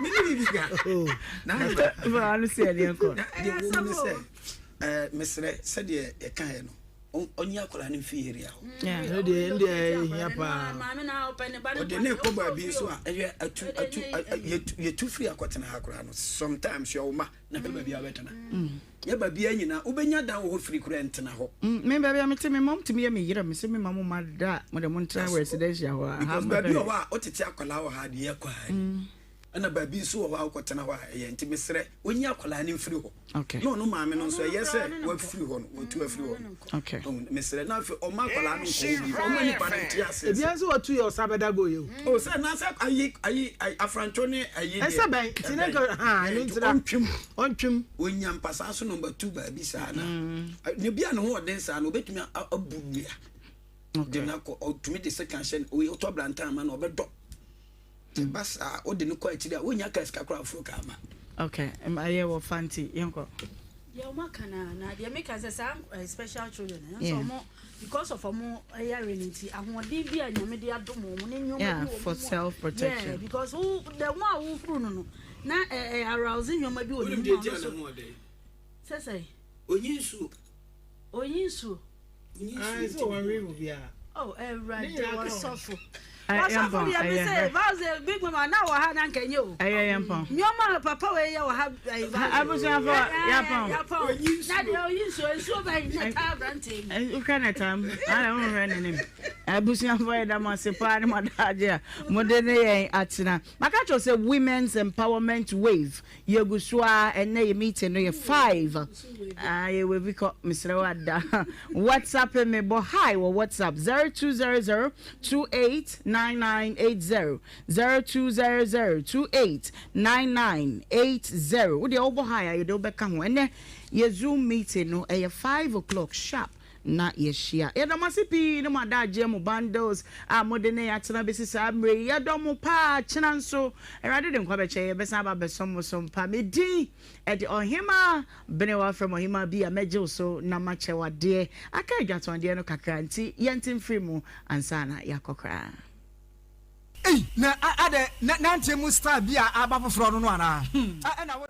mene biribi ka na ano sɛ ɛdeɛ nkɔ deɛ wɔ mu ne sɛ mesrɛ sɛdeɛ yɛkaeɛ no ɔnyi akwadaa no mfi area hɔ. Ɛno deɛ ɛno deɛ ɛhia paa. Ɔde ne kɔ baabi nso a ɛyɛ atu atu yɛtu firi akɔtena ha koraa no sometimes yɛ ɔma na hwɛ baabi a wobɛtena. Nyɛ baabi a nyinaa wobɛnya dan wɔ hɔ firi koraa ntena hɔ. Me baabi a mete me mom tumi yɛ me yerɛ me se me ma mo ma da mo de mo ntena residential hɔ a. Because baabi wɔ hɔ a wotete akwadaa wɔ ha deɛ ɛkɔ ha ni. Ɛna baabi nso wɔ hɔ a wokɔtena hɔ a ɛyɛ nti mesrɛ ɔnyi akwadaa no mfiri hɔ na ɔno maame no nso ɛyɛ sɛ wafiri hɔ no watu afiri hɔ no mesrɛ na afei ɔma akwadaa no nkɔ hɔ bio ɔma nipa no nte aseɛ ebi nso watu yɛ ɔsa bɛda go yɛ o sɛ na sɛ ayi ayi afrantwo ne ayi deɛ ɛsɛ bɛn ti ne nka ha ɛno nti na ɔntwem ɔntwem ɔnya mpasaa so nɔmba tu baabi saa na ne bi a ne ho ɔden saa na ɔbɛtumi abu nnua de no akɔ ɔtumi de sekan hyɛ no ɔtɔ abrantan ama no ɔbɛdɔ Ɛba saa a, wode no kɔ akyiri a, wonnya kaa sika koraa mforo kaa ma. Okay, ɛyɛ wɔ fa nti yɛnkɔ. Deɛ ɔmo aka na na deɛ meka sɛ saa eh, special children no nso ɔmo because of ɔmo yare no nti ahoɔden bi a nyame de adom ɔmo ne nneɛma yeah, bi wɔ for self protection. Yeah, because wo the one a wohuru no no na eh, eh, arouse nneɛma bi wɔ ne mu a ɔno so sɛ sɛ onyi nsuo onyi nsuo Ayi sɛ wɔn wi mu biara. Oh, Awurade wɔsɔfo. Wɔsɔfo deɛ mi sɛ vase big mama na wɔ ha na nka nye o. Ɛyɛ yɛn pɔn. Nneɛma a papa wei yɛ wɔ ha. Abusuafo yɛ pɔn. Yɛ pɔn. Na deɛ oyi nsuo nsuo bɛn na taa aberante mu. Wohwɛ ne tam. Ana wohwɛ n'anim. Abusuafo yɛ da mo ase paa ne mo adagye a mo de ne yɛn atena. Maka kyerɛ sɛ women's empowerment wave Yɛgu so ara, ɛnnɛ yɛ meeting no yɛ 5. Ah, yɛ wave kɔ, mesrɛ wo ada. WhatsApp me bɔ hi wɔ WhatsApp 0200 289980 0200 289980. Wo deɛ wobɔ hi a yɛde wobɛka ho. Ɛnnɛ yɛ Zoom meeting no ɛyɛ 5 o'clock sharp. na yɛahyia. Yɛda mo ase pii ne mo adagyeɛ, mo bundles a mode ne yɛn atena bɛsi saa mmerɛ yi. Yɛdɔ mo paa. Kyena nso, Awurade de nkwa bɛkyɛ yɛn, yɛbɛsan aba abɛsom mo so mpa. Me din de Ɔhemaa Bene, wɔafrɛ me Ɔhemaa bi a mɛgye wo so na makyɛ wo adeɛ. Aka adwatɔndeɛ no kakra nti yɛnte mfiri mu ansa na yɛakɔ koraa. Ei na adɛn na nanteɛ mu style bi a aba foforɔ no no anaa? Ɛna wo.